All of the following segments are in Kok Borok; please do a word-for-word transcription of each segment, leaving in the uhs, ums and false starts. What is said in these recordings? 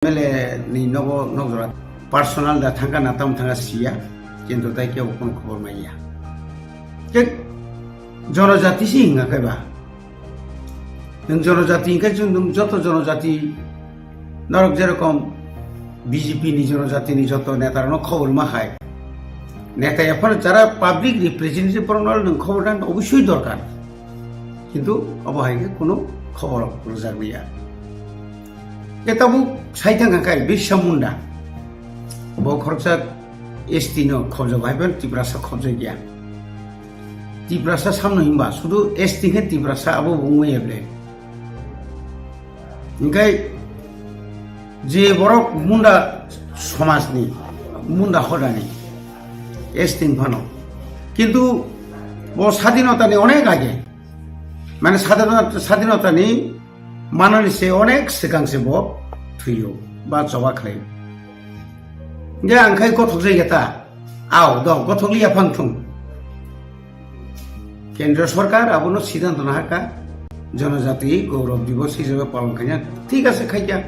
M L A ni nogo nokjora personal da thangka na tam thangka siya, kintu tai kebo kono khobor maiya. Ke jonojati si hinga khe ba. Nwng jonojati hinga chwng nwng joto jonojati norok jerokom B J P ni jonojati ni joto neta rokno khobor ma khai. Neta ya phano jara public representative borokno nwng khobor dan obosoi dorkar. Kintu obo hai khe kono khobor rwjak liya. Ke tabuk sai thang kha kai Birsa Munda. Bo khoroksa S T no khobjak hai ban Tiprasa khobjak ya. Tiprasa samno himba sudu S T khe Tiprasa abo bo wngwi eble. Hinkhe je borok Munda somajni, Munda hodani S T phano. Kintu bo sadinotani onek age. Mane sadinot-, sadinotani manani se onek swkang se bo thwiyo ba choba khlaio. Hinkhe ang khai gothok jai ta. Ao, do, gothok liya phang thung. Kendra Sorkar abono siddhanto nahaka, Jonojati Gaurav Divas hisabe palon khaina, thik ase khaikya.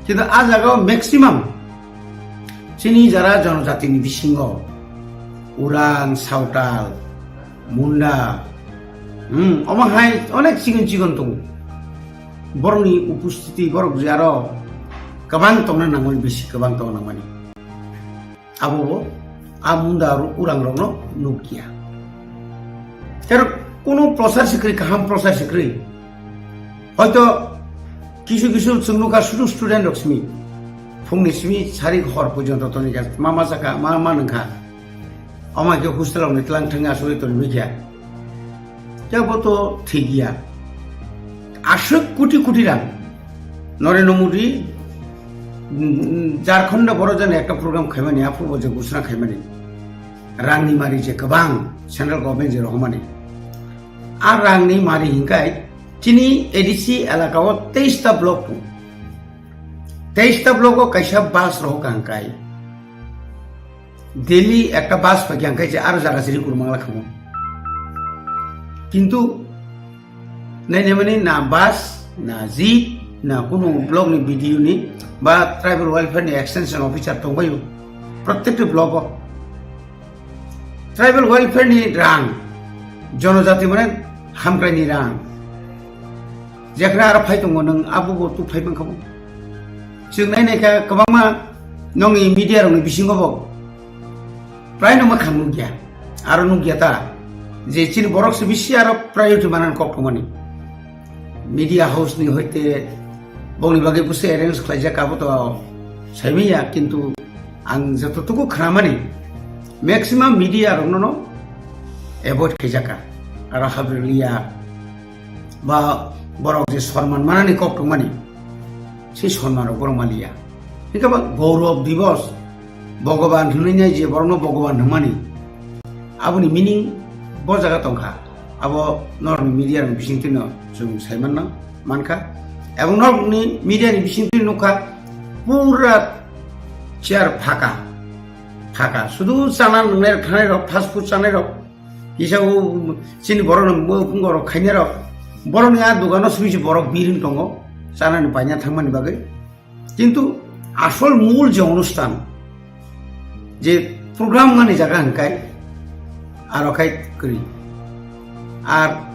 Kintu a jagao maximum chini jara jonojatini bisingo Urang, Sautal, Munda, hmm, omo hai onek chikon chikon tongo. Borokni upostiti borok je aro kwbang tongna nangmani, bisi kwbang tongna nangmani. Abo bo a Munda aro Urang rokno nukya. Ter kono prochar sikri, kaham prochar sikri. Hoito kisu kisu chwng nukha sudu student rok simi. Phungni simi sari hor porjonto toni kha, ma ma sakha, ma ma nungkha. Ama khe hostel rokni tlang thangwi asugwi tongwi kha. Kebo to thik ya. Aswk koti koti rang. Narendra Modi, mm, Jharkhand o boro jani ekta program khaimani, aphuru bo je ghosna khaimani. Rangni mari je kwbang central government je rohormani. A rangni mari hinkai chini A D C elaka o teis ta block tongo. Teis ta block o kaisa bus rohor ka hinkai. Daily ekta bus paikha, hingkhe je aro jaga siri kurmangla khamu. Kintu nainamani na bus, na jeep, na kunu block ni B D O ni ba tribal welfare ni extension officer tongbaio. Prottekti block o tribal welfare ni rang, jonojati mane hamkrai ni rang. Jekhna aro phai tongo nwng abo bo tu phai mankha bo. Chwng nai nai kha kwbangma nongni media rokni bisingo bo prai no makhang nukya. Aro nukya ta je chini borok se bisi aro priority manan kok thumani. Media house ni hoite bongni bagwi busi arrange khlaijak abo to saimanya, kintu ang jototuku khnamani maximum media rokno no avoid khaijakha. Aro habriliya ba borok je sorman manani kok tongmani, se sorman rok borok maliya. Hingke ba Gaurav Divas, Bhogoban hwnwi nai je borokno Bhogoban hwnmani, aboni meaning bo jaga tongkha. Abo norokni media rokni bisingtwi no chwng sai manna, mankha. Ebong norokni media ni bisingtwi nukha, pura chair phaka, phaka. Sudu chana nwngnai rok, thanai rok, fast food chanai rok, kisa o chini borok no bo phungo rok khainai rok. Borok ni a dogano simi se borok biring tongo, chanani paina thangmani bagwi. Kintu asol mul je onusthan, je program mani jaga hingkai, aro khai kwrwi. Ar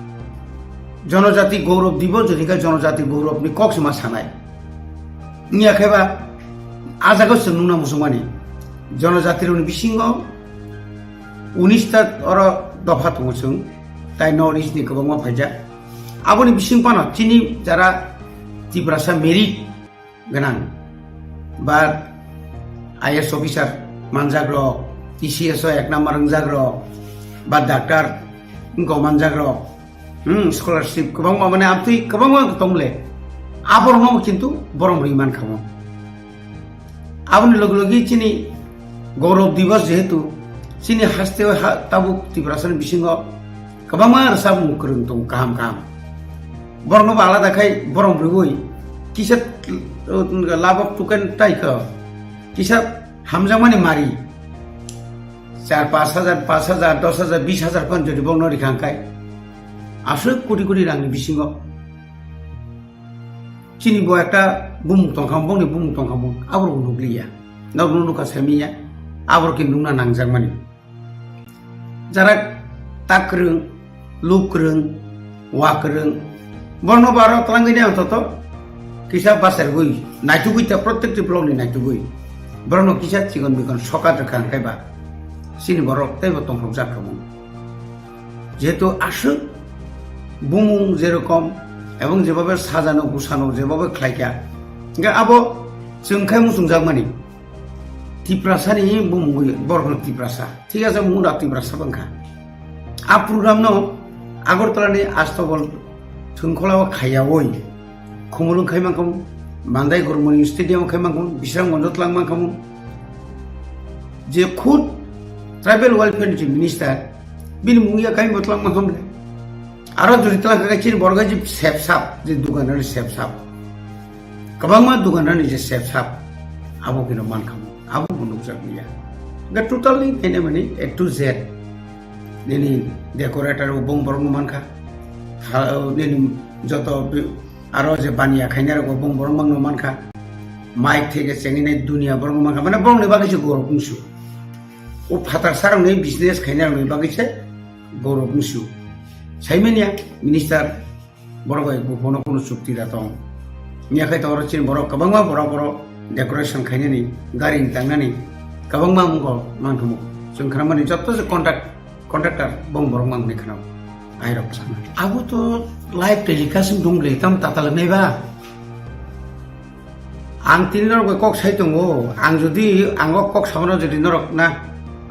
Jonojati Gaurav Divas jodi khai Jonojati Gaurav ni kok se ma sanai. Wngya khe ba a jaga se nungna muchungmani. Jonojati rokni bisingo unis ta oro dopha tongo chwng, tai North East ni kwbangma phaijak. Aboni bising phano chini jara Tiprasa merit gwnang ba I A S officer manjak rok, T C S o ek number wngjak rok, ba doctor wngkok manjak rok, hmm, scholarship kwbangma, mane amtwi kwbangma tongle, aborokno kintu borom rwi mankha mo. Aboni logi logi chini Gaurav Divas jehetu chini haste o ha, tabuk Tiprasani bisingo kwbangma rwchapmung kwrwng tongo kaham kaham. Borokno bo alada khai borom rwui kisa, uh, labok tuken tai kha, kisa hamjakmani mari char pash hajar, pash hajar, dosh hajar, bish hajar phan jodi borokno rikha hwnkhe aswk koti koti rangni bisingo chini bo ekta bumung tongkha, bongni bumung tongkha, bong aborok nukliya. Norok nukha semiya, aborok khe nukna nangjakmani. Jarak tak kwrwng, luk kwrwng, wa kwrwng, borno baro twlangwi nai antoto kisa basergwi naitugwi ta, protekti block ni naitugwi borokno kisa chikon bikon sokat rwkha hwnkhe ba chini borok teibo tongthokjak kha mung. Jehetu aswk bumung jerokom ebong jebhabe sajano gusano jebhabe khlaikha, hwnkhe abo chwng khai muchungjakmani. Tiprasani bumungwi borokno Tiprasa. Thik ase, mungno Tiprasa bangkha. A program no Agartala ni Astobol thwngkhola o khaiyawi Khumulwng khai mankhamu, Mandai Gurmani Stadium khai mankhamu, Bisramganj o twlang mankhamu. Je khud tribal welfare ni minister, bini mung ya kaimbo twlang mankhamu le. Aro jodi twlang kha chini borok je sepsap, je dugan ani sepsap. Kwbangma dugan ani je sepsap, abo kino mankhamu, abo bo nukjak liya. Ga totally kene mani A to Z. Nini decorator bo bong borok no mankha. Ha, nini joto bi-, aro je baniya khainai rok bo bong borok mang no mankha. Mic theke chengini dunia borok no mankha. Mane borok ni bagwi se gorok wngsu. O phatar sarok ni business khainai rok ni bagwi se gorok wngsu. Saimanya minister, borok bai bo bono kono chukti da tong. Miya khai to oro chini borok kwbangma borok oro decoration khainani, gari ni tangnani kwbangma wngkho mangthumuk. Chwng khnamani jotto se contact, contractor bong borok mangni khna. Airok sana. Abo to live telecast wng dong le tam tatal nai ba. Ang tini norok bai kok sai tongo. Ang jodi ang o kok samano jodi norok na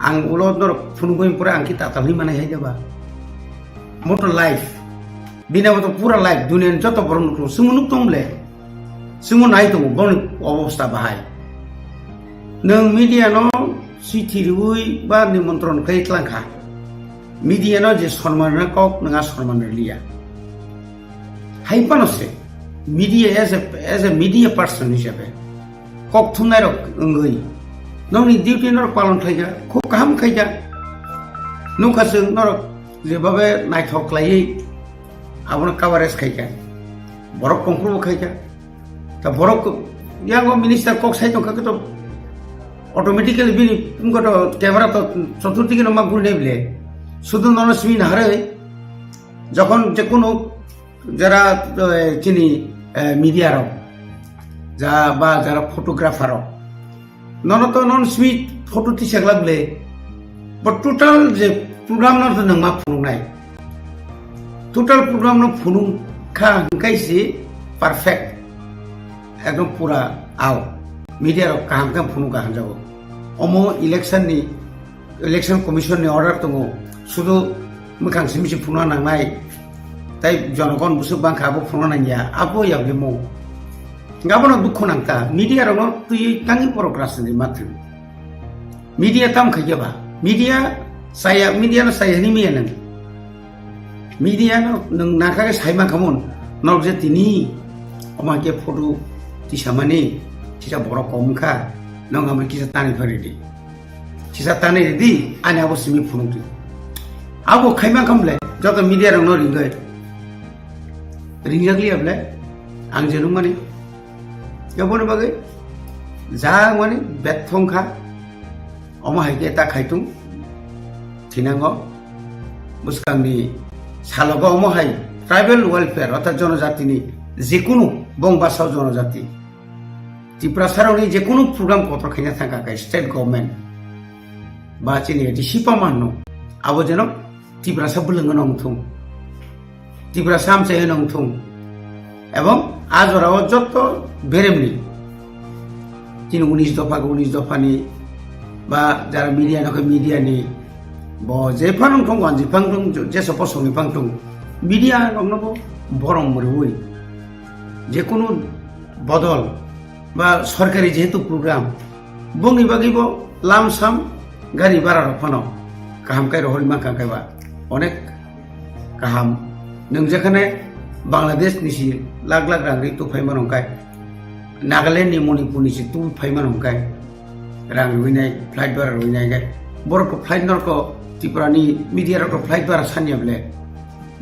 ang ulo norok phunugwi pore ang ki tatal ni manai hai ba. Moto live. Bini abo to pura live, duniani joto borok nuklo. Chwngno nuk tong ble. Chwngno nai tongo, borokni obostha bahai. Nwng media no chithi riwi ba nimontron khlai tlang kha. Media no je sonman rwna kok, nwng a sonman rwliya. Hai phano se, media as a, as a media person hisabe. Kok thumnai rok wngwi nokni duty norok palon khlaikha, khub kaham khaikha. Nukha chwng norok jebabe naithok khlaiwi abono coverage khaikha, borok kongkhorbo khaikha. Ta borok yango minister kok sai tongkha khe to automatically bini wngkha to camera to choturdikke no ma guri nai bile. Sudu nono simi naharwi jokhon je kono jara, eh, chini, eh, media rok, ja ba jara photographer rok, nono to non simi photo tisa glak le, but total je program no to nang ma phunuk nai, total program no phunuk kha hwnkhe se perfect, ekdom pura ao, media rok kaham khe phunuk kha hanjago. Omo election ni Election Commission ni order tongo, sudu mwkhang simi se phunukna nangnai, tai jonogon bwswk bangkha abo phunukna nangya, abo yagwi mo. Abono dukhu nangkha, media rokno twiwi tangwi borok rajniti ma thwng. Media tam khaikhe ba, media chaya, media no chaya hwnwi manya nang. Media no nwng nangkha khe sai mankhamun, norok je tini omo hai khe photo tisamani, kisa borok kom wngkha, nwng amo kisa tanwi pha ridi. Kisa tanwi ridi, ani abo simi phunukdi. Abo khai mankha mole, joto media rokno ringwi. Ringjak liya bole, ang je nukmani. Aboni bagwi, ja wngmani bethong kha, omo hai khe ta khaitung thinango. Bwskangni salogo omo hai tribal welfare orthat jonojatini jekunu bong basa o jonojati Tiprasa rokni jekunu program kotor khaina thangkha khe state government ba chini A D C pamanno abo jeno Tiprasa bwlwngno wngthung. Tiprasa amchaino wngthung. Ebong a jorao jotto beremni chini unis dopha, unis dophani ba jara media nokhe media ni bo jephano wngthung, wanji phang thung, je sopo songi phang thung, media rokno bo borom rwui jekunu bodol ba sorkari jehetu program, bongni bagwi bo lamsam gari bara rok phano kaham kai rohorwi mankha, hwnkhe ba onek kaham. Nwng jekhane Bangladesh ni si lakh lakh rang ri tu phai mano hwnkhe, Nagaland ni, Manipur ni si tu phai mano hwnkhe, rang rwinai, flight bara rwinai khe, borok ko flight norok ko Tripura ni media rok ko flight bara sanya bole,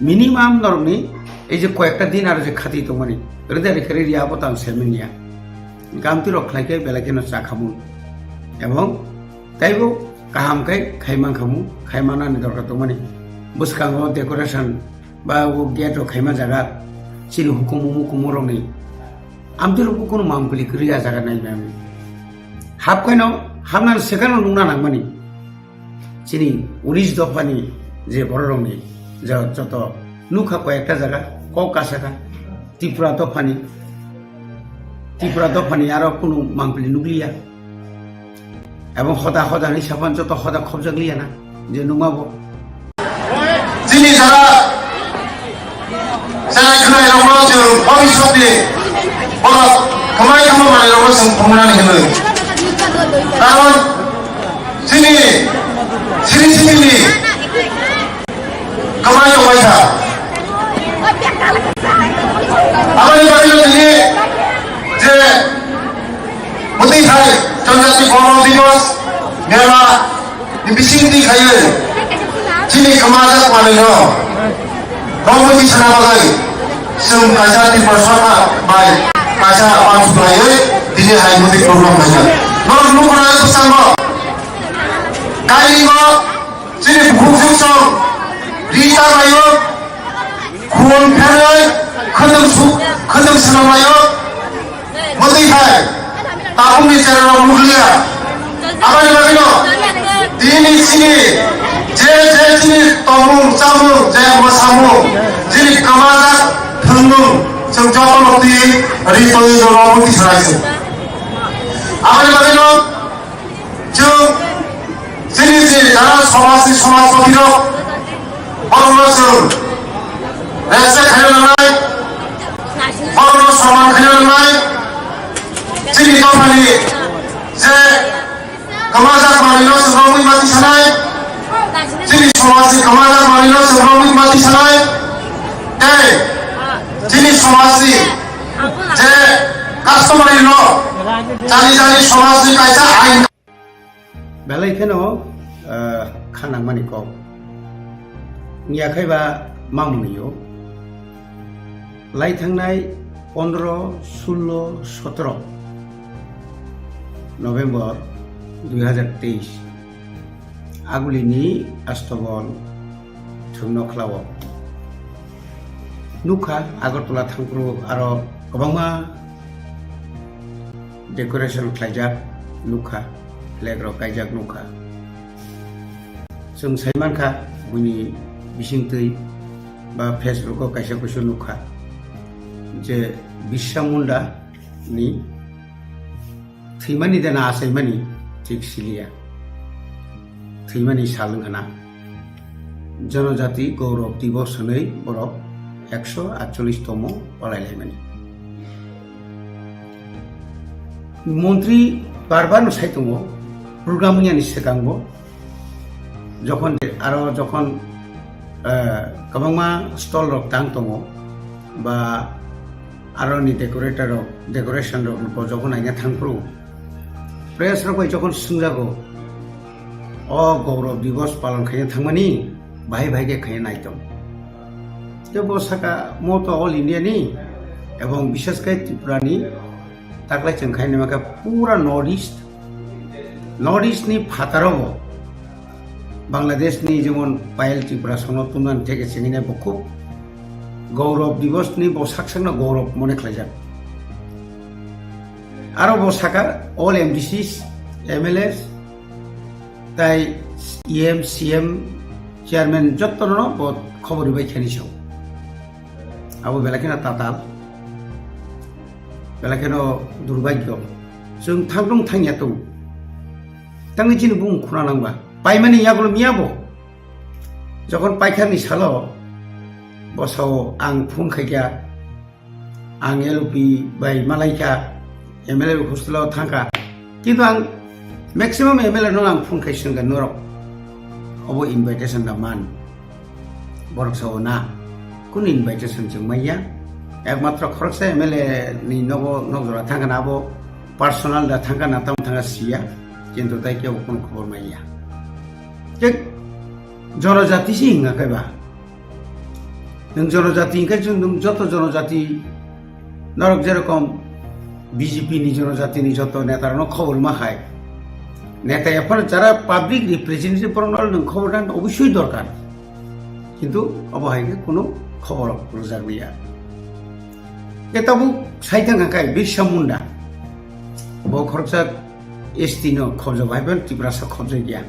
minimum norok ni ei je koyekta din aro je khati tongmani, rwda rikhe ri abo tang se manya. Kamtwi rok khlai khe belai kheno cha khamu. Ebong taibo kaham khe khai man khamu, khai manani dorkar tongmani. Bwskango decoration ba o gate rok khaima jaga chini hukumu mukumu rokni amtwi rok kunu mangpili kwrwi a jaga nai mani. Hap khaino hapnani sekano nungna nangmani. Chini unis dophani je bororokni je joto nukha koi ekta jaga kok kasaka Tripura dophani, Tripura dophani aro kunu mangpili nukliya. Ebong hoda hoda ni sapan joto hoda khobjakliya na je nungma bo. Chini jara Chwrai khwnairokno chwng bhobishyotni borok kwmai kwmai manwirokno chwng phunuknani hwnwi. Karon chini siri sirni kwmai tongbaikha. Aboni bagwino tini je mwtwi hai Janjati Gaurav Diwas mela ni bising twi khaiwi chini kwmajak manwino romwi tisana bagwi chwng kaisa Tripura Sarkar bai kaisa uansuk laiwi tini hai mwtwi program khaijak. Norok nuknai bwskango kairingo chini bukhuk juksong ri ta laio, khun pherwi khwtwng su-, khwtwng swnam laio. Mwtwi hai tabukni cherarok nukliya. Aboni bagwino tini chini je je chini tongmung chamung je mwsamung chini kwmajak thwngmung chwng jotono twi ri tongwi jorok mwtwi salai se. Aboni bagwino chwng chini je jara somajni somajpati rok borokno chwng respect khaina nangnai, borokno soman khaina nangnai, chini dophani je kwmajak manwino chwng romwi ma tisanai, chini somajni kwmajak manwino chwng romwi ma tisanai, tei chini somajni je customary law, jani jani somajni kaisa ain. Belai kheno, ah, kha nangmani kok. Wngya khai ba mamung yo. Lai thangnai pondro, sullo, sotro November dui hazar teis. Agulini Astobol thwngno khlao. Nukha Agartala thangphuru aro kwbangma decoration khlaijak nukha, flag rok kaijak nukha. Chwng sai mankha buini bisingtwi ba Facebook o kaisa kusu nukha je Birsa Munda ni thwimani de na achaimani thik siliya. Thwimani sal wngkha na. Janajati Gaurav Divas hwnwi borok ekso atchollish tomo palai laimani. Montri bar bar no sai tongo, program wngya ni swkango, jokhon de-, aro jokhon, eh, kwbangma stall rok tang tongo, ba aroni decorator rok, decoration rok bo jokhon naina thangphuru, press rok bai jokhon swngjago, "O Gaurav Divas palon khaina thangmani, bahai bahai khe khaina naitong." Tei bo saka mo to All India ni, ebong bishes khe Tripura ni, taklai chwng khaina makha pura North East, North East ni phataro bo. Bangladesh ni jemon Payal Tripura sono tumnani theke chengina bo khub Gaurav Divas ni bo sak sakno Gaurav mone khlaijak. Aro bo saka all M D Cs, M L As, tai E M, C M, chairman jotto no bo khobor ribai khani sao. Abo belai kheno tatal, belai kheno durbhagyo. Chwng thangdung thangya tong. Tangni chini bumung khuna nangba. Paimani yagulo miya bo. Jokhon paikharni salo, bo sao ang phone khaikha, ang L O P bai malaikha, M L A hostel o thangkha. Kintu ang maximum M L A no ang phone khai swngkha norok. Obo invitation da man. Borok sao na, kunu invitation chwng manya. Ekmatro khoroksa M L A ni nogo, nok jora thangkha na abo personal da thangkha na tamo thangkha siya. Kintu tai kebo kunu khobor manya. Thik jonojati si hinga khe ba. Nwng jonojati hinga khe nwng joto jonojati norok jerokom B J P ni jonojati ni joto neta rokno khobor ma hai. Neta ephano jara public representative borok no nwng khobor dan obosoi dorkar. Kintu obo hai khe kuno khobor rwjak liya. Khe tabuk sai thang kha kai Birsa Munda. Bo khoroksa S T no khobjak bai, Tiprasa khobjak ya.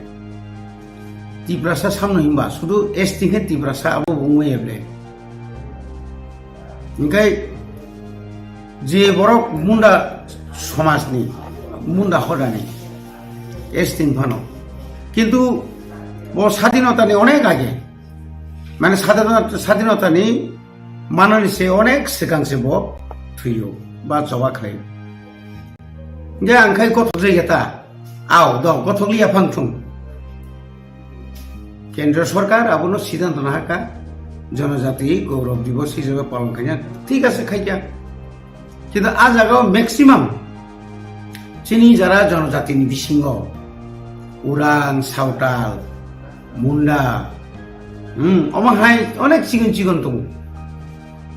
Tiprasa samno himba sudu S T khe Tiprasa abo bo wngwi ya ble. Hingkai je borok Munda somajni, Munda hodani S T phano. Kintu bo sadinotani onek age, mane sadinota-, sadinotani manani se onek swkang se bo thwiyo ba choba khlaio. Hingke ang khai gothok jai ta, ao do gothok liya phang thung. Kendra sorkar abono siddhanto nahakha, Jonojati Gaurav Divas hisabe palon khaina, thik ase khaikha. Kintu a jagao maximum chini jara jonojatini bisingo Urang, Sawtal, Munda, hmm, omo hai onek chigon chigon tongo.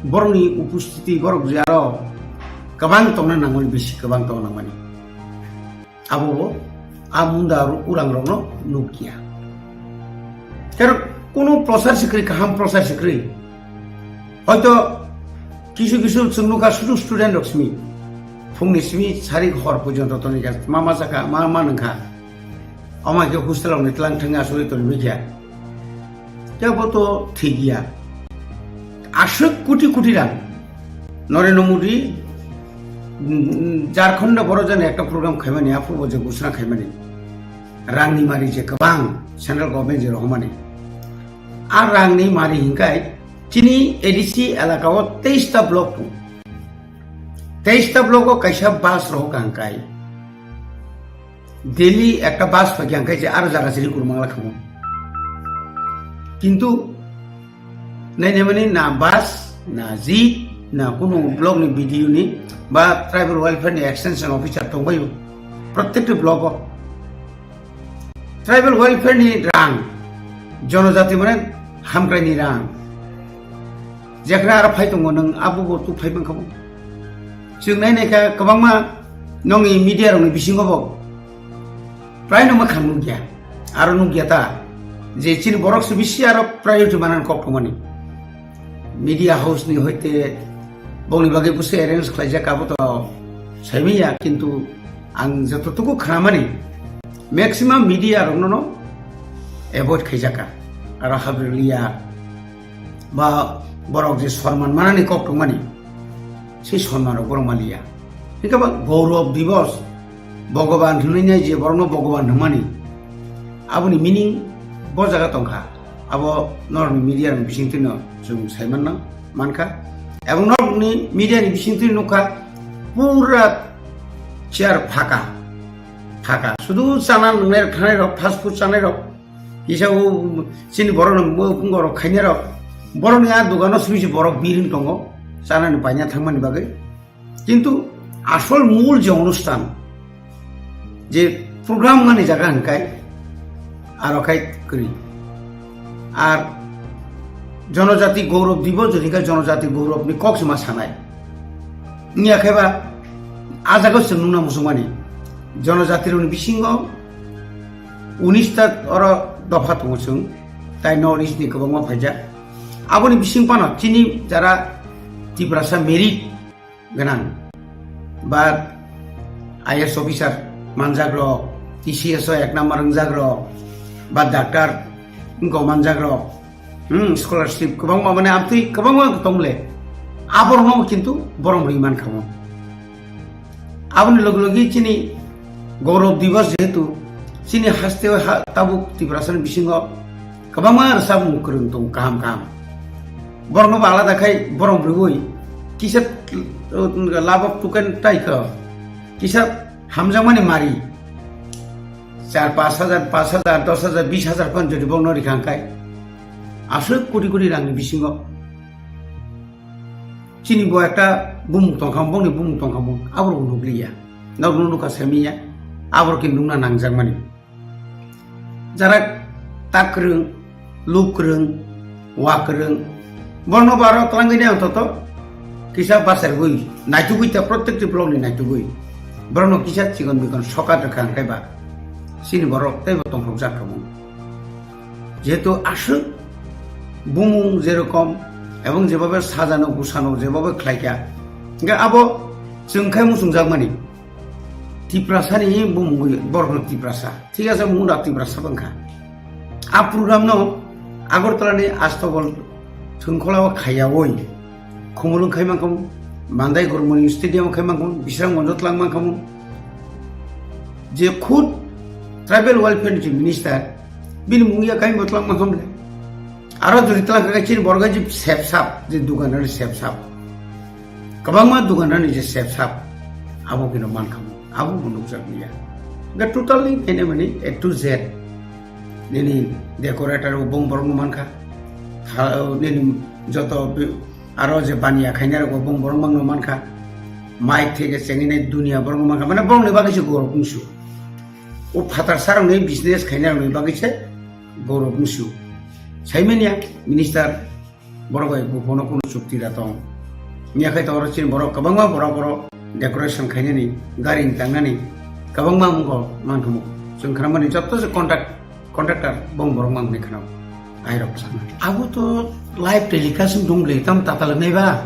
Borokni upostiti borok je aro kwbang tongna nangmani, bisi kwbang tongna nangmani. Abo bo a Munda aro Urang rokno nukya. Kero kuno prosar sikri, kaham prosar sikri. Hoito kisu kisu chwng nukha sudu student rok simi. Phungni simi sari hor porjonto toni kha, ma ma sakha, ma ma nungkha. Ama khe hostel rokni tlang thangwi asugwi tongwi kha. Tei bo to thik ya. Aswk koti koti rang. Narendra Modi, mm, Jharkhand borok jani ekta program khaimani, aphuru bo je ghosna khaimani. Rangni mari je kwbang central government je rohormani. A rangni mari hinkai chini A D C elaka o teis ta block tongo. Teis ta block o kaisa bus rohor kha hinkai. Daily ekta bus phai khe ang khe je aro jaga siri kurmang la khamu. Kintu nainamani na bus, na jeep, na kunu block ni B D O ni ba tribal welfare ni extension officer tongbaio. Protekti block o tribal welfare ni rang, jonojati mane hamkrai ni rang. Jekhna aro phai tongo nwng abo bo tu phai mankha bo. Chwng nai nai kha kwbangma nongni media rokni bisingo bo prai no mwkhang nukya. Aro nukya ta je chini borok se bisi aro priority manan kok tongmani. Media house ni hoite bongni bagwi busi arrange khlaijak abo to saimanya, kintu ang jototuku khnamani maximum media rokno no avoid khaijaka. Aro habri liya ba borok je sorman manani kok tongmani, sei sorman rok borok maliya. Hingke ba Gaurav Divas, Bhogoban hwnwi nai je borokno Bhogoban hwnmani, aboni meaning bo jaga tongkha. Abo norokni media ni bisingtwi no chwng saimanna mankha. Ebong norokni media ni bisingtwi nukha pura chair phaka, phaka. Sudu chana nwngnai rok, thanai rok, fast food chanai rok, kisa o chini borok no bo phungo rok khainai rok, borok ni a dogano simi se borok biring tongo, chanani paina thangmani bagwi. Kintu asol mul je onusthan, je program mani jaga hinkai aro khai kwrwi. Ar Jonojati Gaurav Divas jodi khe Jonojati Gaurav ni kok se ma sanai. Wngya khe ba a jaga se nungna muchungmani. Jonojati rokni bisingo unis ta oro dopha tongo chwng, tai North East ni kwbangma phaijak. Aboni bising phano chini jara Tiprasa merit gwnang ba I A S officer manjak rok, T C S o ek number wngjak rok, ba doctor wngkok manjak rok, hmm, scholarship kwbangma mane amtwi kwbangma tongle, aborokno kintu borom rwi mankha mo. Aboni logi logi chini Gaurav Divas jehetu chini haste o ha tabuk Tiprasa ni bisingo kwbangma rwchapmung kwrwng tongo kaham kaham. Borokno bo alada khai borom rwui kisa, uh, love of token tai kho, kisa hamjakmani mari char pash hajar, pash hajar, dos hajar, bis hajar phan jodi borokno rikha khai aswk koti koti rangni bisingo. Chini bo ekta bumung tongkha, bongni bumung tongkha, bong aborok nukliya. Norokno nukha semiya, aborok khe nukna nangjakmani. Jara tak kwrwng, luk kwrwng, wa kwrwng, borno baro twlangwi ang toto Kisa bachai rwgwi naitugwi ta, protekti block ni naitugwi borokno kisa chikon bikon sokat rwkha hwnkhe ba chini borok teibo tongthokjak khamu. Jehetu aswk bumung jerokom ebong jebabe sajano gusano jebabe khlaikha, hwnkhe abo chwng khai muchungjakmani. Tiprasani bumungwi borokno Tiprasa. Thik ase, mungda Tiprasa bangkha. A program no Agartala ni Astobol thwngkholao khaiyawi Khumulwng khai mankhamu, Mandai Gormoni Stadium khai mankhamu, Bisramganj twlang mankhamu. Je khud tribal welfare ni je minister, bini mung ya kaimbo twlang mankhamu le. Aro jodi twlang kha chini borok je sepsap, je dugan rani sepsap. Kwbangma dugan rani je sepsap, abo kino mankhamu, abo bo nukjak liya. Ga totally kene mani A to Z. Nini decorator bo bong borok no mankha. Tha-, nini joto bi-, aro je baniya khainai rok bo bong borok mang no mankha. Mic theke chengwi nai dunia borok no mankha. Mane borok ni bagwi se gorok wngsu. O phatar sarok ni business khainai rok ni bagwi se gorok wngsu. Saimanya minister borok bai buphano kunu chukti da tong. Miya khai tongro chini borok kwbangma borok borok decoration khainani, gari tangnani kwbangma wngkha mankhamu. Chwng khnamani jotto se contact, contractor bong borok mang hwnwi khnao. Airok sana. Abo to live telecast wng dong le, tam tatal nai ba.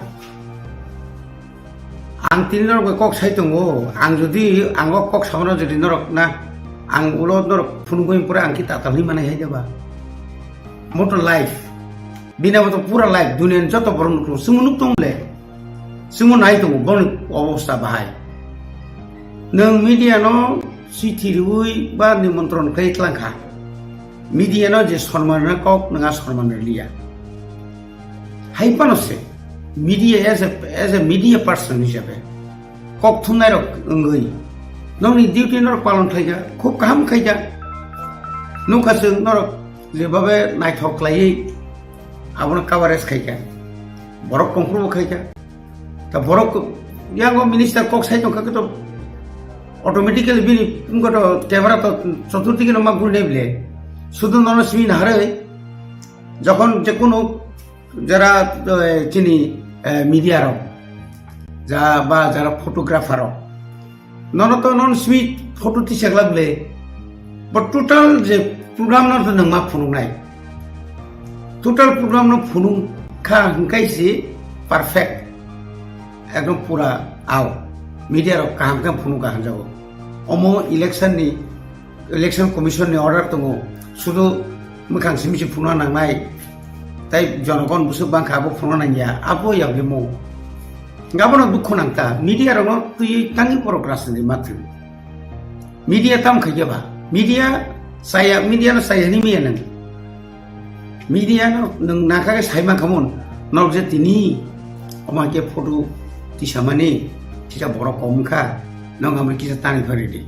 Ang tini norok bai kok sai tongo, ang jodi ang o kok samano jodi norok na, ang ulo norok phunugwi pore ang ki tatal hwnwi manai hai ba. Moto live. Bini abo to pura live, duniani joto borok nuklo. Chwngno nuk tong le. Chwngno nai tongo, boni obosta bahai. Nwng media no chithi riwi ba nimontron khlai tlang kha. Media no je sonman rwna kok, nwng a sonman rwliya. Hai phano se, media as a, as a media person hisabe kok thumnai rok wngwi nokni duty norok palon khlaikha, khub kaham khaikha. Nukha chwng norok jebabe naithok khlaiwi abono coverage khaikha, borok tongphuru bo khaikha. Ta borok yango minister kok sai tongkha khe to automatically bini wngkha to camera to choturdikke no ma guri nai bile. Sudu nono simi naharwi jokhon je kono jara, eh, chini, eh, media rok ja ba jara photographer rok nono to non simi photo tisakla bile. Bo total je program no to nangma phunuknai. Total program no phunuk kha hwnkhe se perfect. Ekdom pura ao. Media rok kaham khe phunuk kha hwnjago. Omo election ni, election commission ni order tongo. Sudu mwkhang simi se phunukna nangnai. Tai jonogon bwswk bangkha abo phunukna nangya. Abo yagwi mo. Gabono dukhu nangta. Media rokno twi tangwi borok rajniti ma thwi. Media tam khaikhe ba? Media saya, media no saya hini miya nang. Media no nung nakha khe sai mankhamun. Nok je tini omo hai khe photo tisamani, kisa borok kom kha, nok hamri kisa tanwi phari di.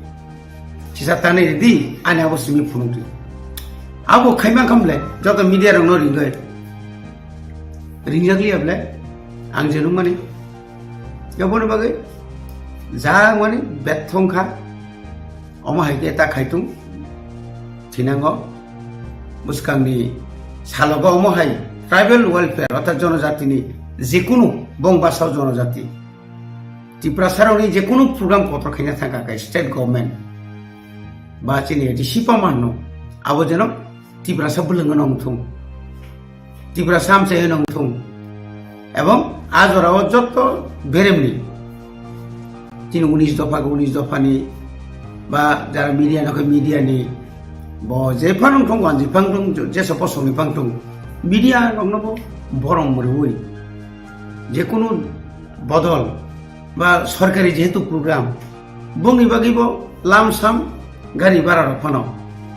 Kisa tanwi di, ani abo simi phunuk di. Abo khai mankham le, joto media rok no ringoi. Ringjak liya ble, ang je nungmani. Yaboni bagwi, ja mani bethong kha. Omo hai khe ta khaitung thinango bwskangni salogo omo hai tribal welfare orthat jonojatini jekunu bong basao jonojati Tiprasarokni jekunu program kotor khaina thangkha khe state government ba chini A D C pamanno abo jeno Tiprasa bwlwngno wngthung. Tiprasa amchaino wngthung. Ebong a jorao jotto beremni. Chini unis dopha khe unis dophani ba jara media no khe media ni. Bo je phano wngthung, wanji phano wngthung, je sopo songni phano wngthung. Media rokno bo borom rwui. Jekunu bodol ba sorkari jehetu program, bongni bagwi bo lamsam gari bara rok phano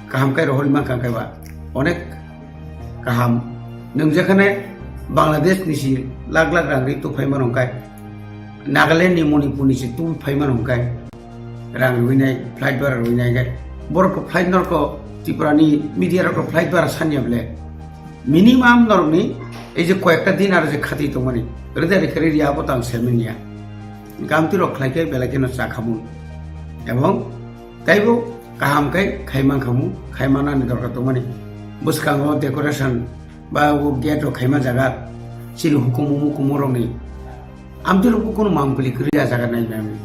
kaham khe rohorwi mankha khe ba onek kaham. Nwng jekhane Bangladesh ni si lakh lakh rang ri tuphai mano hwnkhe, Nagaland ni Manipur ni si tuphai mano hwnkhe, rang rwinai, flight bara rwinai khe. Borok ko flight norok ko Tripura ni media rok ko flight bara sanya ble. Minimum norok ni ei je koyekta din aro je khati tongmani. Rida rikha ri abo tang semenya. Gamti rok khlai khe belai kheno chakhamun. Ebong taibo kaham khe khaimang khamu, khaimana ni dorkar tongmani. Bwskango decoration ba o gate rok khaima jaga chini hukumu mukumu rok ni. Amtwi rokbo kunu mampli kwrwi a jaga nai mani.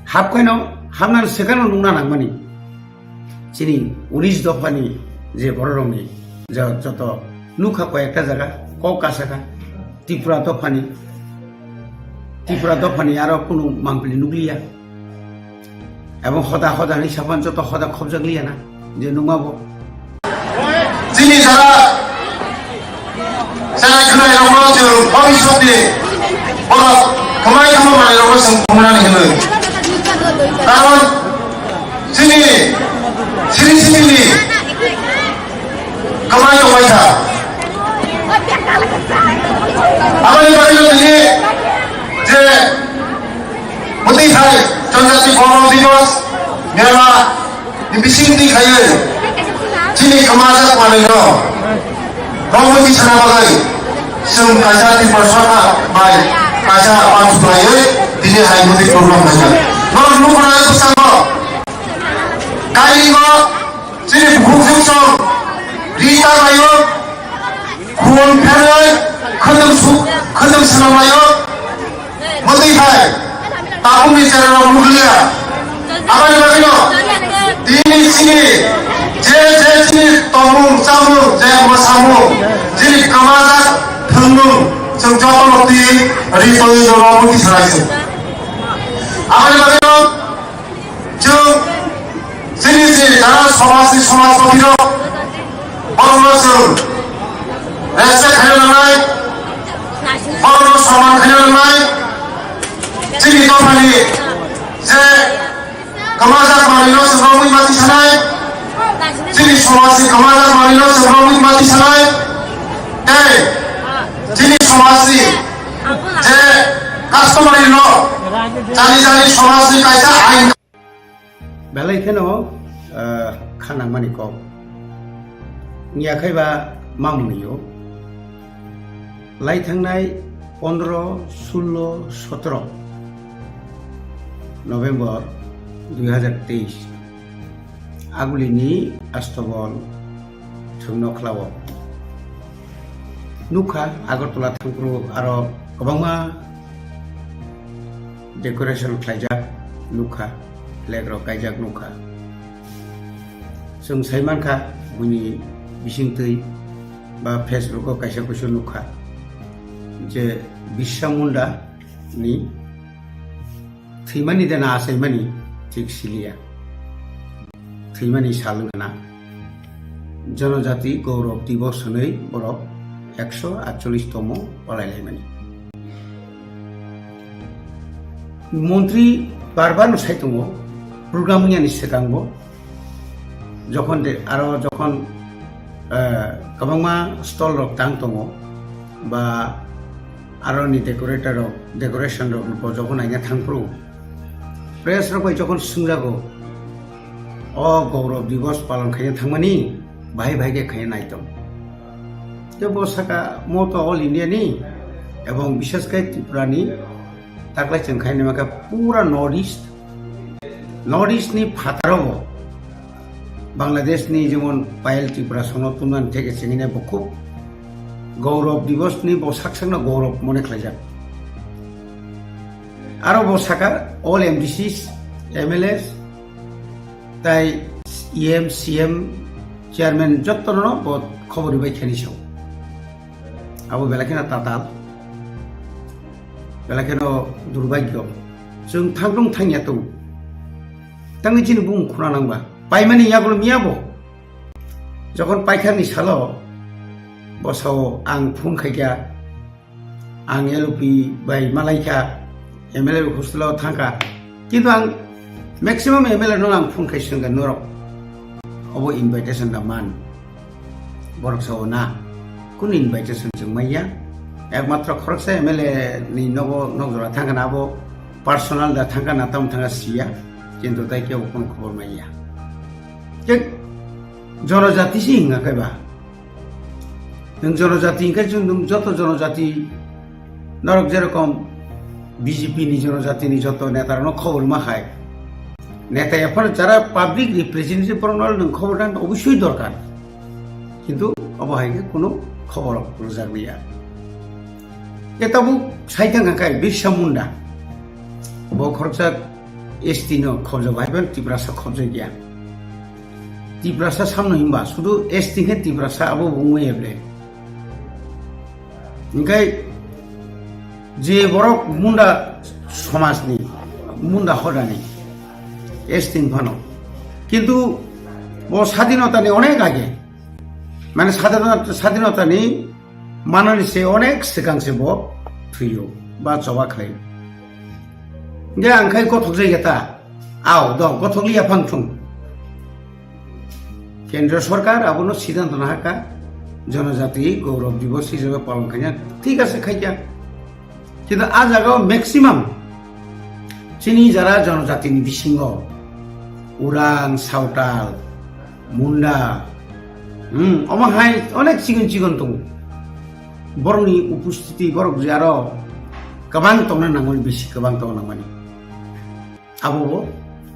Hap khaino, hapnani swkangno nukna nangmani. Chini unis dophani je bororokni jo-, joto nukha koi ekta jaga, kok kasakha, Tripura dophani, Tripura dophani aro kunu mampli nukliya. Abo hoda hoda hinwi sapan joto hoda khobjakliya na, je nukma bo. Chini jara chwrai khwrai rokno chwng bhobishyotni borok kwmai tongma manwi rokno chwng phunuknani hwnwi. Karon chini siri siri ni kwmai tongmai kha. Aboni bagwi no tini je mwtwi hai Janjati Gaurav Diwas mela ni bising twi khaiwi chini kwmajak manwi no romwi tisana bagwi chwng kaisa Tiprasa bai kaisa uansuk laiwi tini hai mwtwi program khaikha. Norok nukha nai bwskango gari o chini bukhuk song rita laio, khun pherwi khwtwng su-, khwtwng swnam laio. Mwtwi hai tabukni cherarok nukliya. Aboni bagwino tini chini je je chini tongmung chamung je mwsamung chini kwmajak thwngmung chwng jotono twi ri tongwi jorok mwtwi sanai se. Aboni bagwino chwng chini je jara somajni somajpati rok borokno chwng respect khaina nangnai, borokno soman khaina nangnai, chini dophani je kwmajak manwino chwng romwi mati sanai, chini somajni kwmajak manwino chwng romwi mati sanai, tei chini somajni je customary law, jani jani somajni kaisa ain. Belai kheno, ah, kha nangmani kok. Wngya khe ba ma mwnwio. Lai thangnai pondro, sullo, sotro November dui hazar teis. Agulini Astobol thwngno khlao. Nukha Agartala thangphuru aro kwbangma decoration khlaijak nukha, flag rok kaijak nukha. Chwng sai mankha buini bisingtwi ba Facebook o kaisa kusu nukha je Birsa Munda ni thwimani de na achaimani thik siliya. Thwimani sal wngkha na Janajati Gaurav Divas hwnwi borok ekso atchollish tomo palailaimani. Montri barbar no sai tongo, program wngyani swkango, jokhon de, aro jokhon, eh, kwbangma stall rok tang tongo, ba aroni decorator rok, decoration rok bo jokhon naina thangphuru, press rok bai jokhon swngjago, "O Gaurav Divas palon khaina thangmani, bahai bahai khe khaina naitong." Tei bo saka mo to all India ni, ebong bishes khe Tripura ni, taklai chwng khaina maka pura North East, North East ni phataro bo, Bangladesh ni jemon Payal Tripura sono tumnan theke chengine bo khub Gaurav Divas ni bo sak sakno Gaurav mone khlaijak. Aro bo saka all M D Cs, M L As, tai E M, C M, chairman jottono bo khobor ribai khani sao. Abo belai kheno tatal, belai kheno durbagyo. Chwng thangdung thangya tong. Tangwi chini bumung khuna nangba. Paimani yagulo miya bo. Jokhon paithakni salo bo sao ang phone khaikha. Ang L O P bai malaikha, M L A hostel o thangkha. Kintu ang maximum M L A no ang phone khai swngkha norok. Obo invitation da man. Borok sao na. Kunu invitation chwng manya. Ekmatro khoroksa M L A ni nogo nokjora thangkha na abo personal da thangkha na tam thangkha siya. Kintu tai kebo kunu khobor manya. Khe jonojati si hinga khe ba. Nwng jonojati hingkhe chwng nwng joto jonojati norok jerokom B J P ni jonojati ni joto neta rokno khobor ma hai. Neta ephano jara public representative rokno nwng khobor dan obosoi dorkar. Kintu obo hai khe kunu khobor rok rwjak liya. Khe tabuk sai thang kha kai Birsa Munda. Bo khoroksa S T no khobjak bai, ben Tiprasa khobjak ya. Tiprasa samno himba sudu S T khe Tiprasa abo bo wngwi ya ble. Hingkai je borok Munda somajni, Munda hodani S T ni phano. Kintu bo sadinotani onek age. Mane sadinot-, sadinotani manani se onek swkang se bo thwiyo ba choba khlaio. Hingke ang khai gothok jai ta, ao do gothok liya phang thung. Kendra sorkar abono siddhanto nahaka, Jonojati Gaurav Divas hisabe palon khaina, thik ase khaikya. Kintu a jagao maximum chini jara jonojatini bisingo Urang, Sautal, Munda, hmm, omo hai onek chigon chigon tongo. Borokni upostiti borok je aro kwbang tongna nangmani, bisi kwbang tongna nangmani. Abo bo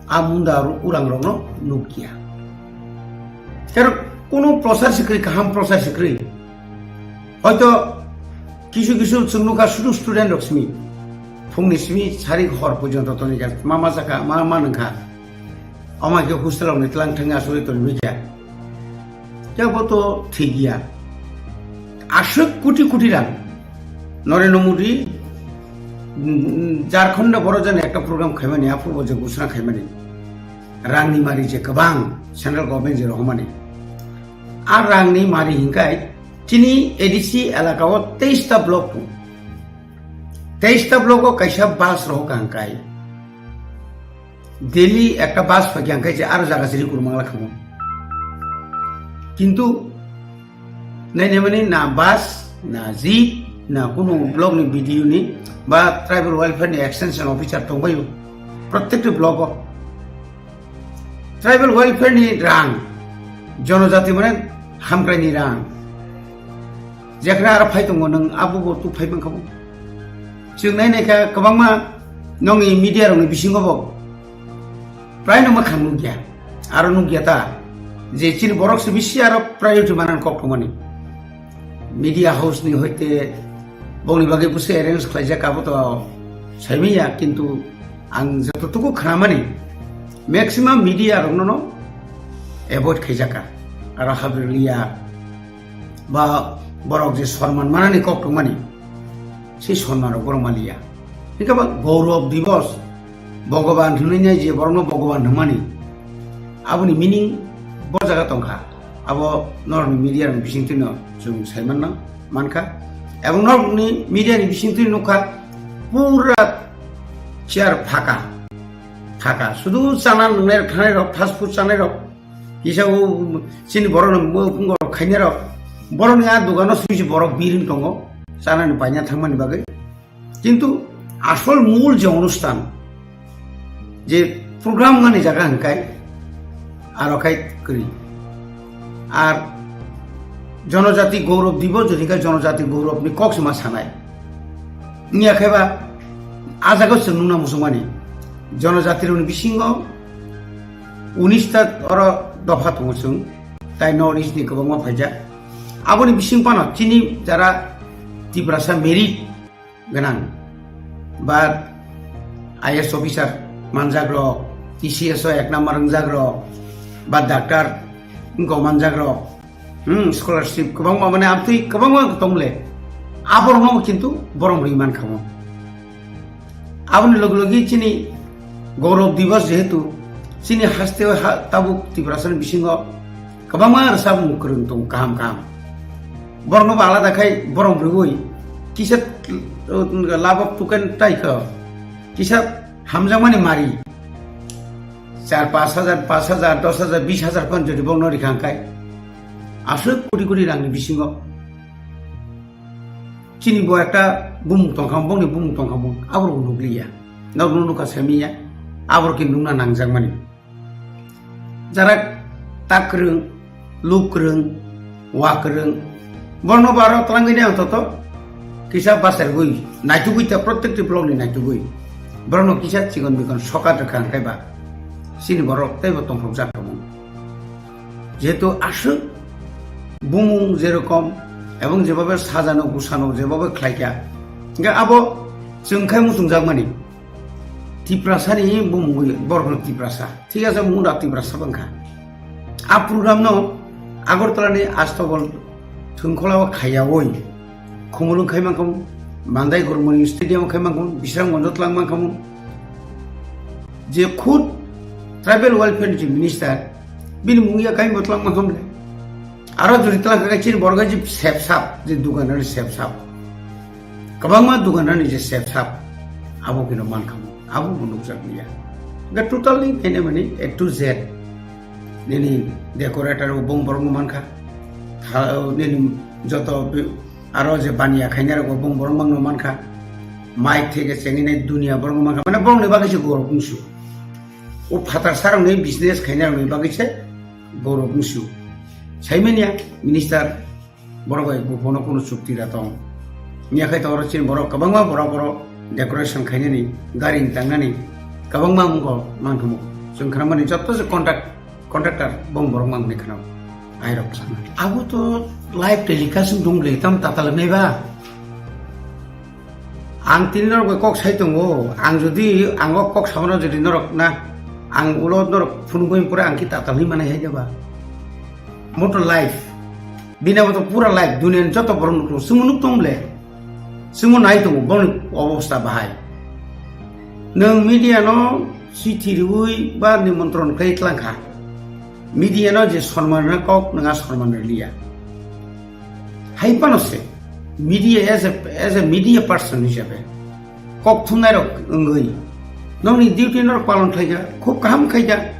a Munda aro Urang rokno nukya. Kero kono prochar sikri, kaham prochar sikri. Hoito kisu kisu chwng nukha sudu student rok simi. Phungni simi sari hor porjonto toni kha, ma ma sakha, ma ma nangkha. Ama khe hostel rokni tlang thangwi asugwi tongwi kha. Kebo to thik ya. Aswk koti koti rang. Narendra Modi, mm, Jharkhand boro jani ekta program khaimani, aphubo je gusna khaimani. Rangni mari je kwbang central government je rohormani. A rangni mari hinkai chini A D C elaka o teis ta block tongo. Teis ta block o kaisa bus rohor ka hinkai. Daily ekta bus phaikha, hingkhe je aro jaga siri kurmangla khamu. Kintu nainamani na bus, na jeep, na kunu block ni B D O ni ba tribal welfare ni extension officer tongbaio. Protekti block o tribal welfare ni rang, jonojati mane hamkrai ni rang. Jekhna aro phai tongo nwng abo bo tu phai mankha bo. Chwng nai nai kha kwbangma nongni media rokni bisingo bo prai no mwkhang nukya. Aro nukya ta je chini borok se bisi aro priority manan kok thumani. Media house ni hoite bongni bagwi busi arrange khlaijak abo to saimanya, kintu ang jototuku khnamani maximum media rokno no avoid khaijaka. Aro habri liya ba borok je sonman manani kok tongmani, sei sonman rok borok maliya. Hingke ba Gaurav Divas, Bhogoban hwnwi nai je borokno Bhogoban hwnmani, aboni meaning bo jaga tongkha. Abo norokni media ni bisingtwi no chwng sai manna, mankha. Ebong norokni media ni bisingtwi nukha, pura chair phaka, phaka. Sudu chana nungnai rok, thanai rok, fast food chanai rok, kisa o chini borokno mukhungo khainai rok, borokni a dogano swisi borok biring tongo, chanani paina thangmani bagwi. Kintu asol mul je onusthan, je program wngmani jaga hwnkai, aro khai kwrwi. Ar Jonojati Gaurav Divas jodi khe Jonojati Gaurav ni kok se ma sanai. Wngya khe ba a jaga chwng nukna muchungmani. Jonojati rokni bisingo unis ta oro dopha tongo chwng, tai North East ni kwbangma phaijak. Aboni bising phano chini jara Tiprasa merit gwnang ba I A S officer manjak rok, T C S o ek number wngjak rok, ba doctor wngkok manjak rok, hmm, scholarship kwbangma, mane amtwi kwbangma tongle, aborokno kintu borom rwi mankha mo. Aboni logi logi chini Gaurav Divas jehetu chini haste ha tabuk Tiprasani bisingo kwbangma rwchapmung kwrwng tongo kaham kaham. Borokno bo alada khai borom rwui kisa, uh, lab of token tai kha, kisa hamjakmani mari char pash hajar, pash hajar, dos hajar, bis hajar phan jodi borokno rikha hwnkhe aswk koti koti rangni bisingo chini bo ekta bumung tongkha, bongni bumung tongkha, bong aborok nukliya. Norokno nukha semiya, aborok khe nukna nangjakmani. Jara tak kwrwng, luk kwrwng, wa kwrwng, borokno baro twlangwi nai ang toto kisa bachaigwi naitugwi ta, protekti block ni naitugwi borokno kisa chikon bikon sokat rwkha hwnkhe ba chini borok teibo tongthokjak tongo. Jehetu aswk bumung jerokom ebong jebabe sajano gusano jebabe khlaikha, Hingke abo chwng khai muchungjak mani. Tiprasa ni bumung borok no Tiprasa. Thik ase, mung da Tiprasa bangkha. A program no Agartala ni Astobol Thwngkhola o khaiyaui Khumulwng khai mankhamu, Mandai Gormoni Stadium khai mankhamu, Bisramganj o twlang mankhamu. Je khud tribal welfare ni je minister, bini mung ya kaimbo twlang mankhamu le. Aro jodi twlang kha chini borok je sepsap, je dugan rani sepsap. Kwbangma dugan rani je sepsap, abo kino mankhamu, abo bo nukjak liya. Ga totally khaina mani A to Z. Nini decorator bo bong borok no mankha. Tha-, nini joto bi-, aro je baniya khainai rok bo bong borok mang no mankha. Mic theke chengwi nai dunia borok no mankha. Mane borok ni bagwi se gorok wngsu. O phatar sarok ni business khainai rok ni bagwi se gorok wngsu. Saimanya minister borok bai buphano kunu chukti da tong. Miya khai to oro chini borok kwbangma borok oro decoration khainani, gari tangnani kwbangma wngkha mankhamu. Chwng khnamani joto se contact, contractor bong borok mangni khna. Airok sana. Abo to live telecast wng dong le tam tatal nai ba. Ang tini norok bai kok sai tongo. Ang jodi ang o kok samano jodi norok na, ang ulo norok phunugwi pore ang ki tatal hi manai hai ba. Moto live. Bini abo to pura live, duniani joto borok nuklo. Chwngno nuk tong ble. Chwngno nai tongo, boni obostha bahai. Nwng media no chithi riwi ba nimontron khlai tlang kha. Media no je sonman rwna kok, nwng a sonman rwliya. Hai phano se, media as a, as a media person hisabe. Kok thumnai rok wngwi nokni duty norok palon khlaikha, khub kaham khaikha.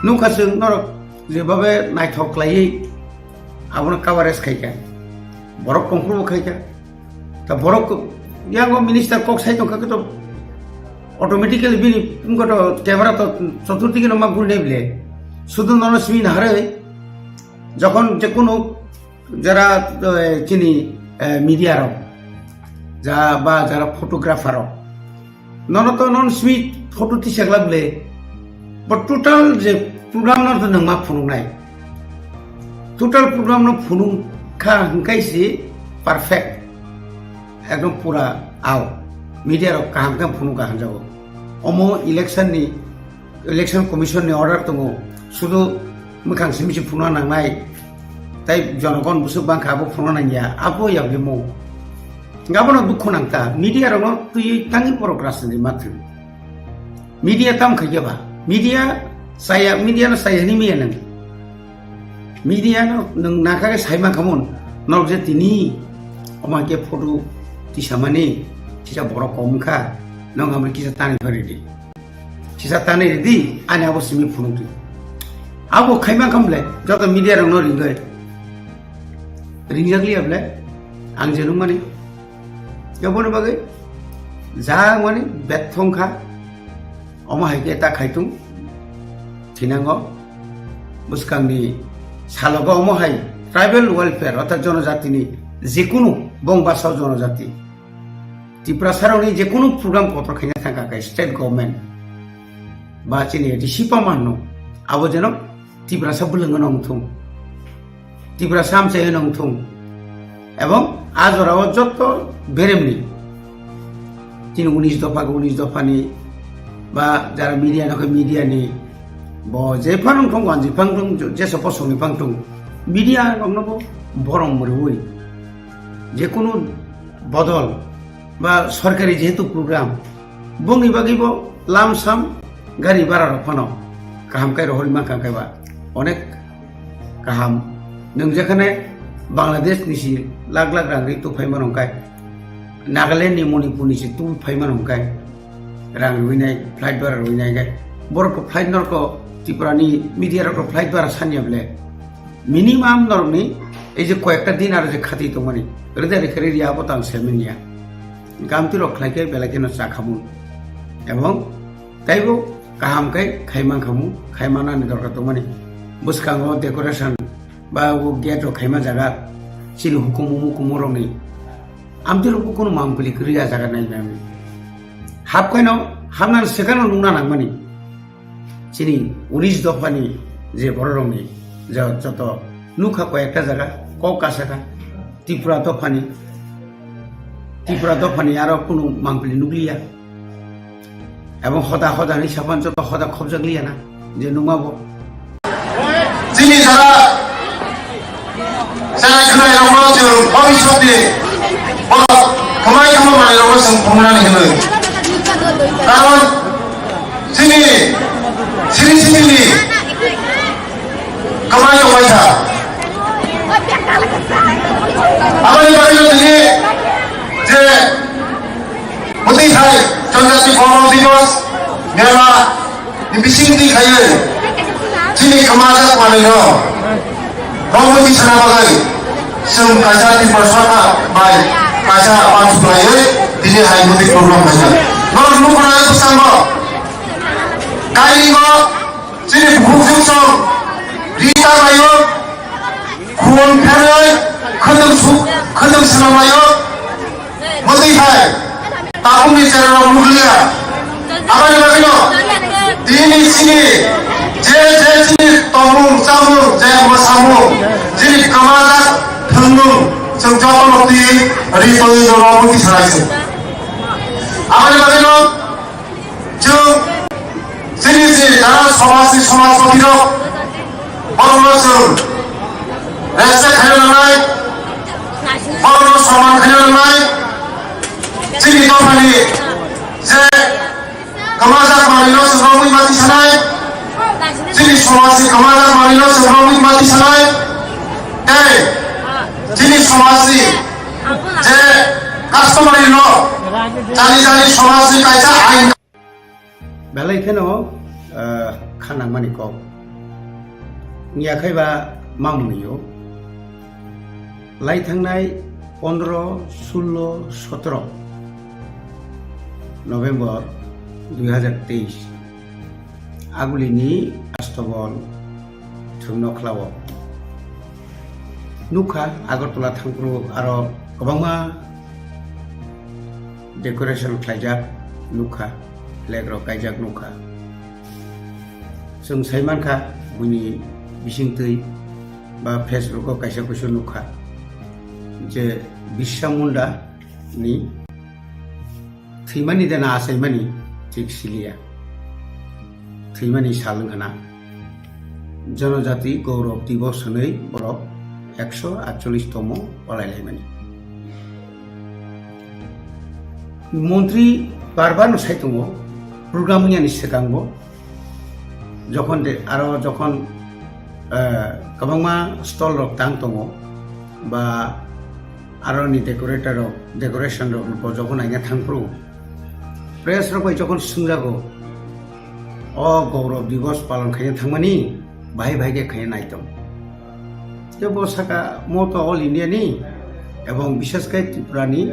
Nukha chwng norok jebabe naithok khlaiwi abono coverage khaikha, borok kongkhorbo khaikha. Ta borok yango minister kok sai tongkha khe to automatically bini wngkha to camera to choturdikke no ma gulnai ble. Sudu nono simi naharwi jokhon jekunu jara, eh, chini, eh, media rok, ja ba jara photographer rok, nono to non simi photo tisa glak le, but total je program no to nangma phunuknai, total program no phunuk kha hingkai si perfect, ekdom pura ao, media rok kaham khe phunuk kha hanjago. Omo election ni Election Commission ni order tongo, sudu mwkhang simi se phunukna nangnai, tai jonogon bwswk bangkha abo phunukna nangya, abo yagwi mo. Abono dukhu nangta, media rokno twiwi tangwi borok rajniti ma thwng. Media tam khaikhe ba, media chaya, media no chaya hinwi maya nang. Media no nwng nakha khe sai mankhamun, norok je tini omo hai khe photo tisamani, kisa borok kom wngkha, nwng hamri kisa tanwi phari di. Kisa tanwi ridi, ani abo simi phunukdi. Abo khai mankha mle, joto media rokno ringwi. Ringjak liya ble, ang je nukmani. Aboni bagwi, ja mani bethong kha, omo hai khe ta khaitung thinango. Bwskangni salogo omo hai tribal welfare orthat jonojatini jekunu bong basa jonojati Tiprasarokni jekunu program kotor khaina thangkha khe state government ba chini A D C pamanno abo jeno Tiprasa bwlwngno wngthung. Tiprasa amchaino wngthung. Ebong a jorao jotto beremni chini unis dopha, unis dophani ba jara media no khe media ni bo jephang wngthung, wanji phang thung, jesa posongni phang thung, media rokno bo borom rwui jekunu bodol ba sorkari jehetu program, bongni bagwi bo lamsam gari bara rok phano kaham khe rohorwi mankha khe ba onek kaham. Nwng jekhane Bangladesh ni si lakh lakh rang ri tu phai mano kai, Nagaland ni, Manipur ni si tu phai mano kai, rang rwinai, flight bara rwinai kai. Borok ko flight norok ko Tripura ni media rok ko flight bara sanya ble. Minimum norokni ei je koyekta din aro je khati tongmani, rwda rikhe riri abo tang semanya. Gamti rok khlai khe belai kheno chakhamu. Ebong taibo kaham khe khai mankhamu, khai manani dorkar tongmani. Bwskango decoration ba o gate rok khaima jaga chini hukumu mukumu rokni amtwi rokbo kono mampli kwrwi a jaga nai nai. Hap khaino hamnani swkangno nukna nangmani. Chini unis dophani je bororokni je joto nukha koyekta jaga kok kasakha Tripura dophani Tripura dophani aro kunu mangpili nukliya. Ebong hoda hoda hinwi sapan joto hoda khobjakliya na, je nungma bo. Chini jara chara khwnai rokno chwng bhabishyotni borok khwnai khama manwi rokno chwng phungnani hwnwi. Karon chini siri siri ni kwmai tongbai kha. Aboni bagwino tini je bwtwi hai Janjati Gaurav Diwas mela ni bising twi khaiwi chini kwmajak manwino romwi tisana bagwi chwng kaisa Tripura Sarkar bai kaisa uansuk laiwi tini hai bwtwi program khaijak. Norok nukha nai bwskango kairingo chini bukhuk jwngsong ri ta laio, khun pherwi khwtwng suk khwtwng swnam laio. Bwtwi hai tabukni cherarok nukliya. Aboni bagwino tini chini je je chini tongmung chamung je mwsamung chini kwmajak thwngmung chwng jotono twi ri tongwi rwna muitu sanai se. Aboni bagwino chwng chini je jara somajni somajpati rok borokno chwng respect khaina nangnai, borokno soman khaina nangnai, chini dophani je kwmajak manwino chwng romwi mati sanai, chini somajni kwmajak manwino chwng romwi mati sanai, tei chini somajni je customary law, jani jani somajni kaisa ain. Belai kheno, eh, kha nangmani kok. Wngya khai ba mamung nio. Lai thangnai pondro, sullo, sotro November dui hazar teis. Agulini Astobol thwngno khlao. Nukha Agartala thangphuru aro kwbangma decoration khlaijak nukha, flag rok kaijak nukha. Chwng sai mankha buini bisingtwi ba Facebook o kaisa kuisu nukha je Birsa Munda ni thwimani de na achaimani thik siliya. Thwimani sal wngkha na. Janajati Gaurav Divas hwnwi borok ekso atchollish tomo palai laimani. Montri barbar no sai tongo, program wngya ni swkang bo, jokhon de, aro jokhon, eh, kwbangma stall rok tang tongo, ba aroni decorator rok, decoration rok bo jokhon naina thangphuru, press rok bai jokhon swngjago, "O Gaurav Divas palon khaina thangmani, bahai bahai khe khaina naitong." Tei bo saka mo to All India ni, ebong bishes khe Tripura ni,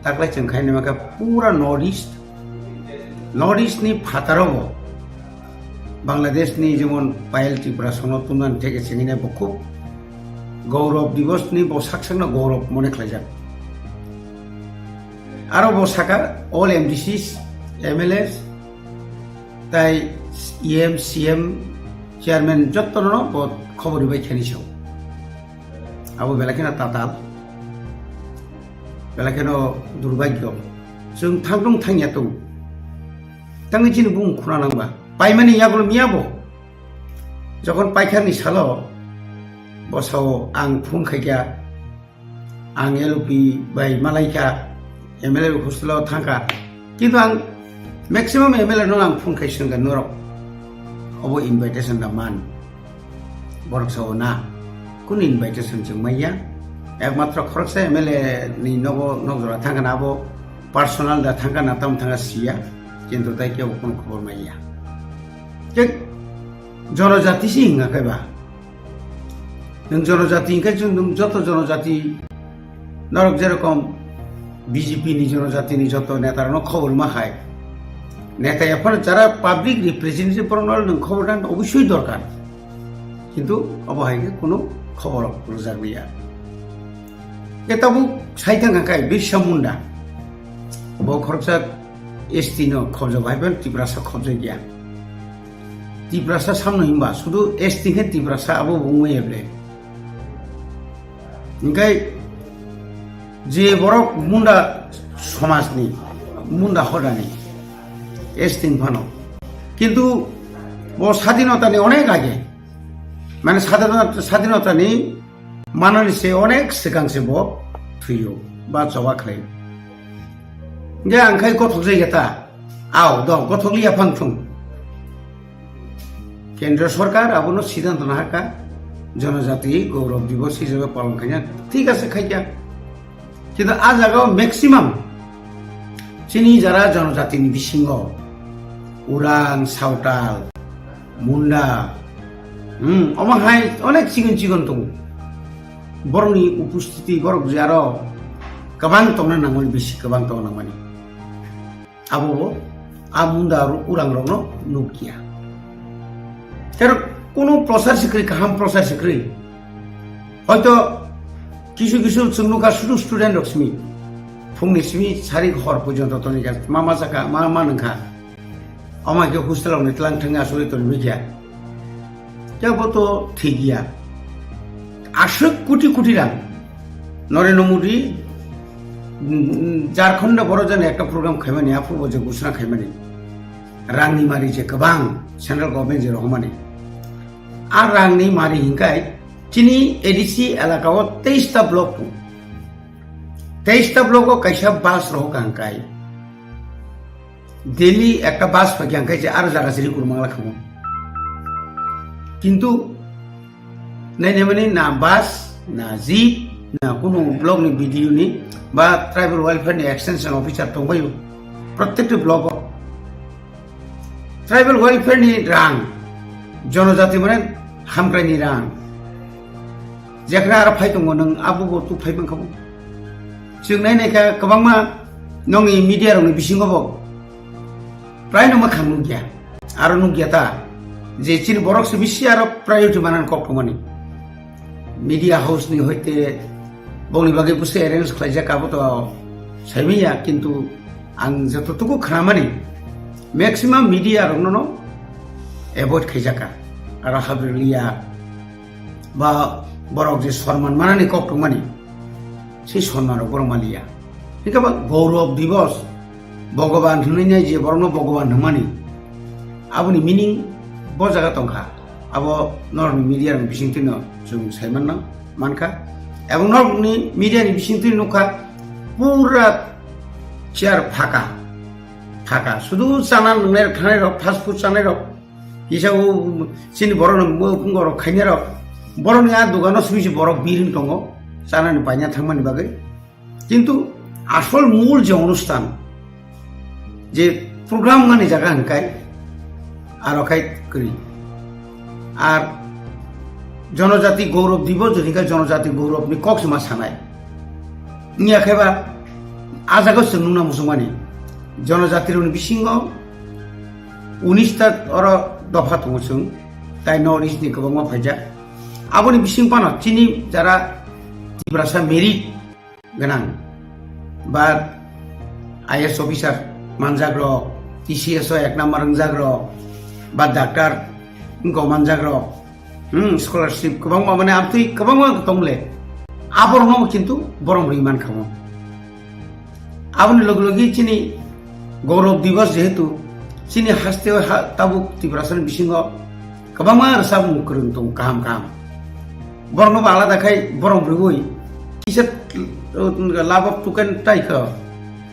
taklai chwng khaina maka pura North East, North East ni phataro bo Bangladesh ni jemon Payal Tripura sono tumnani theke chengina bo khub Gaurav Divas ni bo sak sakno Gaurav mone khlaijak. Aro bo saka all M D Cs, M L As, tai E M, C M, chairman jottono bo khobor ribai khani sao. Abo belai kheno tatal, belai kheno durbagyo. Chwng thangdung thangya tong. Tangwi chini bumung khuna nangba. Paimani yagulo miya bo. Jokhon paikharni salo, bo sao ang phone khaikha, ang L O P bai malaikha, M L A hostel o thangkha. Kintu ang maximum M L A no ang phone khai swngkha norok. Obo invitation da man. Borok sao na. Kunu invitation chwng manya. Ekmatro khoroksa M L A ni nogo nokjora thangkha na abo personal da thangkha na tam thangkha siya. Kintu tai kebo kunu khobor manya. Khe jonojati si hinga khe ba. Nwng jonojati hinga khe nwng joto jonojati norok jerokom B J P ni jonojati ni joto neta rokno khobor ma khai. Neta ephano jara public representative borok no nwng khobor dan obosoi dorkar. Kintu obo hai khe kunu khobor rok rwjak liya. Khe tabuk sai thang kha khai Birsa Munda. Bo khoroksa S T no khobjak hai phan Tiprasa khobjak ya. Tiprasa samno himba sudu S T khe Tiprasa abo bo wngwi ya ble. Hingkai Je borok munda somajni, munda hodani, S T ni phano. Kintu bo sadinotani onek age, mane sadinota-, sadinotani manani se onek swkang se bo thwiyo ba choba khlaio. Hingke ang khai gothok jai ta, ao do gothok liya phang thung. Kendra sorkar abono siddhanto nahakha, Jonojati Gaurav Divas hisabe palon khaina, thik ase khaikha. Kintu a jagao maximum chini jara jonojatini bisingo Urang, Sawtal, Munda, hmm, omo hai onek chikon chikon tongo. Borokni upostiti borok je aro kwbang tongna nangmani, bisi kwbang tongna nangmani. Abo bo a Munda aro Urang rokno nukya. Ter kunu prosar sikri, kaham prosar sikri. Hoito kisu kisu chwng nukha sudu student rok simi. Phungni simi sari hor porjonto toni kha, ma ma sakha, ma ma nungkha. Ama ke hostel rokni tlang thangwi asugwi toni mikya. Kebo to thik ya. Aswk koti koti rang. Narendra Modi, mm, Jharkhand boro jani ekta program khaimani, aphubo je ghosna khaimani. Rangni mari je kwbang central government je rohormani. A rangni mari hinkai chini A D C elaka o teis ta block tongo. Teis ta block o kaisa bus rohor ka hinkai. Daily ekta bus phai khe ang khe je aro jaga siri kurmangla khamu. Kintu nainamani na bus, na jeep, na kunu block ni B D O ni ba tribal welfare ni extension officer tongbaio. Protekti block o. Tribal welfare ni rang, jonojati mane hamkrai ni rang. Jekhna aro phai tongo nwng abo bo tu phai mankha bo. Chwng nai naikha kwbangma nongni media rokni bisingo bo prai no makhang nukya. Aro nukya ta je chini borok se bisi aro priority manan kok thumani. Media house ni hoite bongni bagwi bwse arrange khlaijak abo to saimanya, kintu ang jototuku khnamani maximum media rokno no avoid khaijaka. Aro habri liya ba borok je sonman manani kok tongmani, sei sonman rok borok maliya. Hingke ba Gaurav Divas, Bhogoban hwnwi nai je borokno Bhogoban hwnmani, aboni meaning bo jaga tongkha. Abo norokni media ni bisingtwi no chwng sai manna, mankha. Ebong norokni media ni bisingtwi nukha, pura chair phaka, phaka. Sudu chana nungnai rok, thanai rok, fast food chanai rok, kisa o chini borok no mo phungo rok khainai rok, borok ni a dogano simi se borok biring tongo, chana ni paina thangmani bagwi. Kintu asol mul je onusthan, je program mani jaga hwnkai, aro khai kwrwi. Ar Jonojati Gaurav Divas jodi kha Jonojati Gaurav ni kok se ma sanai. Wngya khe ba a jaga o chwng nukna muchungmani. Jonojati rokni bisingo unis ta oro dopha tongo chwng, tai North East ni kwbangma phaijak. Aboni bising phano chini jara Tiprasa merit gwnang ba I A S officer manjak rok, T C S o ek number wngjak rok, ba doctor wngkok manjak rok, hmm, scholarship kwbangma, mane amtwi kwbangma tongle, aborokno kintu borom rwi mankha mo. Aboni logi logi chini Gaurav Divas jehetu chini haste o ha tabuk Tiprasa ni bisingo kwbangma rwchapmung kwrwng tongo kaham kaham. Borokno bo alada khai borom rwui kisa, uh, lab of token tai kha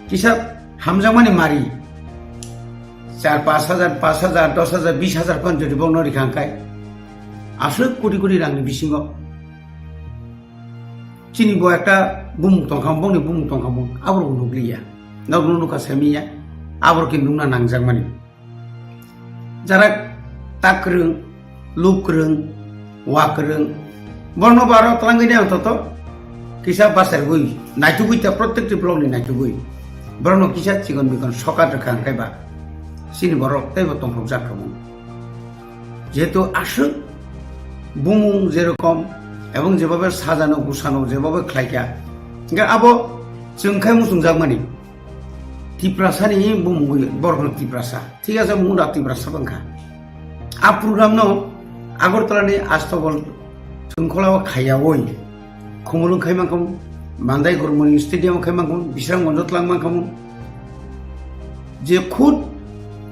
kisa hamjakmani mari char pash hajar, pash hajar, dos hajar, bis hajar phan jodi borokno rikha khai aswk koti koti rangni bisingo chini bo ekta bumung tongkha, bongni bumung tongkha, bong aborok nukliya, norokno nukha semiya, aborok khe nukna nangjakmani. Jara ta kwrwng, luk kwrwng, wa kwrwng, borno baro twlangwi nai antoto kisa bachar gwi naitugwi ta, protekti block ni naitugwi borokno kisa chikon bikon sokat rwkha hwnkhe ba chini borok teibo tongphokjak kha mung. Jehetu aswk bumung jerokom ebong jebabe sajano gusano jebabe khlaikha, hwnkhe abo chwng khai muchungjakmani. Tiprasani bumungwi borokno Tiprasa, thik ase, munda Tiprasa bangkha. A program no Agartala ni Astobol Chwngkhola o khaiyawi khumulwng khai mankha. Mandai Gurmani Stadium khai mankhamun, Bisramganj o tlang mankhamun. Je khud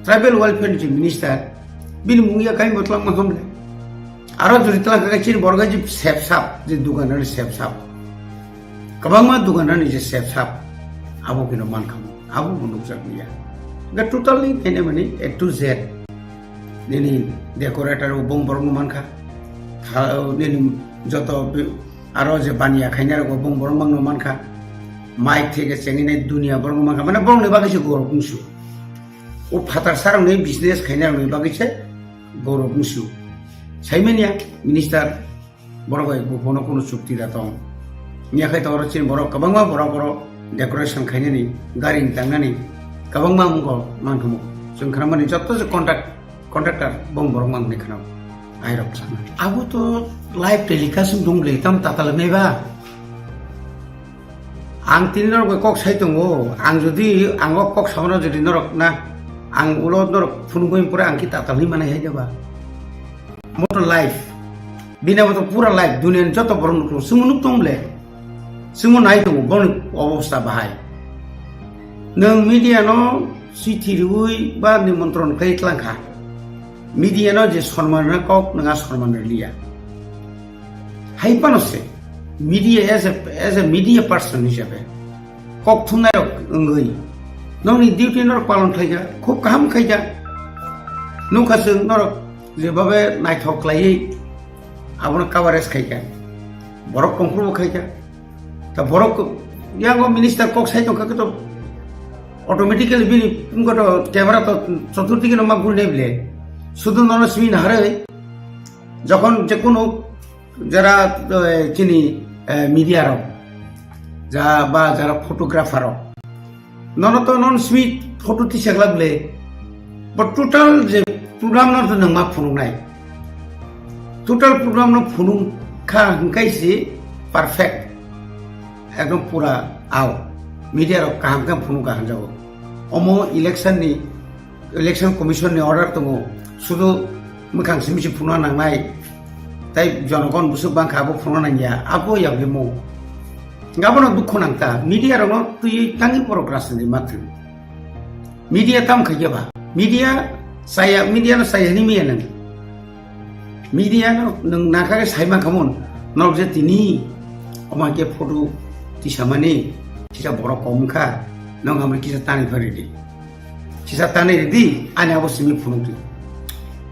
tribal welfare ni je minister, bini mung ya kaimbo tlang mankhamle. Aro jodi tlang kha chini borok je sep sap, je dugan rani sep sap. Kwbangma dugan rani je sep sap, abo kino mankhamun, abo bo nukjak liya. Ga totally kene mani A to Z. Nini decorator bo bong borok no mankha. Tha-, nini joto bi-, aro je baniya khainai rok bo bong borok mang no mankha. Mic theke chengini dunia borok no mankha. Mane borok ni bagwi se gorok bungsu. O phatar sarok ni business khainai rok ni bagwi se gorok bungsu. Saimanya minister borok bai buphano kunu chukti da tong. Miya khai to oro chini borok kwbangma borok oro decoration khainani, gari ni tangnani kwbangma wngkha manthomo. Chwng khnamani jotto je contract, contractor bong borok mangni khna airok sana. Abo to live telecast wng dong le tam tatal nai ba. Ang tini norok bai kok sai tongo, ang jodi ang o kok samano jodi norok na, ang ulo norok phunugwi pore ang ki tatal ni manai hai ba. Moto live. Bini abo to pura live. Duniani joto borok nuk tongo. Chwngno nuk tong ble. Chwngno nai tongo. Borokni obostha bahai. Nwng media no chithi riwi ba nimontron khlai tlang kha. Media no je sonman rwna kok nwng a sonman rwliya. Hai phano se media as a, as a media person hisabe kok thumnai rok wngwi nokni duty norok palon khlaijak, khub kaham khaijak. Nukha chwng norok jebabe naithok khlaiwi abono coverage khaikha, borok tongphuru bo khaikha. Ta borok yango minister kok sai tongkha khe to automatically bini wngkha to camera to chotur dike no ma guri nai bile. Sudu nono simi naharwi jokhon je kono jara, eh, chini, eh, media rok, ja ba jara photographer rok, nono to non simi photo tisajak le, but total je program no to nangma phunuknai, total program no phunuk kha hwnkhe se perfect, ekdom pura ao, media rok kaham khe phunuk kha hwnjago. Omo election ni Election Commission ni order tongo, sudu mwkhang simi se phunukna nangnai, tai jonogon bwswk bangkha abo phunukna nangya, abo yagwi mo. Abono dukhu nangta, media rokno twiwi tangwi borok rajniti ma thwng. Media tam khaikhe ba, media chaya, media no chaya hini miya nang. Media no nwng nakha khe sai mankhamun, norok je tini omo hai khe photo tisamani, kisa borok kom wngkha, nwng amri kisa tani pharidi. Kisa tanwi ridi, ani abo simi phunukdi.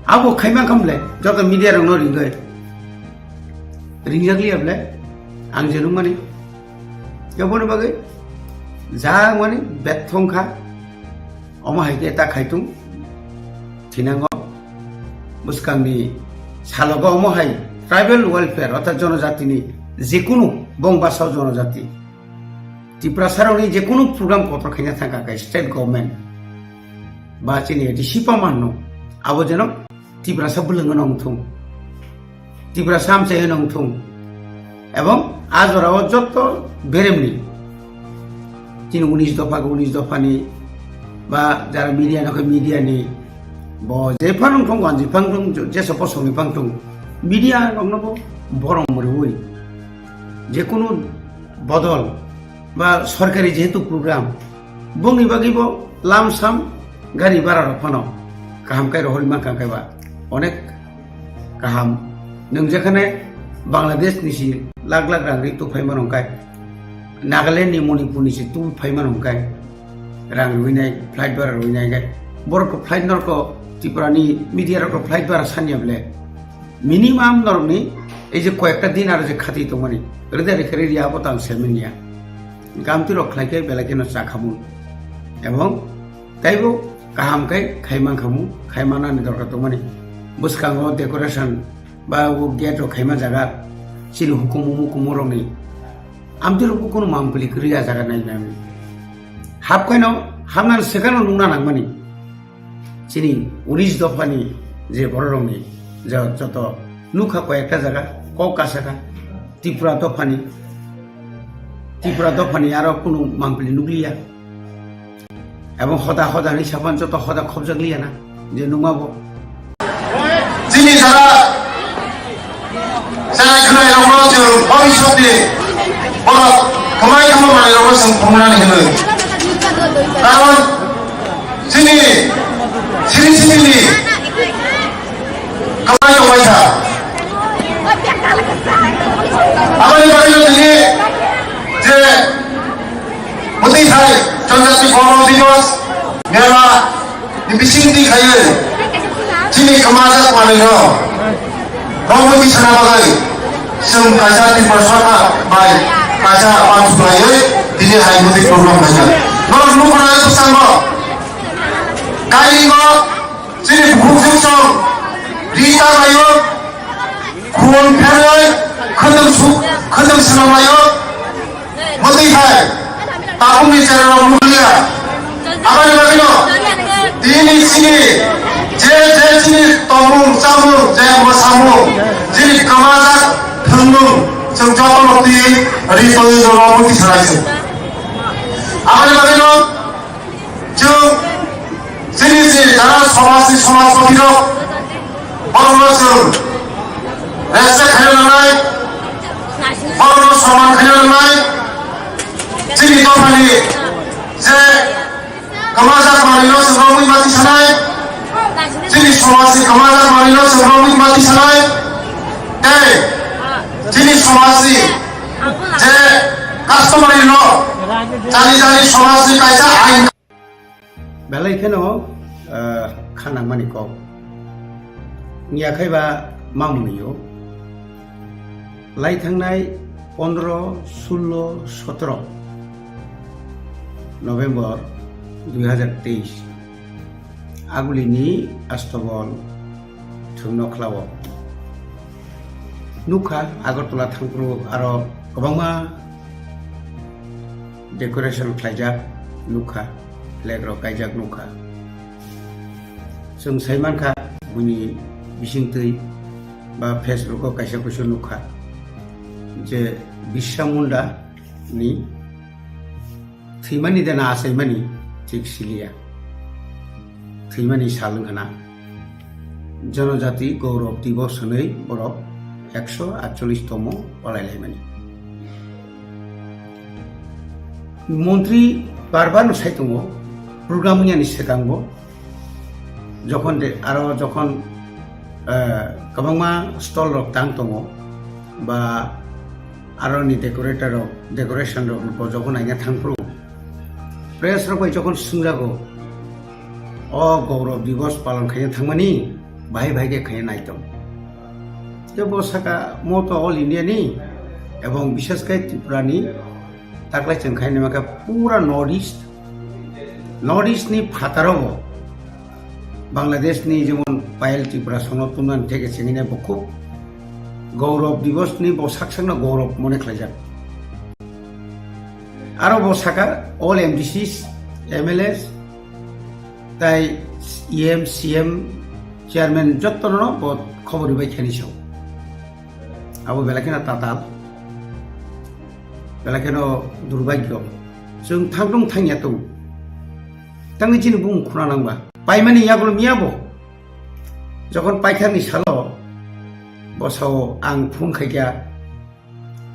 Abo khaima khamle, joto media rokno ringwi. Ringjak liya ble, ang je nukmani. Aboni bagwi, ja mani bethong kha, omo hai khe ta khaitung, thinango, bwskangni salogo omo hai tribal welfare, orthat jonojatini jekunu bong basao jonojati. Tiprasarokni jekunu program kotor khaina thangkha khe state government ba chini A D C pamanno abo jeno Tiprasa bwlwngno wngthung, Tiprasa amchaino wngthung, ebong a jorao jotto beremni chini unis dopha, unis dophani ba jara media nokhe media ni bo jephano wngthung, wanji phang thung, jesa bosongni phang thung, media rokno bo borom rwui jekunu bodol ba sorkari jehetu program, bongni bagwi bo lamsam gari bara rok phano kaham khe rohorwi mankha khe ba onek kaham. Nwng jekhane Bangladesh ni si lakh lakh rang ri tuphai mano khe, Nagaland ni Manipur ni si tuphai mano khe, rang rwinai, flight bara rwinai khe, borok ko flight norok ko Tripura ni media rok ko flight bara sanya ble. Minimum norok ni ei je koyekta din aro je khati tongmani, rida rikhe ri abo tang semenya. Gamti rok khlai khe belai kheno chakhamun. Ebong taibo kaham khe khaimang khamu, khaimana ni dorkar tongmani. Bwskango decoration ba o gate rok khaima jaga chini hukumu mukumu rok ni amtwi rok kunu mangpili kwrwi a jaga nai nai. Hap khaino hamnani swkangno nungna nangmani. Chini unis dophani je bororokni je joto nukha koi ekta jaga kok kasaka Tripura dophani, Tripura dophani aro kunu mangpili nukliya. Ebong hoda hoda ni sapan joto hoda khobjakliya na je nungma bo. Chini jara, jara khwnai rokno chwng bhobishyot ni borok Kwmai kwmai manwirokno chwng phunuknani hwnwi. Karon chini siri siri ni kwmai tongbai kha. Aboni bagwino tini je mwtwi hai Janjati Gaurav Divas Mela ni bisingtwi khaiwi chini kwmajak manwirok romwi tisana bagwi chwng kaisa Tripura Sarkar bai kaisa uansuk laiwi tini hai mwtwi program khaijak. Norok nukha nai bwskango kairingo chini bukhuk song rita laio, khun pherwi khwtwng su-, khwtwng swnam laio. Mwtwi hai tabukni cherarok nukliya. Aboni bagwino tini chini je je chini tongmung chamung je mwsamung chini kwmajak thwngmung chwng jotono twi ri tongwi jorok mwtwi salai se. Aboni bagwino chwng chini je jara somajni somajpati rok borokno chwng respect khaina nangnai, borokno soman khaina nangnai, chini dophani je kwmajak manwirok chwng romwi mati sanai, chini somajni kwmajak manwirok chwng romwi mati sanai, tei chini somajni je customary law, jani jani somajni kaisa ain. Belai kheno, ah, kha nangmani kok. Wngya khai ba mamung yo. Lai thangnai pondro, sullo, sotro November dui hazar teis. Agulini Astobol thwngno khlao. Nukha Agartala thangphru aro kwbangma decoration khlaijak nukha, flag rok kaijak nukha. Chwng sai mankha buini bisingtwi ba Facebook o kaisa kuisu nukha je Birsa Munda ni thwimani de na achaimani thik siliya. Thwimani sal wngkha na. Janajati Gaurav Divas hwnwi borok ekso atchollish tomo palai laimani. Montri bar bar no sai tongo, program wngya ni swkango, jokhon de, aro jokhon, eh, kwbangma stall rok tang tongo, ba aroni decorator rok, decoration rok bo jokhon naina thangphuru, press rok bai jokhon swngjago, "O Gaurav Divas palon khaina thangmani, bahai bahai khe khaina naitong." Tei bo saka, "Mo to all India ni, ebong bishes khe Tripura ni, taklai chwng khaina maka pura North East, North East ni phataro bo." Bangladesh ni jemon Payal Tripura sono tumnani theke chengine bo khub Gaurav Divas ni bo sak sakno Gaurav mone khlaijak. Aro bo saka all M D Cs, M L As, tai E M, C M, chairman jottono bo khobor ribai khani sao. Abo belai kheno tatal, belai kheno durbagyo. Chwng thangdung thangya tong. Tangni chini bung khuna nangba. Paimani yagulo miya bo. Jokhon paithakni salo bo sao ang phone khaikha,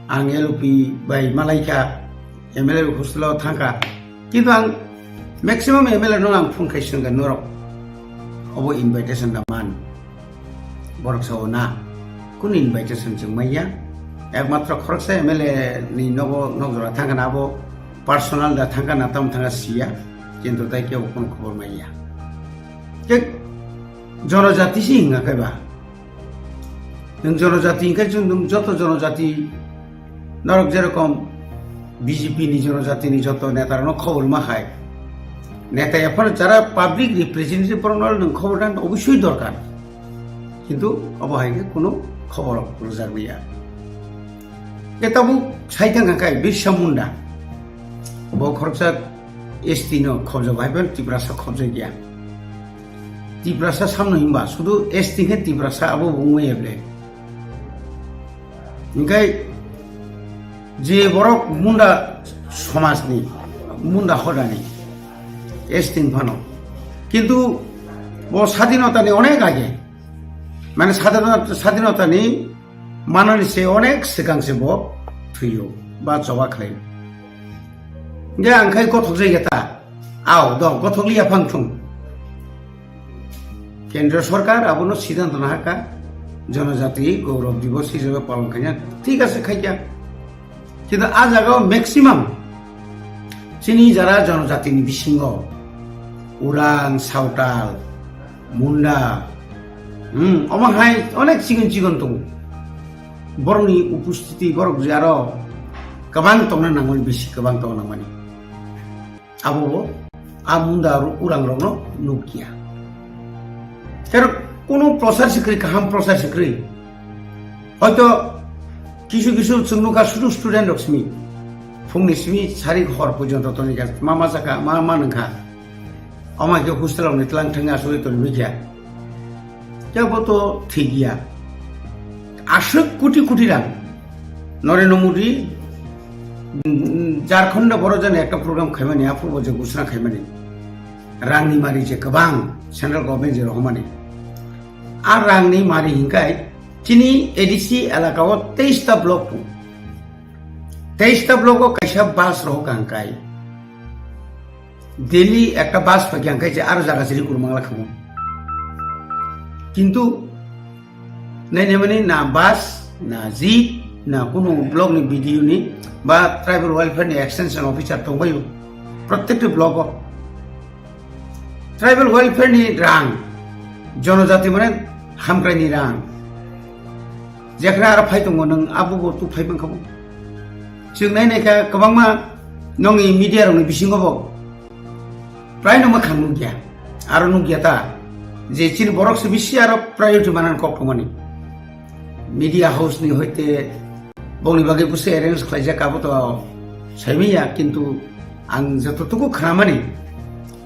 ang L O P bai malaikha, M L A hostel o thangkha. Kintu ang maximum M L A no ang phone khai swngkha norok obo invitation da man. Borok sao na, kunu invitation chwng manya. Ekmatro khoroksa M L A ni nogo nokjora thangkha na abo personal da thangkha na tamo thangkha siya. Kintu tai kebo kunu khobor manya. Khe jonojati si hinga khe ba. Nwng jonojati hinga khe chwng nwng joto jonojati norok jerokom B J P ni jonojati ni joto neta rokno khobor ma hai. Neta ephano jara public representative rokno nwng khobor dan obosoi dorkar. Kintu obo hai khe kunu khobor rwjak liya. Khe tabuk sai thang kha kai Birsa Munda. Bo khoroksa S T no khobjak hai, Tiprasa khobjak ya. Tiprasa samno himba, sudu S T khe Tiprasa abo bo wngwi eble. Hinkhe je borok Munda somajni, Munda hodani S T ni phano. Kintu bo sadinotani onek age, mane sadinota, sadinotani manani se onek swkang se bo thwiyo ba choba khlaio. Hingke ang khai gothok jai ta. Ao, do, gothok liya phang thung. Kendra sorkar abono siddhanto nahaka, Jonojati Gaurav Divas hisabe palon khaina. Thik ase, khaikya. Kintu a jagao maximum chini jara jonojatini bisingo Urang, Sawtal, Munda, hmm, omo hai onek chigon chigon tongo. Borokni upostiti borok je aro kwbang tongna nangmani, bisi kwbang tongna nangmani. Abo bo a Munda aro Urang rokno nukya. Tero kono prochar se kwrwi, kaham prochar se kwrwi. Hoito kisu kisu chwng nukha sudu student rok simi. Phungni simi sari hor porjonto tongwi kha, ma ma chakha, ma ma nungkha. Omo khe hostel rokni tlang thangwi asugwi tongwi kha. Kebo to thik ya. Aswk koti koti rang. Narendra Modi, mm, Jharkhand boro jani ekta program khaimani, aphuru bo je gusna khaimani. Rangni mari je kwbang, central government je rohormani. A rangni mari hinkai, chini A D C elaka o teis ta block tong. Teis ta block o kaisa bus rohor kha hinkai. Daily ekta bus phai khe ang khe je aro jaga siri kurmang la khamu. Kintu nai nai mani na bus, na jeep, na kunu block ni B D O ni ba tribal welfare ni extension officer tongbaio. Protekti block o tribal welfare ni rang, jonojati mane hamkrai ni rang. Jekhna aro phai tongo nwng abo bo tu phai mankha bo. Chwng nai nai kha kwbangma nongni media rokni bisingo bo. Prai no mwkhang nukya, aro nukya ta, je chini borok se bisi aro priority manan kok thumani. Media house ni hoite bongni bagwi busi arrange khlaijak abo to saimanya, kintu ang jototuku khnamani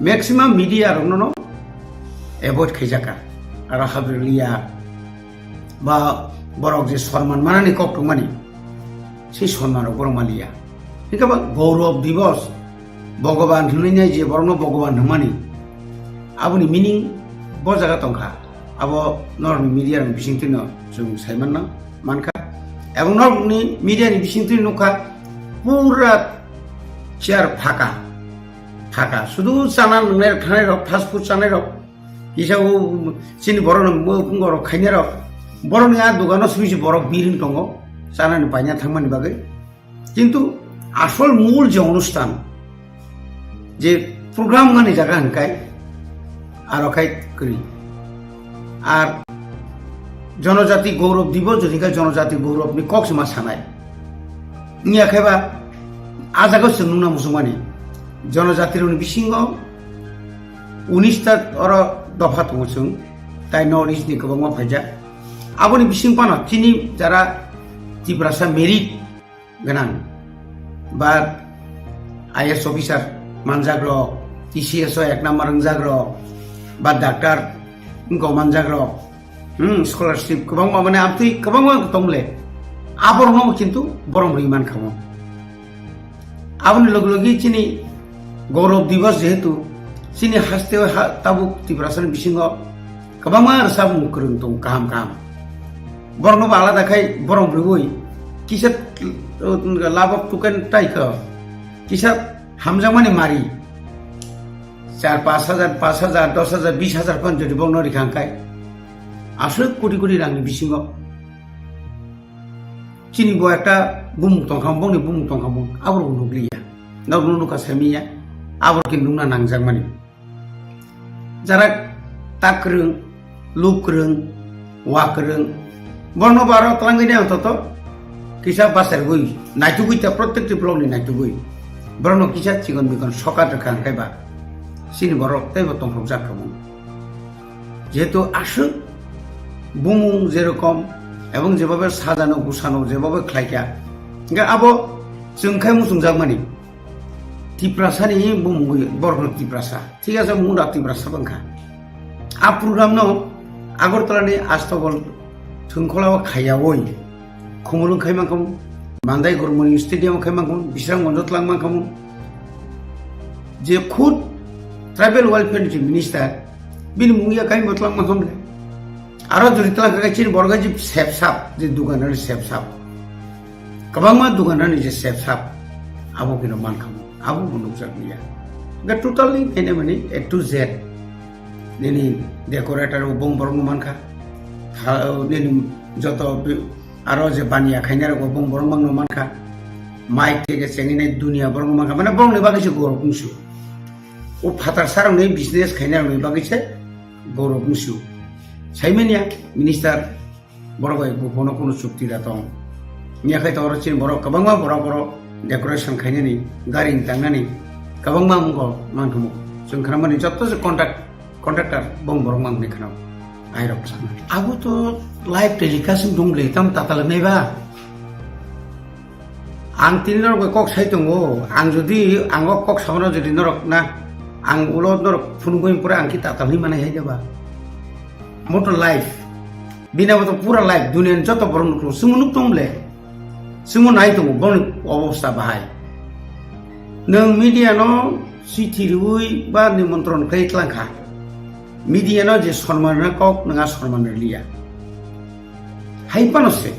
maximum media rokno no avoid khaijaka, aro habri liya ba borok je sonman manani kok thumani, se sonman rok borok maliya. Hingke ba Gaurav Divas, Bhogoban hwnwi nai je borokno Bhogoban hwnmani, aboni meaning bo jaga tongkha. Abo norokni media rokni bisingtwino chwng saimanna mankha. Ebong norokni media ni bisingtwi nukha, pura chair phaka, phaka. Sudu chana nwngnai rok, thanai rok, fast food chanai rok, kisa o chini borok no bo phungo rok khainai rok, borok ni a dogano simi si borok biring tongo, chana ni paina thangmani bagwi. Kintu asol mul je onusthan, je program mani jaga hwnkai, aro khai kwrwi. Ar Jonojati Gaurav Divas jodi khai Jonojati Gaurav ni kok se ma sanai. Wngya khai ba a jaga se nungna muchungmani. Jonojati rokni bisingo unis ta oro dopha tongo chwng, tai North East ni kwbangma phaijak. Aboni bising phano chini jara Tiprasa merit gwnang ba I A S officer manjak rok, T C S o ek number wngjak rok, ba doctor wngkok manjak rok, hmm, scholarship kwbangma, mane amtwi kwbangma tong le, aborokno kintu borom rwi mankha mo. Aboni logi logi chini Gaurav Divas jehetu chini haste ha tabuk Tiprasani bisingo kwbangma rwchapmung kwrwng tongo kaham kaham. Borokno bo alada khai borom rwui kisa, uh, labok tuken tai kho, kisa hamjakmani mari char pash hajar, pash hajar, dos hajar, bis hajar phan jodi bokno rikha hwnkhe aswk koti koti rangni bisingo chini bo ekta bumung tongkha, bongni bumung tongkha, bong aborok nukliya. Nokno nukha semiya, aborok khe nukna nangjakmani. Jara tak kwrwng, luk kwrwng, wa kwrwng, borno baro twlangwi nang toto kisa basergwi naitugwi ta, protekti block ni naitugwi borokno kisa chikon bikon sokat rwkha hwnkhe ba chini borok teibo tongphokjak kha mung. Jehetu aswk bumung jerokom ebong jebabe sajano gusano jebabe khlaikha, hingkhe abo chwng khai muchungjakmani Tiprasani bumungwi borokno Tiprasa, thik ase, munda Tiprasa bangkha. A program no Agartala ni Astobol thwngkhola o khaiyawi Khumulwng khai mankhamu, Mandai Gurmani Stadium khai mankhamu, Bisramganj o twlang mankhamu. Je khud tribal welfare ni je minister, bini mung ya kaimbo twlang mankhamu le. Aro jodi twlang kha chini borok je sepsap, je dugan rani sepsap. Kwbangma dugan rani je sepsap, abo kino mankhamu. Abo bo nukjak liya. Ga totally naina mani A to Z. Nini decorator bo bong borok no mankha. Tha-, nini joto bi-, aro je baniya khainai rok bo bong borok mang no mankha. Mic theke chengwi nai dunia borok no mankha. Mane borok ni bagwi se gorok wngsu. O phatar sarok ni business khainai rok ni bagwi se gorok wngsu. Saimanya minister, borok bai buphano kunu chukti da tong. Miya khai to oro chini borok kwbangma borok oro decoration khainani, gari ni tangnani kwbangma wngkha manthumo. Chwng khwnamani jotto se contact, contractor bong borok mang ni khwnam. Airok sana. Abo to live telecast dong le tam tatal nai ba. Ang tini norok bai kok sai tongo, ang jodi ang o kok samano jodi norok na, ang ulo norok phunugwi pore ang ki tatal hi manai hai ba. Moto live. Bini abo to pura live, duniani joto borok nuklo. Chwngno nuk tong le. Chwngno nai tongo, boni obostha bahai. Nwng media no chithi riwi ba nimontron khlai tlang kha. Media no je sonman rwna kok, nwng a sonman rwliya. Hai phano se,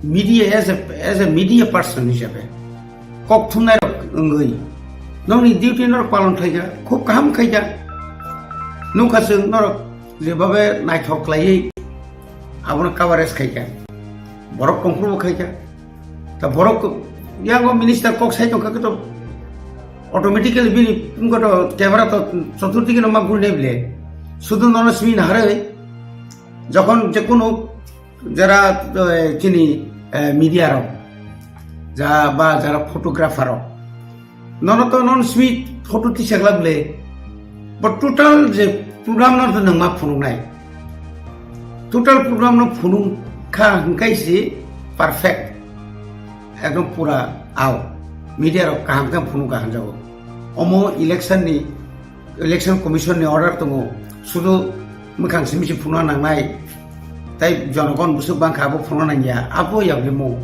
media as a, as a media person hisabe. Kok thumnai rok wngwi nokni duty norok palon khlaikha, khub kaham khaikha. Nukha chwng norok jebabe naithok khlaiwi abono coverage khaikha. Borok kongkhrubo khaikha. Ta borok yango minister kok sai tongkha khe to automatically bini wngkha to camera to choturdikke no ma gulnai ble. Sudu nono simi naharwi jokhon jekunu jara, eh, chini, eh, media rok, ja ba jara photographer rok, nono to non simi photo tisa glak le, bo total je program no to nwng ma phunuk nai, total program no phunuk kha hwnkhe se perfect, ekdom pura ao, media rok kaham khe phunuk kha hwnjago. Omo election ni Election Commission ni order tongo, sudu mwkhang simi se phunukna nangnai, tai jonogon bwswk bangkha abo phunukna nangya, abo yaglimo.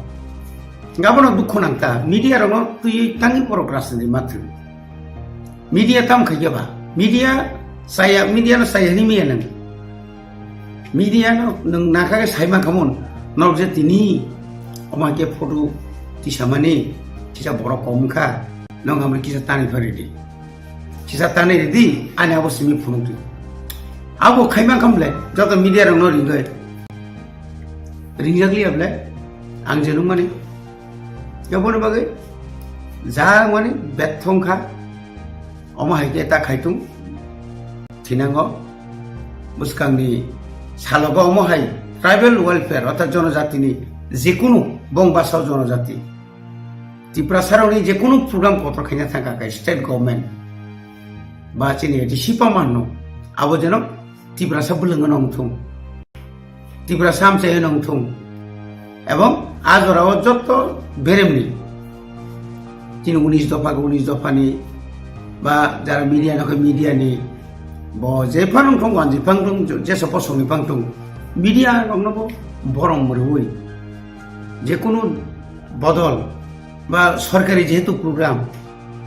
Abono dukhu nangta, media rokno twiwi tangwi borok rajniti ma thwng. Media tam khaikhe ba, media chaya, media no chaya hinwi maya nang. Media no nwng nakha khe sai mankha mun, norok je tini omo hai khe photo tisamani, kisa borok kom wngkha, nwng amo kisa tanwi phari di. Kisa tanwi ridi, ani abo simi phunuk di. Abo khai mankha mle, joto media rokno ringwi. Ringjak liya ble, ang je nukmani. Aboni bagwi, ja mani bethong kha, omo hai khe ta khaitung, thinango, bwskangni salogo omo hai tribal welfare, orthat jonojatini jekunu bong basao jonojati. Tiprasarokni jekunu program kotor khaina thangkha khe state government ba chini A D C pamanno abo jeno Tiprasa bwlwngno wngthung, Tiprasa amchaino wngthung, ebong a jorao jotto beremni chini unis dopha, unis dophani ba jara media nokhe media ni bo jephano wngthung, wanji phang thung, jesa posongni phang thung, media rokno bo borom rwui jekunu bodol ba sorkari jehetu program,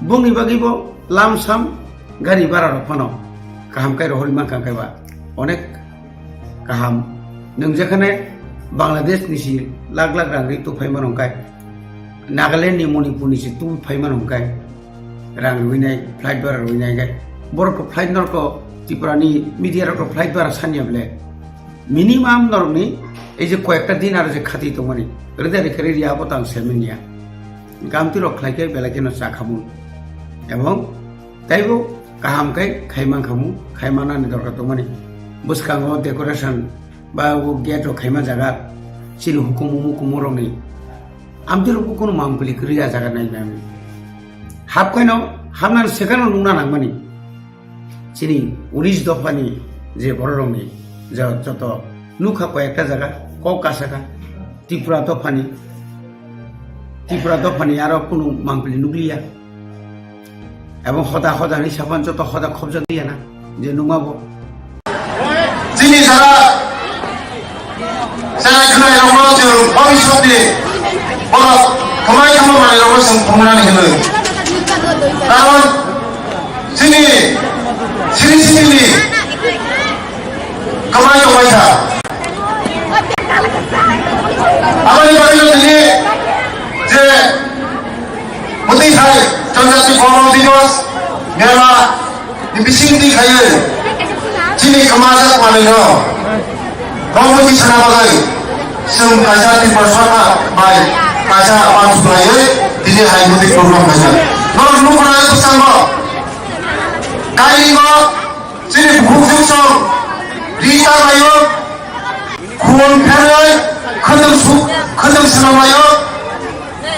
bongni bagwi bo lamsam gari bara rok phano kaham khe rohorwi mankha khe ba onek kaham. Nwng jekhane Bangladesh ni si lakh lakh rang ri tu phai mano khe, Nagaland ni Manipur ni si tu phai mano khe, rang rwinai, flight bara rwinai khe, borok to flight norok to Tripura ni media rok to flight bara sanya ble. Minimum norokni ei je koyekta din aro je khati tongmani, rwda rikha ri abo tang semenya. Gamti rok khlai khe belai kheno chakhamun. Ebong taibo kaham khe khai mankhamu, khai manani dorkar tongmani. Bwskango decoration ba o gate rok khaima jaga chini hukumu mukumu rokni. Amtwi rokbo kono mangpili kwrwi a jaga nai nai. Hap khaino, hapnani sekano nungna nangmani. Chini unis dophani je bororokni je joto nukha koyekta jaga, kok kasaka, Tripura dophani, Tripura dophani aro kunu mangpili nukliya. Ebong hoda hoda ni sapan joto hoda khobjak liya na, je nungma bo. Chini jara, jara khwnai rokno chwng bhabishyot ni borok khwnai khama manwi rokno chwng phunuknani hwnwi. Karon chini siri siri ni kwmai tongbai kha. Aboni bagwi no tini je bwtwi hai chonjati borok Rok, rok muitu sana bagwi, chwng kaisa Tripura Sarkar bai kaisa pansu khlaiwi tini hai muitu program kaisa. Norok nuknai bwskango, kairingo, chini bukhuk jwngsong, ri ta laio, khun pherwi, khwtwng su-, khwtwng swnam laio,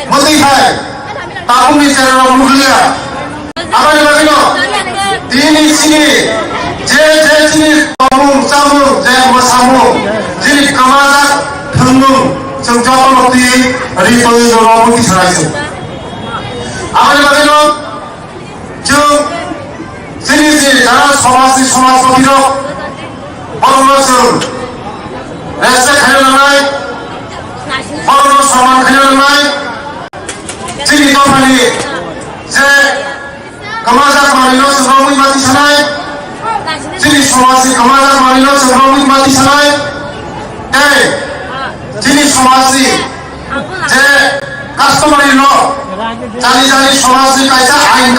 Mwtwi hai tabukni cherarok nukliya. Aboni bagwino tini chini je je chini tongmung chamung je mwsamung chini kwmajak thwngmung chwng jotono twi ri tongwi rwrwk mwtwi sanai chwng. Aboni bagwino Chwng chini je jara somajni somajpati rok, borokno chwng respect khaina nangnai, borokno soman khaina nangnai. Chini dophani je kwmajak manwino chwng romwi mati sanai, chini somajni kwmajak manwino chwng romwi mati sanai, tei chini somajni je customary law, jani jani somajni kaisa ain.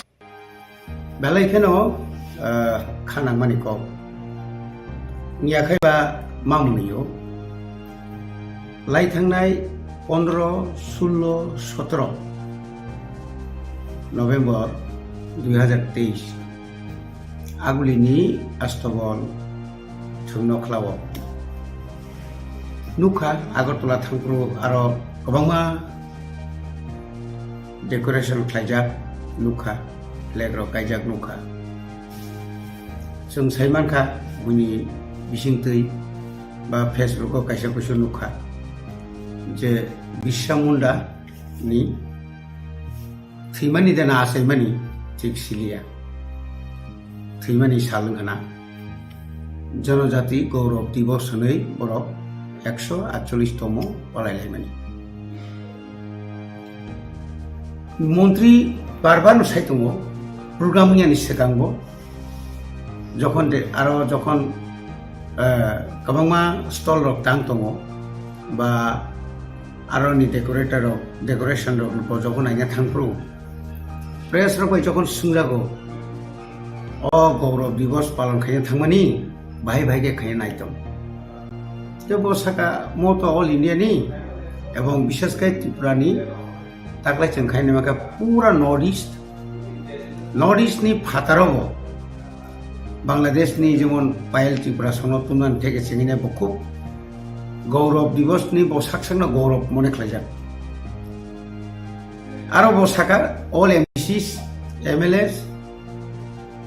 Belai kheno, ah, kha nangmani kok. Wngya khai ba mamung nio. Lai thangnai pondro, sullo, sotro November dui hazar teis. Agulini Astobol chwngno khlao. Nukha Agartala thangphru aro kwbangma decoration khlaijak nukha, flag rok kaijak nukha. Chwng sai mankha buini bisingtwi ba Facebook o kaisa kusu nukha je Birsa Munda ni thwimani de na achaimani thik siliya. Thwimani sal wngkha na. Janajati Gaurav Divas hwnwi borok ekso atchollish tomo palai laimani. Montri barbar no sai tongo, program wngya ni swkang bo, jokhon de, aro jokhon, eh, kwbangma stall rok tang tongo, ba aroni decorator rok, decoration rok bo jokhon naina thangphuru, press rok bai jokhon swngjago, "O Gaurav Divas palon khaina thangmani, bahai bahai khe khaina naitong." Tei bo saka, "Mo to all India ni, ebong bishes khe Tripura ni, taklai chwng khaina maka pura North East, North East ni phataro bo." Bangladesh ni jemon Payal Tripura sono tumnan theke chengine bo khub Gaurav Divas ni bo sak sakno Gaurav mone khlaijak. Aro bo saka all M D Cs, M L As,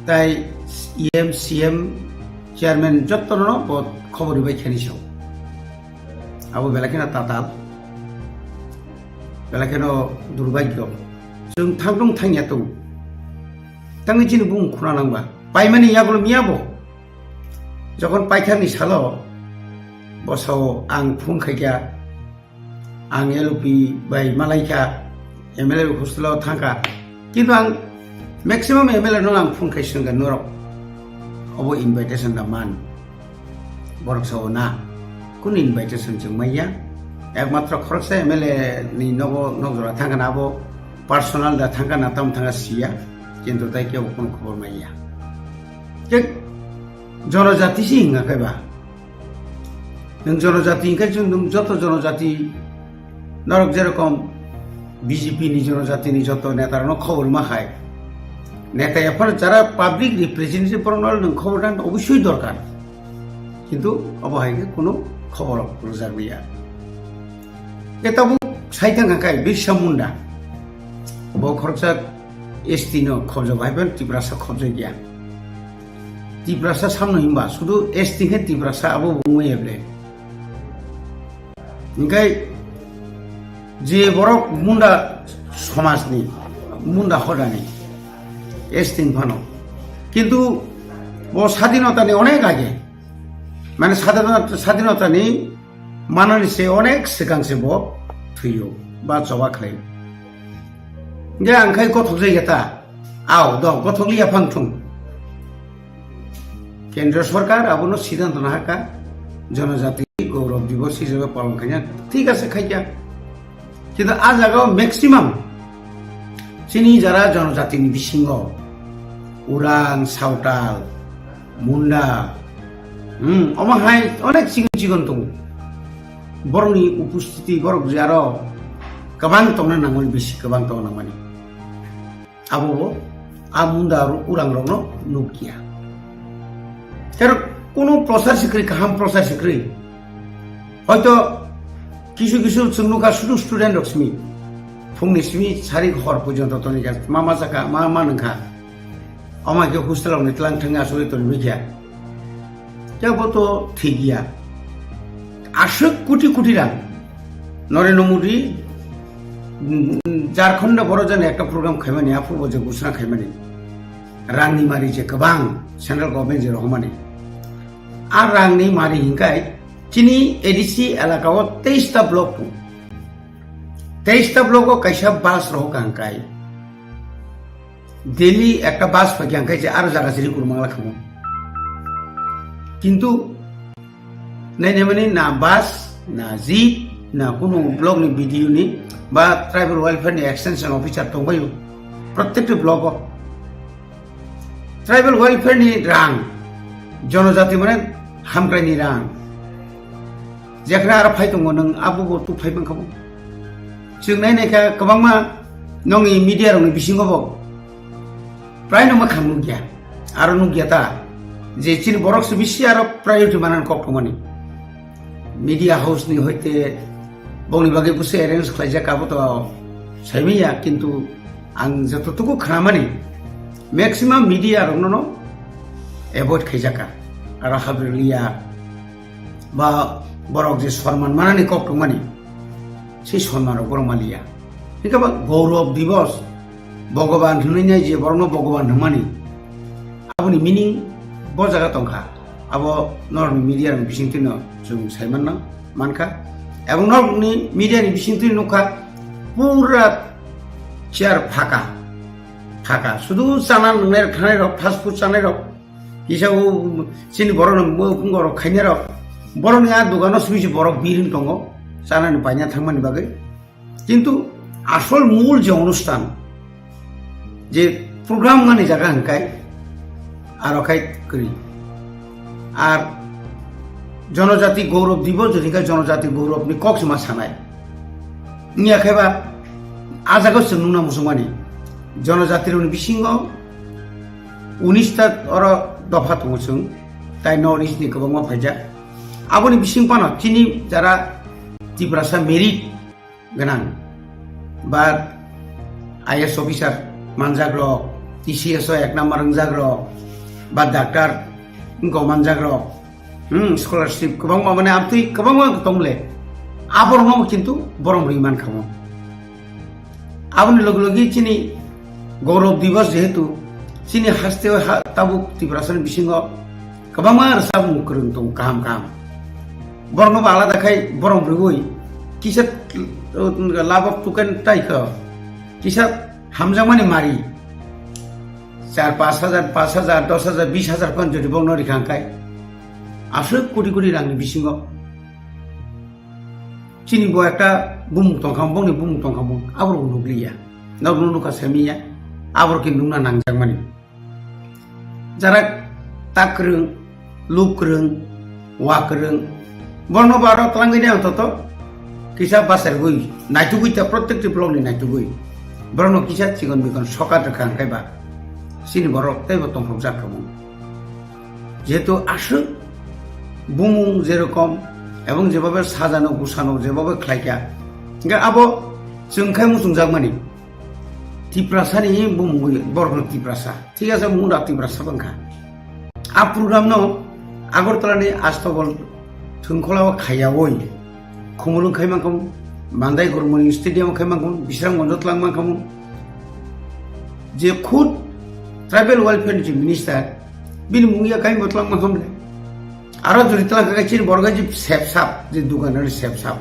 tai E M, C M, chairman jotto no bo khobor ribai khani sao. Abo belai kheno tatal, belai kheno durbhagyo. Chwng thangtung thangya tong. Tangni chini bung khuna nangba. Paimani yagulo miya bo. Jokhon paithakni salo, bo sao ang phone khaikha, ang L O P bai malaikha, M L A hostel o thangkha. Kintu ang maximum M L A no ang phone khai swngkha norok. Obo invitation da man. Borok sao na, kunu invitation chwng manya. Ekmatro khoroksa M L A ni nogo, nok jora thangkha na abo personal da thangkha na tam thangkha siya. Kintu tai kebo kunu khobor manya. Khe jonojati si hinga khe ba. Nwng jonojati hinga khe chwng nwng joto jonojati norok jerokom B J P ni jonojati ni joto neta rokno khobor ma hai. Neta ephano jara public representative borok no nwng khobor dan obosoi dorkar. Kintu obo hai khe kunu khobor rok rwjak liya. Khe tabuk sai thang kha kai Birsa Munda. Bo khoroksa S T no khobjak hai, ben Tiprasa khobjak ya. Tiprasa samno himba, sudu S T khe Tiprasa abo bo wngwi ya ble. Hingkai je borok Munda somajni, Munda hodani, S T ni phano. Kintu bo sadinotani onek age, mane sadinota-, sadinotani manani se onek swkang se bo thwiyo ba choba khlaio. Hingke ang khai gothok jai ta, ao do gothok liya phang thung. Kendra sorkar abono siddhanto nahaka, jonojati gaurav divos hisabe palon khaina, thik ase khaikya. Kintu a jagao maximum chini jara jonojatini bisingo Urang, Sautal, Munda, Hmm, omo hai onek chikon chikon tongo. Borokni upostiti borok je aro kwbang tongna nangmani, bisi kwbang tongna nangmani. Abobo a munda aro urang rokno nukya. Kero kunu prochar sikri, kaham prochar sikri. Hoito kisu kisu chwng nukha sudu student rok simi. Phungni simi sari hor porjonto toni kha, ma ma chakha, ma ma nungkha. Omo khe hostel rokni tlang thangwi asugwi tongwi kha. Tei bo to thik ya. Aswk koti koti rang. Narendra Modi, mm, Jharkhand borok jani ekta program khaimani, aphuru bo je ghosna khaimani. Rangni mari je kwbang central government je rohormani. A rangni mari hinkai chini A D C elaka o teis ta block tongo. Teis ta block o kaisa bus rohor ka hinkai. Daily ekta bus phaikha hinkai je aro jaga siri kurmangla khamu. Kintu nainamani na bus, na jeep, na kunu block ni B D O ni ba tribal welfare ni extension officer tongbaio. Protekti block o. Tribal welfare ni rang, jonojati mane hamkrai ni rang. Jekhna aro phai tongo nwng abo bo tu phai mankha bo. Chwng nai nai kha kwbangma nongni media rokni bisingo bo prai no makhang nukya. Aro nukya ta je chini borok se bisi aro priority manan kok tongmani. Media house ni hoite bongni bagwi busi arrange khlaijak abo to saimanya, kintu ang jototuku khnamani maximum media rokno no avoid khaijakha. Aro habriliya ba borok je sorman manani kok tongmani, sei sorman rok borok maliya. Hingke ba Gaurav Divas, Bhogoban hwnwi nai je borokno Bhogoban hwnmani, aboni meaning bo jaga tongkha. Abo norokni media ni bisingtwi no chwng sai manna, mankha. Ebong norokni media ni bisingtwi nukha pura chair phaka, phaka. Sudu chana nwngnai rok, thanai rok, fast food chanai rok, kisa o chini borok no mo phungo rok khainai rok. Borok ni a dogano simi si borok biring tongo, chana ni paina thangmani bagwi. Kintu asol mul je onusthan, je program mani jaga hwnkai aro khai kwrwi. Ar Jonojati Gaurav Divas jodi khai Jonojati Gaurav ni kok sima sanai. Niya khai ba a jaga se nungna musungmani. Jonojati rokni bisingo unis ta oro dopha tongo chwng, tai North East ni kwbangma phaijak. Aboni bising phano chini jara Tiprasa merit gwnang ba I A S officer manjak rok, T C S o ek number wngjak rok, ba doctor wngkok manjak rok, hmm, scholarship kwbangma, mane amtwi kwbangma tongle, aborokno kintu borom rwi mankha mo. Aboni logi logi chini Gaurav Divas jehetu chini haste o ha tabuk Tiprasani bisingo kwbangma rwchapmung kwrwng tongo kaham kaham. Borokno bo alada khai borom rwui kisa, uh, love of token tai kha, kisa hamjakmani mari char pash hajar, pash hajar, dos hajar, bis hajar phan jodi borokno rikha khai aswk koti koti rangni bisingo. Chini bo ekta bumung tongkha, bongni bumung tongkha, bong aborok nukliya. Norokno nukha semiya, aborok khe nukna nangjakmani. Jara ta kwrwng, luk kwrwng, wa kwrwng, borokno bo aro twlangwi nai antoto kisa bachairgwi, naitugwi ta protekti block ni naitugwi. Borokno kisa chikon bikon sokat rwkha hwnkhe ba chini borok teibo tongthokjak kha bo. Jehetu aswk bumung jerokom ebong jebhabe sajano gusano jebhabe khlaikha, hingke abo chwng khai muchungjakmani Tiprasani bumung borokno Tiprasa, thik ase, munda Tiprasa bangkha. A program no Agartala ni Astobol thwngkhola o khaiyaui Khumulwng khai mankhamu, Mandai Gormoni Stadium khai mankhamu, Bisramganj o twlang mankhamu. Je khud tribal welfare ni je minister, bini mung ya kaimbo twlang mankhamu le. Aro jodi twlang kha chini borok je sep sap, je dugan rani sep sap.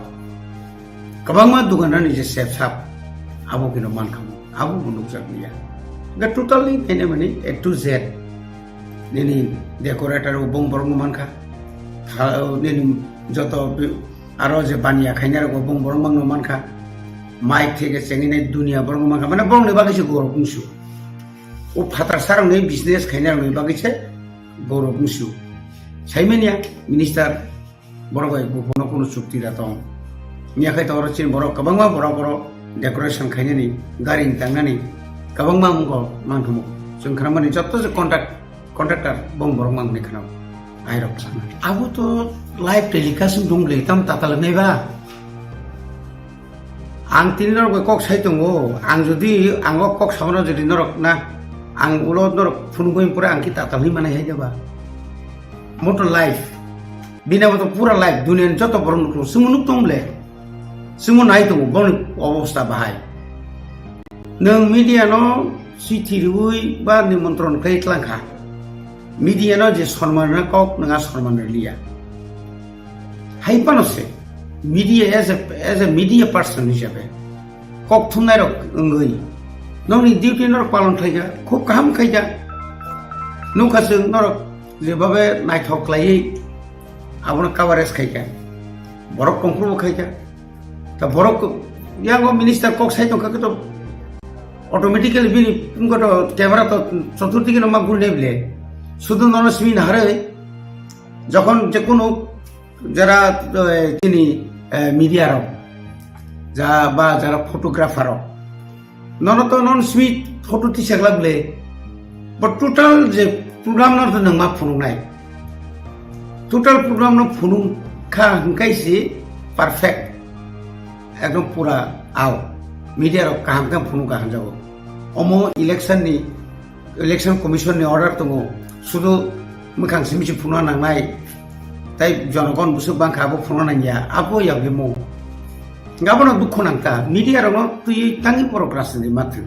Kwbangma dugan rani je sep sap, abo kino mankhamu, abo bo nukjak liya. Ga totally nene mani A to Z. Nini decorator bo bong borok no mankha. Tha-, nini joto bi-, aro je baniya khainai rok bo bong borok mangno mankha. Mic theke chengwi nai dunia borok no mankha. Mane borok ni bagwi se gorok wngsu. O phatar sarok ni business khainai rok ni bagwi se gorok wngsu. Saimanya minister, borok bai buphangno kunu chukti da tong. Miya khai to oro chini borok kwbangma borok oro decoration khainani, gari ni tangnani, kwbangma wngkha mangthumung. Chwng khnamani jotto je contract, contractor bong borok mangni khna. Airok sana. Abo to live telecast wng dong le, tam tatal nai ba. Ang tini norok bai kok sai tongo, ang jodi ang o kok samano jodi norok na, ang ulo norok phunugwi pore ang ki tatal hinwi manai hai ba. Moto live. Bini abo to pura live, duniani joto borok nuklo. Chwngno nuk tong ble. Chwngno nai tongo, boni obosta bahai. Nwng media no swithi riwi ba nimontron khlai tlang kha. Media no je sonman rwna kok, nwng a sonman rwliya. Hai phano se, media as a, as a media person hisabe kok thumnai rok wngwi nokni duty norok palon khlaikha, khub kaham khaikha. Nukha chwng norok jebabe naithok khlaiwi abono coverage khaikha, borok tongphuru bo khaikha. Ta borok yango minister kok sai tongkha khe to automatically bini wngkha to camera to choturdigo no ma guri nai bile. Sudu nono simi naharwi jokhon je kunu jara, eh, chini, eh, media rok ja ba jara photographer rok nono to non simi photo tisa glak bile. But total je program no to nwng ma phunuknai. Total program no phunuk kha hwnkhe se perfect. Ekdom pura ao. Media rok kaham khe phunuk kha hwnjago. Omo election ni, election commission ni order tongo. Sudu mwkhang simi se phunukna nangnai. Tai jonogon bwswk bangkha abo phunukna nangya. Abo yagwi mo. Abono dukhu nangkha. Media rokno twiwi tangwi borok rajniti ma thwng.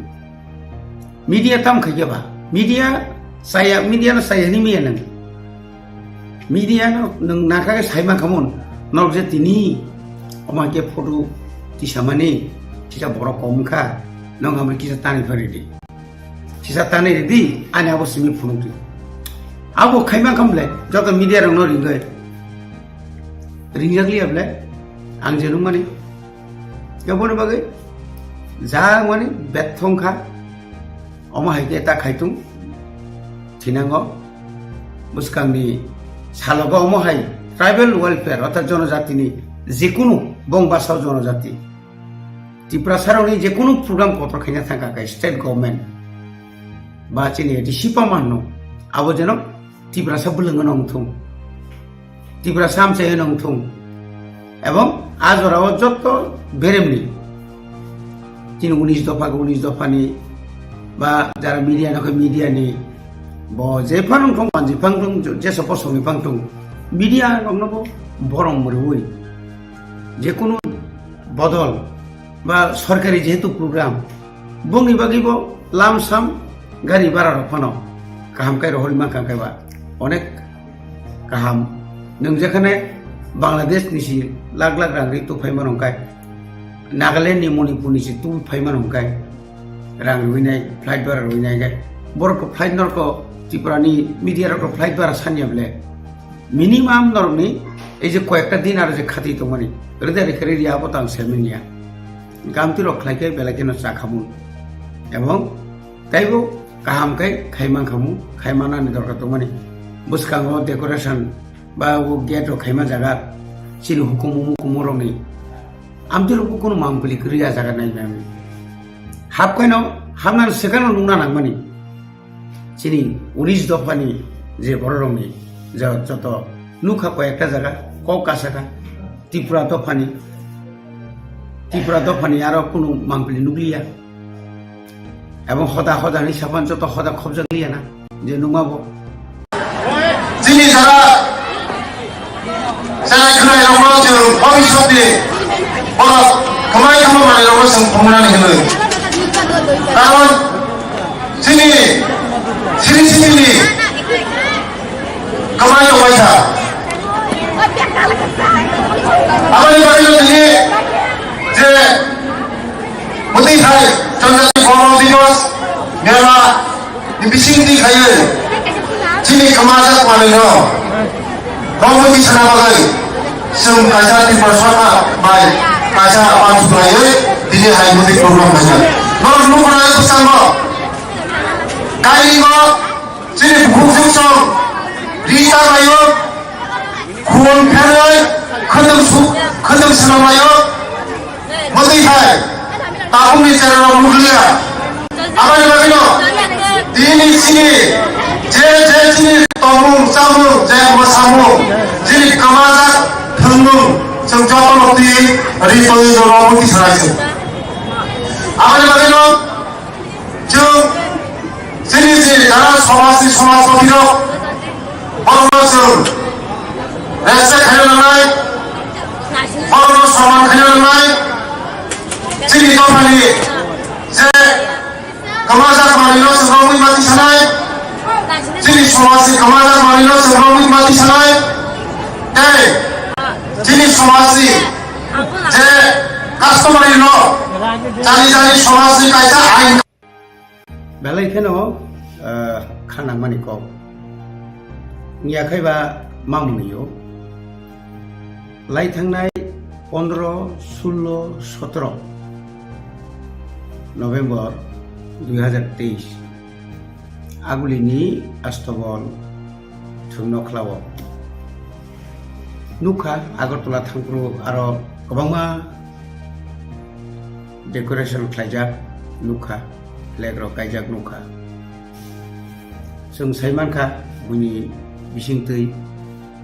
Media tam khaikhe ba? Media saya, media no saya hini miya nang. Media no nwng nakha khe sai mankhamun. Norok je tini omo hai khe photo tisamani, kisa borok kom wngkha. Nwng amo kisa tani phari di. Kisa tani di, ani abo simi phunuk di. Abo khai mankha mle, joto media rok no ringoi. Ringjak liya ble, ang je nukmani. Aboni bagwi ja wngmani bethong kha. Omo hai khe ta khaitung thinango. Bwskangni salogo omo hai tribal welfare orthat jonojatini jekunu bong basao jonojati Tiprasarokni jekunu program kotor khaina thangkha khe state government ba chini A D C pamanno abo jeno Tiprasa bwlwngno wngthung. Tiprasa amchaino wngthung. Ebong a jorao jotto beremni chini unis dopha, unis dophani ba jara media nokhe media ni bo jephano wngthung, manji phang thung, jesa bosongni phang thung, media rokno bo borom rwui jekunu bodol ba sorkari jehetu program, bongni bagwi bo lamsam gari bara rok phano kaham khe rohorwi mankha khe ba onek kaham. Nwng jekhane Bangladesh ni si lakh lakh rang ri tuphai mano khe, Nagaland ni, Manipur ni si tuphai mano khe, rang rwinai, flight bara rwinai khe, borok ko flight norok ko Tripura ni media rok ko flight bara sanya ble minimum norok ni ei je koyekta din aro je khati tongmani rwda rikhe ri abo tang semanya. Gamti rok khlai khe belai kheno chakhamun. Ebong taibo kaham khe khai mankhamu, khai manani dorkar tongmani. Bwskango decoration ba o gate rok khaima jaga chini hukumu mukumu rokni amtwi rok kunu mangpili kwrwi a jaga nai mani. Hap khaino hamnani swkangno nukna nangmani. Chini unis dophani je bororokni je joto nukha koi ekta jaga kok kasaka Tripura dophani, Tripura dophani aro kunu mangpili nukliya. Ebong hoda hoda ni sapan joto hoda khobjak liya na je nukma bo. Chini jara chara khwlai rokno chwng bhobishyot ni borok kwmai kwmai manwi rokno chwng phunuknani hwnwi. Karon chini siri siri ni kwmai tongbai kha. Aboni bagwi no tini je Bwtwi hai Janjati Gaurob Diwas mela ni bisingtwi khaiwi chini kwmajak manwino romwi tisana bagwi chwng kaisa Tripura Sarkar bai kaisa uansuk laiwi tini hai bwtwi program khaijak. Norok nuknai bwskango kaiwi chini bukhuk song ri ta khaio. Bun pherwi khwtwng su-, khwtwng swnamlaio. Mwtwi hai tabukni cherarok nukliya. Aboni bagwino tini chini je je chini tongmung chamung je mwsamung chini kwmajak thwngmung chwng jotono twi ri tongwi jono muti sanai se. Aboni bagwino chwng chini je jara somajni somajpati rok borokno chwng respect khaina nangnai, borokno soman khaina nangnai, chini dophani je kwmajak manwino chwng romwi mati sanai, chini somajni kwmajak manwino chwng romwi mati sanai, tei chini somajni je customary law, jani jani somajni kaisa ain. Belai kheno, ah, kha nangmani kok. Wngya khai ba mamung yo. Lai thangnai pondro, sullo, sotro November dui hazar teis. Agulini Astobol thwngno khlao. Nukha Agartala thangphuru aro kwbangma decoration khlaijak nukha, flag rok kaijak nukha. Chwng sai mankha buini bisingtwi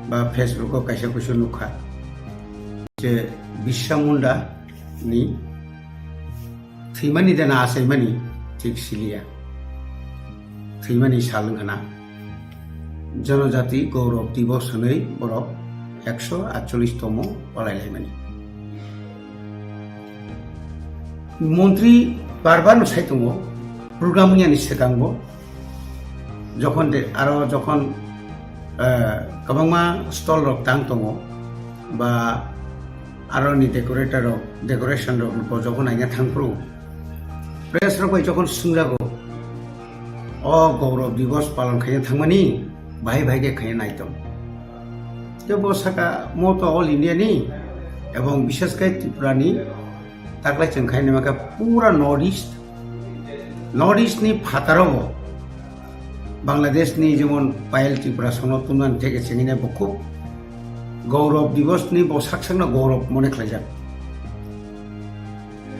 ba Facebook o kaisa kuisu nukha je Birsa Munda ni thwimani de na achaimani thik siliya. Thwimani sal wngkha na. Janajati Gaurav Divas hwnwi borok ekso atchollish tomo palai laimani. Montri bar bar no sai tongo, program wngya ni swkang bo, jokhon de, aro jokhon, eh, kwbangma stall rok tang tongo, ba aroni decorator rok, decoration rok bo jokhon naina thangphuru, press rok bai jokhon swngjago, "O Gaurav Divas palon khaina thangmani, bahai bahai khe khaina nai tong." Tei bo saka, "Mo to all India ni, ebong bishesh khe Tripura ni, taklai chwng khaina maka pura North East, North East ni phataro bo." Bangladesh ni jemon Payal Tripura sono tunani theke chengine bo khub Gaurav Divas ni bo sak sakno Gaurav mone khlaijak.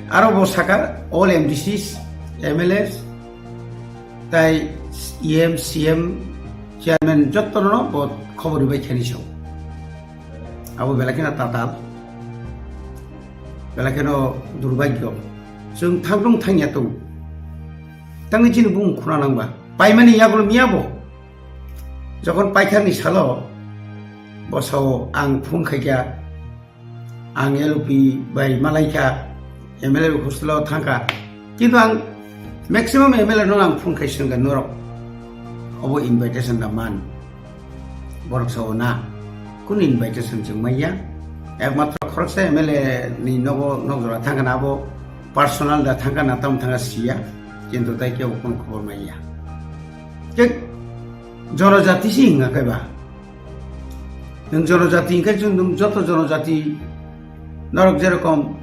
Aro bo saka all M D Cs, M L As, tai E M, C M, chairman jottono bo khobor bai khani sao. Abo belai kheno tatal, belai kheno durbagyo. Chwng thangdung thangya tong. Tangni chini bung khuna nangba. Paimani yagulo miya bo. Jokhon paikharni salo, bo sao ang phone khaikha, ang L O P bai malaikha, M L A bai hostel o thangkha. Kintu ang maximum M L A no ang phone khai swngkha, "Norok obo invitation da man?" Borok sao, "Na, kunu invitation chwng manya. Ekmatro khoroksa M L A ni nogo, nok jora thangkha na, abo personal da thangkha na, tamo thangkha siya, kintu tai kebo kunu khobor manya." Khe jonojati si hinga khe ba. Nwng jonojati hinkhe chwng nwng joto jonojati norok jerokom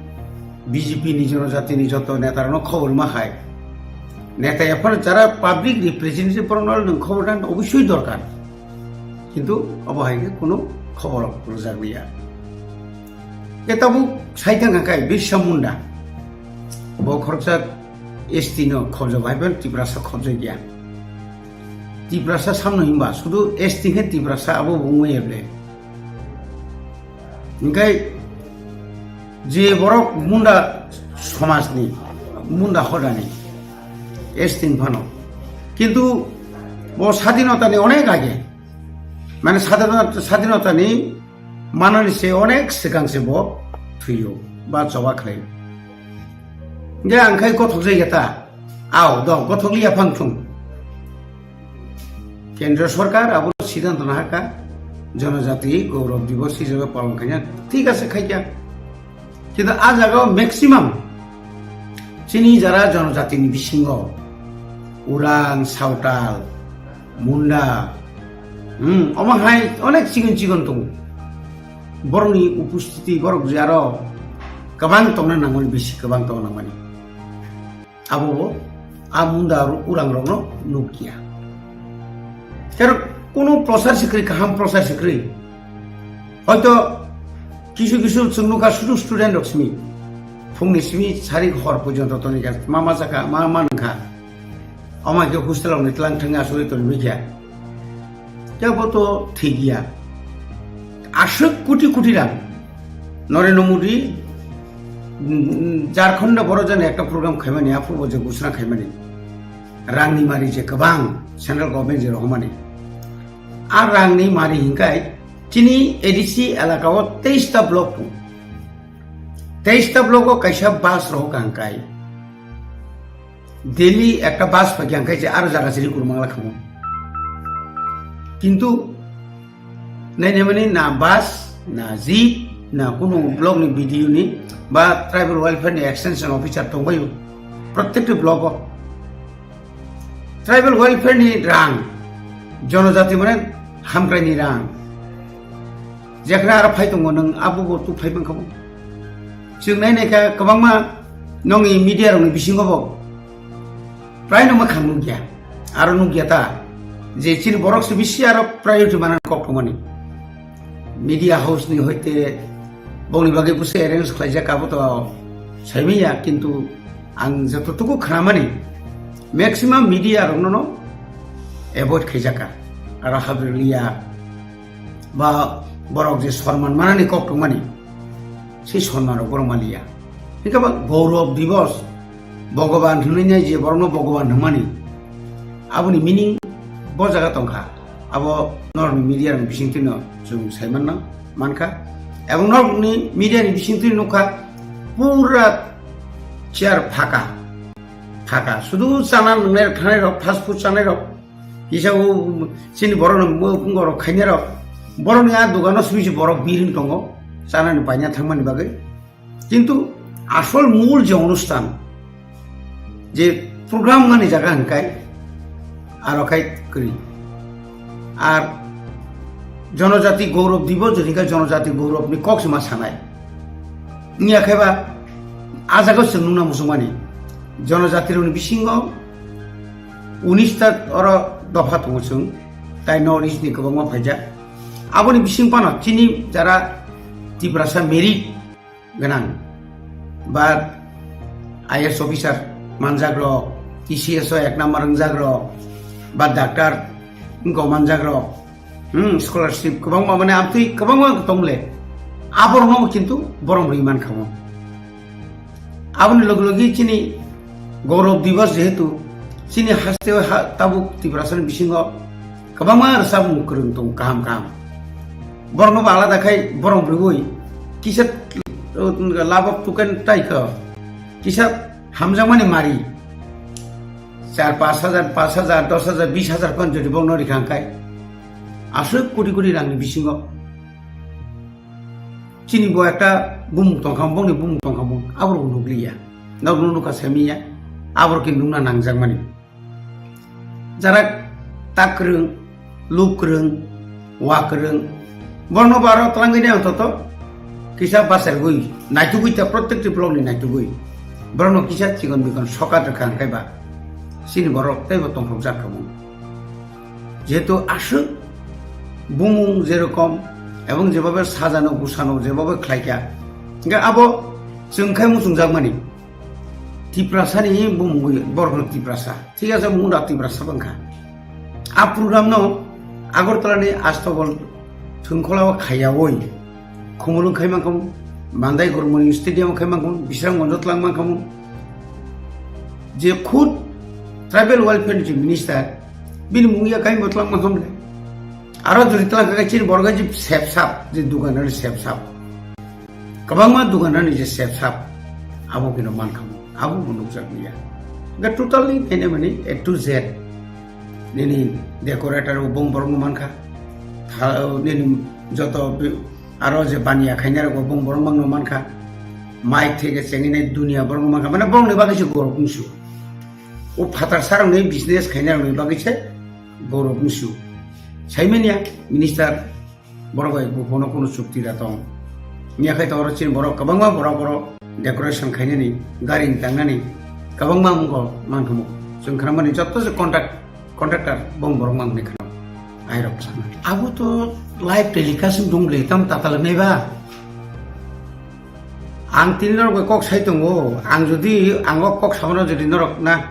B J P ni jonojati ni joto neta rokno khobor ma hai. Neta ephano jara public representative borokno nwng khobor dan obosoi dorkar. Kintu obo hai khe kunu khobor rwjak liya. Khe tabuk sai thang kha kai Birsa Munda. Bo khoroksa S T no khobjak, hai phano Tiprasa khobjak ya. Tiprasa samno hinba sudu S T khe Tiprasa abo bo wngmaya ble. Hinkhe je borok Munda somajni, Munda hodani S T ni phano. Kintu bo sadinotani onek age, mane sadinota, sadinotani manani se onek swkang se bo thwiyo ba choba khlaio. Hinkhe ang khai gothok jai ya ta, ao do gothok liya phang thung. Kendra sorkar abo siddhanto nahakha, jonojati Gaurav Divas hisabe palon khaina, thik ase khaikha. Kintu a jagao maximum chini jara jonojatini bisingo Urang, Sawtal, Munda, hmm, omo hai onek chigon chigon tongo. Borokni upostiti borok je aro kwbang tongna nangmani, bisi kwbang tongna nangmani. Abo bo a Munda aro Urang rokno nukya. Kero kunu prosar sikri, kaham prosar sikri. Hoito kisu kisu chwng nukha sudu student rok simi. Phungni simi sari hor porjonto toni kha, ma ma sakha, ma ma nangkha. Ama khe hostel rokni tlang thangwi asugwi tongwi kha. Kebo to thik ya. Aswk koti koti rang. Narendra Modi, mm, Jharkhand borok jani ekta program khaimani, aphuru bo je gusra khaimani. Rangni mari je kwbang central government je rohormani. A rangni mari hinkai chini A D C elaka o teis ta block tongo. Teis ta block o kaisa bus rohor ka hinkai. Daily ekta bus phai khe ang khe je aro jaga siri kurmangla khamu. Kintu nainamani na bus, na jeep, na kunu block ni B D O ni ba tribal welfare ni extension officer tongbaio. Protekti block o tribal welfare ni rang, jonojati mane hamkrai ni rang. Jekhna aro phai tongo nwng abo bo tu phai mankha bo. Chwng nai nai kha kwbangma nongni media rokni bisingo bo prai no makhang nukya. Aro nukya ta je chini borok se bisi aro priority manani kok tongmani. Media house ni hoite bongni bagwi busi arrange khlaijak abo to saimanya, kintu ang jototuku khnamani maximum media rokno no avoid khaijaka. Aro habriliya ba borok je sonman manani kok tongmani, sei sonman rok borok maliya. Hingke ba Gaurav Divas, Bhagavan hwnwi nai je borokno Bhagavan hwnmani, aboni meaning bo jaga tongkha. Abo norokni media ni bisingtwi no chwng saimanna mankha. Ebong norokni media ni bisingtwi nukha pura chair phaka, phaka. Sudu chana nwngnai rok, thanai rok, fast food chanai rok, kisa o chini borok no mukhungo rok khainai rok, borok ni a dogano sui se borok biring tongo, chana ni paina thangmani bagwi. Kintu asol mul je onusthan, je program mani jaga hwnkai, aro khai kwrwi. Ar Jonojati Gaurav Divas jodi kha Jonojati Gaurav ni kok se ma sanai. Wngya khe ba a jaga o chwng nukna muchungmani. Jonojati rokni bisingo unis ta oro dopha tongo chwng, tai North East ni kwbangma phaijak. Aboni bising phano chini jara Tiprasa merit gwnang ba I A S officer manjak rok, T C S o ek number wngjak rok, ba doctor wngkok manjak rok, hmm, scholarship kwbangma, mane amtwi kwbangma tongle, aborokno kintu borom rwi mankha mo. Aboni logi logi chini Gaurav Divas jehetu chini haste ha tabuk Tiprasani bisingo kwbangma rwchapmung kwrwng tongo kaham kaham. Borokno bo alada khai borok rwui kisa, uh, lab of token tai kha, kisa hamjakmani mari char pash hajar, pash hajar, dos hajar, bis hajar phan jodi borokno rikha khai aswk koti koti rangni bisingo chini bo ekta bumung tongkha, bongni bumung tongkha, bong aborok nukliya, norokno nukha semiya, aborok khe nukna nangjakmani. Jara tak kwrwng, luk kwrwng, wa kwrwng, borno baro twlangwi nai, antoto kisa basergwi naitugwi ta, protekti block ni naitugwi borokno kisa chikon bikon sokat rwkha hwnkhe ba chini borok teibo tongthokjak kha bo. Jehetu aswk bumung jerokom ebong jebhabe sajano gusano jebhabe khlaikha, hwnkhe abo chwng khai muchungjakmani. Tiprasani bumungwi borokno Tiprasa. Thik ase, mungda Tiprasa bangkha. A program no Agartala ni Astobol thwngkhola o khaiyawi Khumulwng khai mankhamu, Bandai Gormoni Stadium khai mankhamu, Bisramganj o twlang mankhamu. Je khud Tribal Welfare ni je minister, bini mung ya kaimbo twlang mankhamu le. Aro jodi twlang kha chini borok je sep sap, je dugan ani sep sap. Kwbangma duganani je sep sap, abo kino mankha, abo bo nukjak liya. Ga totally nene mani A to Z. Nini decorator bo bong borok no mankha. Tha-, nini joto bi-, aro je baniya khainai rok bo bong borok no mankha. Mic theke chengini dunia borok no mankha. Mane borok ni bagwi se gorok wngsu. O phatar sarok ni business khainai rok ni bagwi se gorok wngsu. Saimanya minister, borok bai buphano kunu chukti da tong. Miya khai tong oro chini borok kwbangma borok borok decoration khainani gari ni tangnani kwbangma wngkha mankhamu. Chwng khnamani jotto se contact, contractor bong borok mang ni khna. Airok sana. Abo to live telecast wng tong le, tam tatal nai ba. Ang tini norok bai kok sai tongo. Ang jodi, ang o kok samano jodi norok na,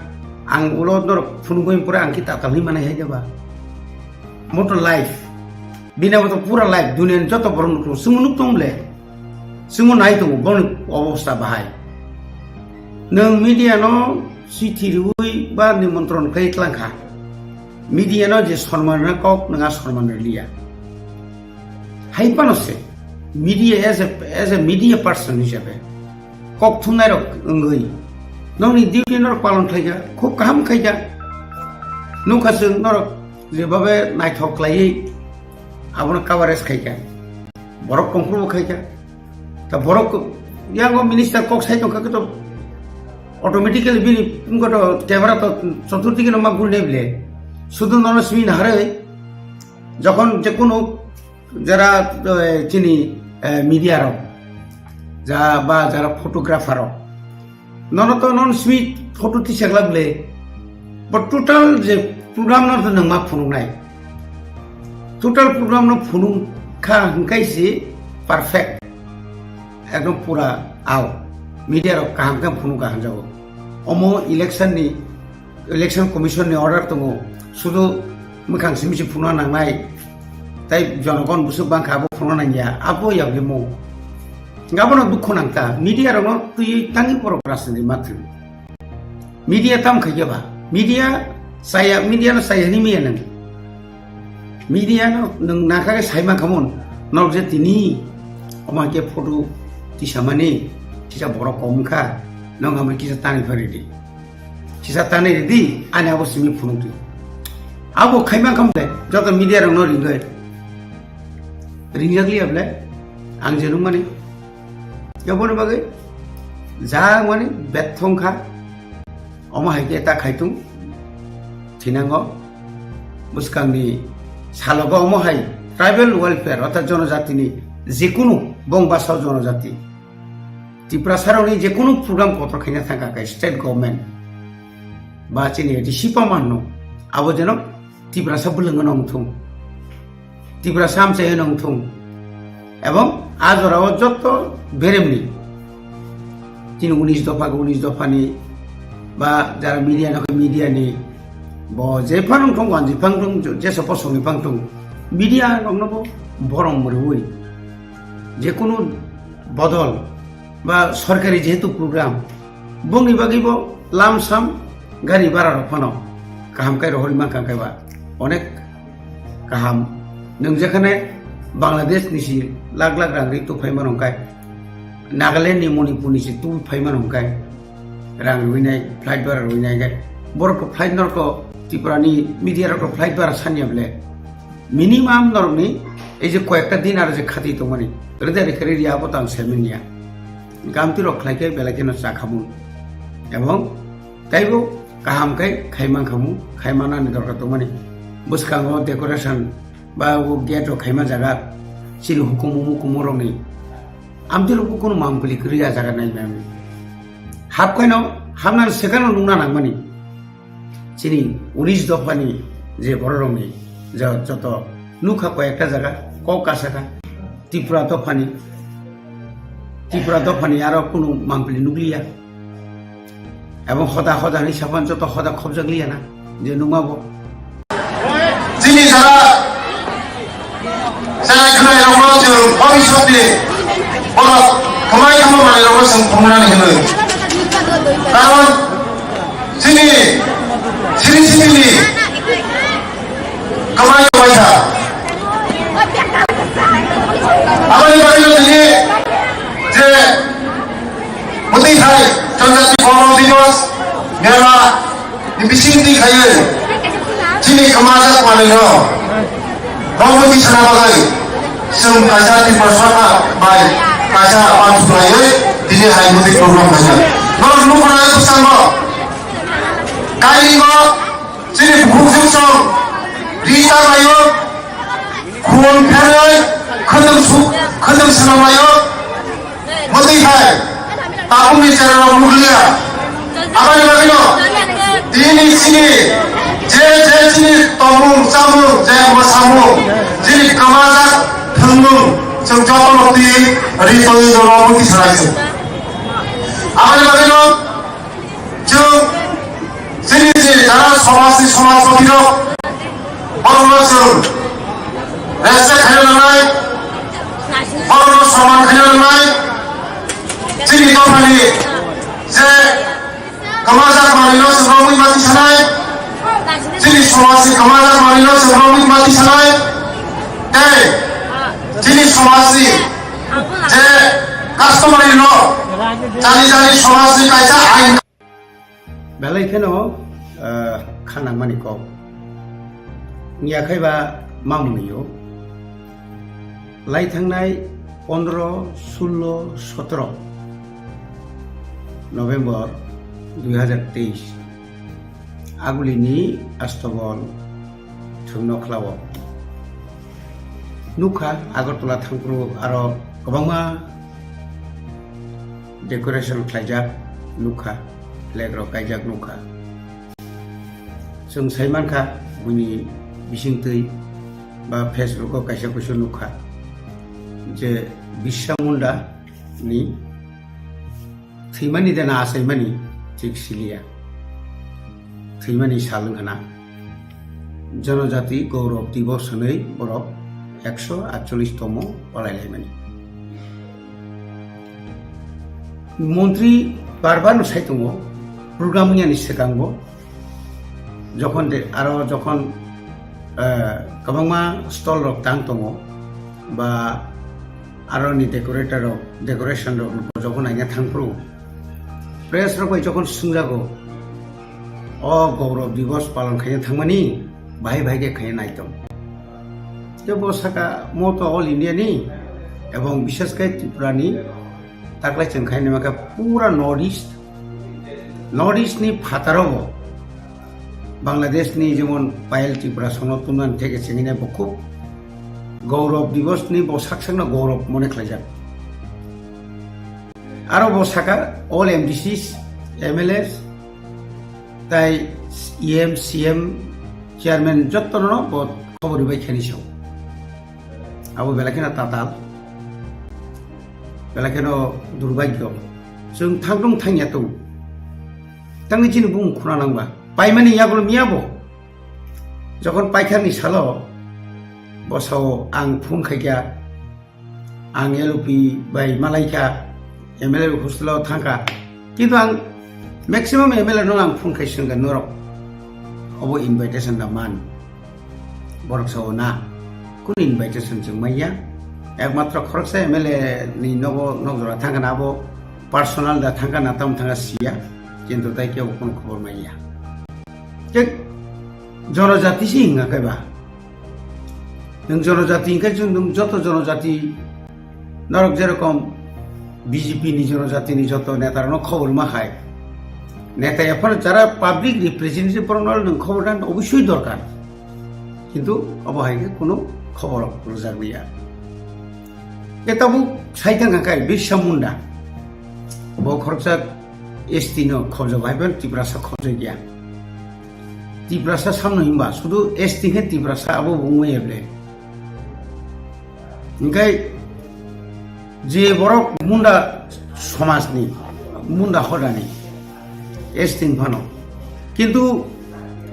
ang ulo norok phunugwi pore ang ki tatal hi manai hai ba. Moto live. Bini abo to pura live. Duniani joto borok nuk tongo. Chwngno nuk tong le. Chwngno nai tongo boni obostha bahai. Nwng media no chithi riwi ba nimontron khlai tlang kha. Media no je sonman rwna kok nwng a sonman rwliya. Hai phano se media as a, as a media person hisabe kok thumnai rok wngwi nokni duty norok palon khlai kha, khub kaham khai kha. Nukha chwng norok jebabe naithok khlaiwi abono coverage khai kha. Borok kongkhorbo khai kha. Ta borok ko-, yango minister kok sai tongkha khe to automatically bini wngkha to camera to choturdikke no ma gul nei ble. Sudu nono simi na harwi jokhon je kunu jara, eh, chini, eh, media rok ja ba jara photographer rok nono to non simi photo tisajak le, but total je program no to nwng ma phunuknai, total program no phunuk kha hwnkhe si perfect, ekdom pura ao, media rok kaham khe phunuk kha hwnjago. Omo election ni, election commission ni order tongo, sudu mwkhang simi si phunukna nangnai, tai jonogon bwswk bangkha abo phunukna nangya, abo yagwi mo. Abono dukho nang ta, media rokno twiwi tangwi borok rajniti ma thwng. Media tam khai ba? Media saya, media no saya ni media nang. Media no nang nakha sai ma khamon, nok je tini omo ke photo tisamani, kisa borok kom kha, nok hamri kisa tani phari di. Kisa tani di, ani abo simi phunuk di. Abo khai ma kham de, joto media rokno ringoi. Ringjak liya ble, ang je nung mani. Yaboni bagwi ja wngmani bethong kha, omo hai khe ta khaitung thinango. Bwskangni salogo omo hai tribal welfare orthat jonojatini jekunu bong basao jonojati Tiprasarokni jekunu program kotor khaina thangkha khe state government ba chini A D C pamanno abo jeno Tiprasa bwlwngno wngthung. Tiprasa amchaino wngthung. Ebong a jorao jotto beremni, chini unis dopha, unis dophani ba jara media no, media ni bo je phang thung, wanji phang thung, je sopo songi phang thung, media rokno bo borom rwui jekunu bodol ba sorkari jehetu program, bongni bagwi bo lamsam gari bara rok phano kaham kai rohorwi mankha, kaiba onek kaham. Nwng jekhane Bangladesh ni si lakh lakh rang ri tu phai mano kai, Nagaland ni, Manipur ni si tu phai mano kai, rang rwinai, flight bara rwinai kai. Borok ko flight norok ko Tripura ni media rok ko flight bara sanya ble. Minimum norokni ei je koyekta din aro je khati tongmani, rwdari khe riri abo tang saiman ya. Gamti rok khlai khe belai kheno cha khamu. Ebong taibo kaham khe khai man khamu, khai manani dorkar tongmani. Bwskango decoration ba o gate rok khaima jaga chini hukumu mukumu rokni amtwi rokbo kunu mangpili kwrwi a jaga nai mani. Hap khaino hamnani swkangno nukna nangmani. Chini unis dophani je bororokni je joto nukha koyekta jaga kok kasakha Tripura dophani, Tripura dophani aro kunu mangpili nukliya. Ebong hoda hoda hinwi sapan joto hoda khobjakliya na je nukma bo. Chini jara chwrai khwrai rokno chwng bhobishyot ni borok kwmai kwmai manwi rokno chwng phunuknani hwnwi. Karon chini siri siri ni kwmai kwmai kha. Aboni bagwino tini je Mwtwi hai Janjati Gaurav Diwas mela ni bising twi khaiwi chini kwmajak manwino rwngmwtwi sana bagwi chwng kaisa Tiprasa bai kaisa pansu khlaiwi tini hai mwtwi program khaijak. Norok nukmani bwskango kairingo chini bukhuk song ri ta laio, khun pherwi khwtwng su-, khwtwng swnam laio. Mwtwi hai tabukni cherarok nukliya. Aboni bagwino tini chini je je Chini tongmung, chamung, je mwsamung, chini kwmajak thwngmung, chwng jotono twi ri tongwi norok muitu sanai chwng. Aboni bagwino chwng chini je jara somajni somajpati rok, borokno chwng respect khaina nangnai, borokno soman khaina nangnai, chini dophani je Kwmajak manwino chwng rwmwi ma tisanai, chini somajni kwmajak manwino chwng rwmwi ma tisanai, tei chini somajni je customary law, jani jani somajni kaisa ain. Belai kheno, ah, kha nangmani kok. Wngya khai ba ma mwnwio. Lai thangnai pondro, sullo, sotro November dui hazar teis, agulini Astobol thwngno khlao. Nukha Agartala thangphuru aro kwbangma decoration khlaijak nukha, flag rok kaijak nukha. Chwng sai mankha, buini bisingtwi ba Facebook o kaisa kuisu nukha je Birsa Munda ni thwimani de na achaimani thik siliya. Thwimani sal wngkha na. Janajati Gaurav Divas hwnwi borok ekso atchollish tomo palailaimani. Montri bar bar no sai tongo, program wngya ni swkango, jokhon de, aro jokhon, eh, kwbangma stall rok tang tongo, ba aro ni decorator rok, decoration rok jokhon naina thangphuru, press rok bai jokhon swngjago, "O Gaurav Divas palon khaina thangmani, bahai bahai khe khaina naitong." Tei bo saka, "Mo to all India ni, ebong bishes khe Tripura ni, taklai chwng khaina naima khe pura North East, North East ni phataro bo, Bangladesh ni jemon Payal Tripura sono tumnani theke chengine bo khub Gaurav Divas ni bo sak sakno Gaurav mone khlaijak." Aro bo saka all M D Cs, M L As, tai E M, C M, chairman jottono bo khobor ribai khani sao. Abo belai kheno tatal, belai kheno durbhagyo. Chwng thangdung thangya tong. Tangni chini bung khuna nangba. Paimani yagulo miya bo. Jokhon paikharni salo bo sao ang phone khaikha. Ang L O P bai malaikha, M L A hostel o thangkha. Kintu ang maximum M L A no ang phone khai swngkha norok. Obo invitation da man. Borok sao na. Kunu invitation chwng manya. Ekmatro khoroksa M L A ni nogo nokjora thangkha na abo personal da thangkha na tam thangkha siya. Kintu tai kebo kunu khobor manya. Khe jonojati si hinga khe ba. Nwng jonojati hinkhe chwng nwng joto jonojati norok jerokom B J P ni jonojati ni joto neta rokno khobor ma khai. Neta ephano jara public representative borokno nwng khobor dan obosoi dorkar. Kintu obo hai khe kunu khobor rwjak liya. Khe tabuk sai thang kha kai Birsa Munda. Bo khoroksa S T no khobjak hai ban Tiprasa khobjak ya. Tiprasa samno himba sudu S T khe Tiprasa abo bo wngwi eble. Hinkhe je borok Munda somajni, Munda hodani S T ni phano. Kintu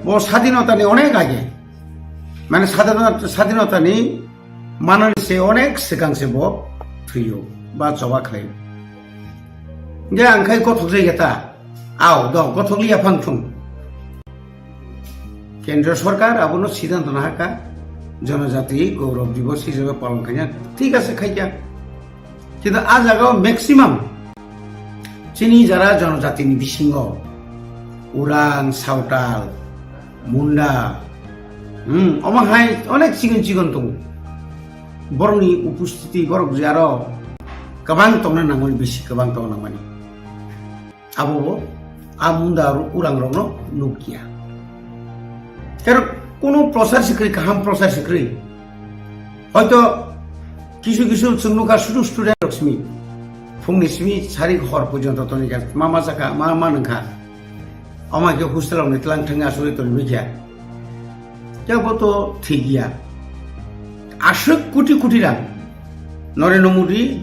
bo sadinotani onek age. Mane sadinota, sadinotani manani se onek swkang se bo thwiyo ba choba khlaio. Hinkhe ang khai gothok jai ta. Ao, do, gothok liya phang thung. Kendriya sorkar abono siddhanto nahakha, jonojati gaurav divos hisabe palon khaina, thik ase khaikha. Kintu a jagao maximum chini jara jonojatini bisingo Urang, Sawtal, Munda, hmm, omo hai onek chikon chikon tongo. Borokni upostiti borok je aro kwbang tongna nangmani, bisi kwbang tongna nangmani. Abo bo a Munda aro Urang rokno nukya. Kero kunu prosar sikri, kaham prosar sikri. Hoito kisu kisu chwng nukha sudu student rok simi. Phungni simi sari hor porjonto tongikha, ma ma sakha, ma ma nungkha. Omo khe hostel rokni tlang thangwi asugwi tongwi kha. Kebo to thik ya. Aswk koti koti rang. Narendra Modi,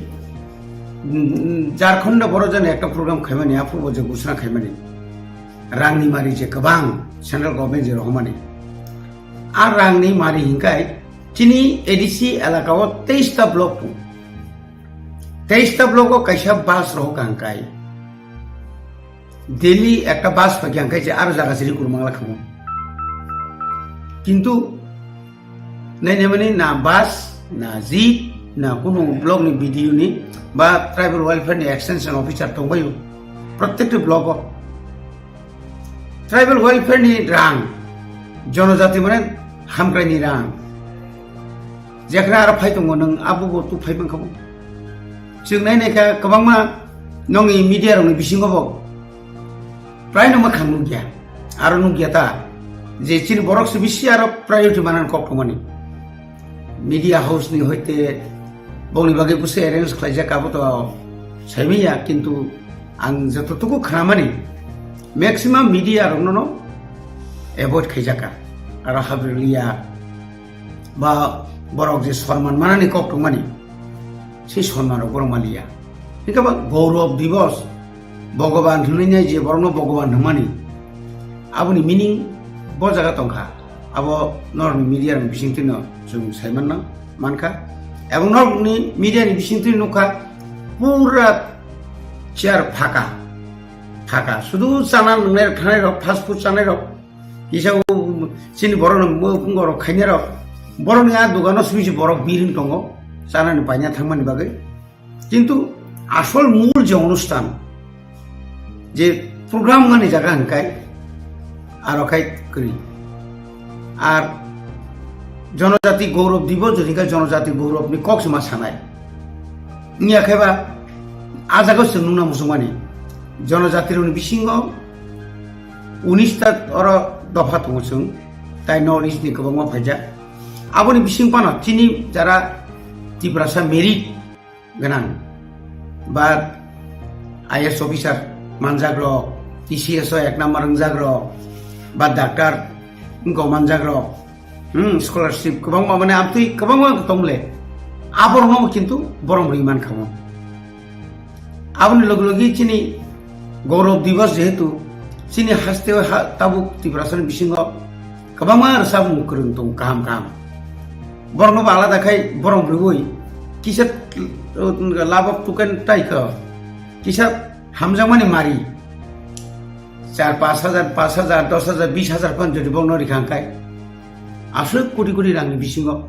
mm, Jharkhand boro jani ekta program khaimani, aphuru bo je gusna khaimani. Rangni mari je kwbang central government je rohormani. A rangni mari hinkai chini A D C elaka o teis ta block tongo. Teis ta block o kaisa bus rohor kha hinkai. Daily ekta bus phai khe ang khe je aro jaga siri kurmang la khamu. Kintu nai nai mani na bus, na jeep, na kunu block ni B D O ni ba tribal welfare ni extension officer tongbaio. Protekti block o tribal welfare ni rang, jonojati mane hamkrai ni rang. Jekhna aro phai tongo nwng abo bo tu phai mankha bo. Chwng nai nai kha kwbangma nongni media rokni bisingo bo prai no makhang nukya. Aro nukya ta je chini borok se bisi aro priority manan kok tongmani. Media house ni hoite bongni bagwi bwse arrange khlaijak abo to saimanya, kintu ang jototuku khnamani maximum media rokno no avoid khaijaka. Aro habriliya ba borok je sorman manani kok tongmani, se sorman rok borok maliya. Hingke ba Gaurav Divas, Bhagavan hwnwi nai je borokno Bhagavan hwnmani, aboni meaning bo jaga tongkha. Abo norokni media ni bisingtwi no chwng sai manna mankha. Ebong norokni media ni bisingtwi nukha pura chair phaka, phaka. Sudu chana nwngnai rok, thanai rok, fast food chanai rok, kisa o chini borok no bo phungo rok khainai rok, borok ni a dogano simi se borok biring tongo, chana ni paina thangmani bagwi. Kintu asol mul je onusthan, je program wngmani jaga hwnkai aro khai kwrwi. Ar Jonojati Gaurav Divas jodi kha Jonojati Gaurav ni kok se ma sanai. Wngya khe ba a jaga se nungna muchungmani. Jonojati rokni bisingo unis ta oro dopha tongo chwng, tai North East ni kwbangma phaijak. Aboni bising phano chini jara Tiprasa merit gwnang ba I A S officer manjak rok, T C S o ek number wngjak rok, ba doctor wngkok manjak rok, hmm, scholarship kwbangma, mane amtwi kwbangma tongle, aborokno kintu borom rwi mankha mo. Aboni logi logi chini Gaurav Divas jehetu chini haste o ha tabuk Tiprasani bisingo kwbangma rwchapmung kwrwng tongo kaham kaham. Borokno bo alada khai borom rwui kisa labok tuken tai kho, kisa hamjakmani mari char pash hajar, pash hajar, dos hajar, bis hajar phan jodi borokno rikha hwnkhe aswk koti koti rangni bisingo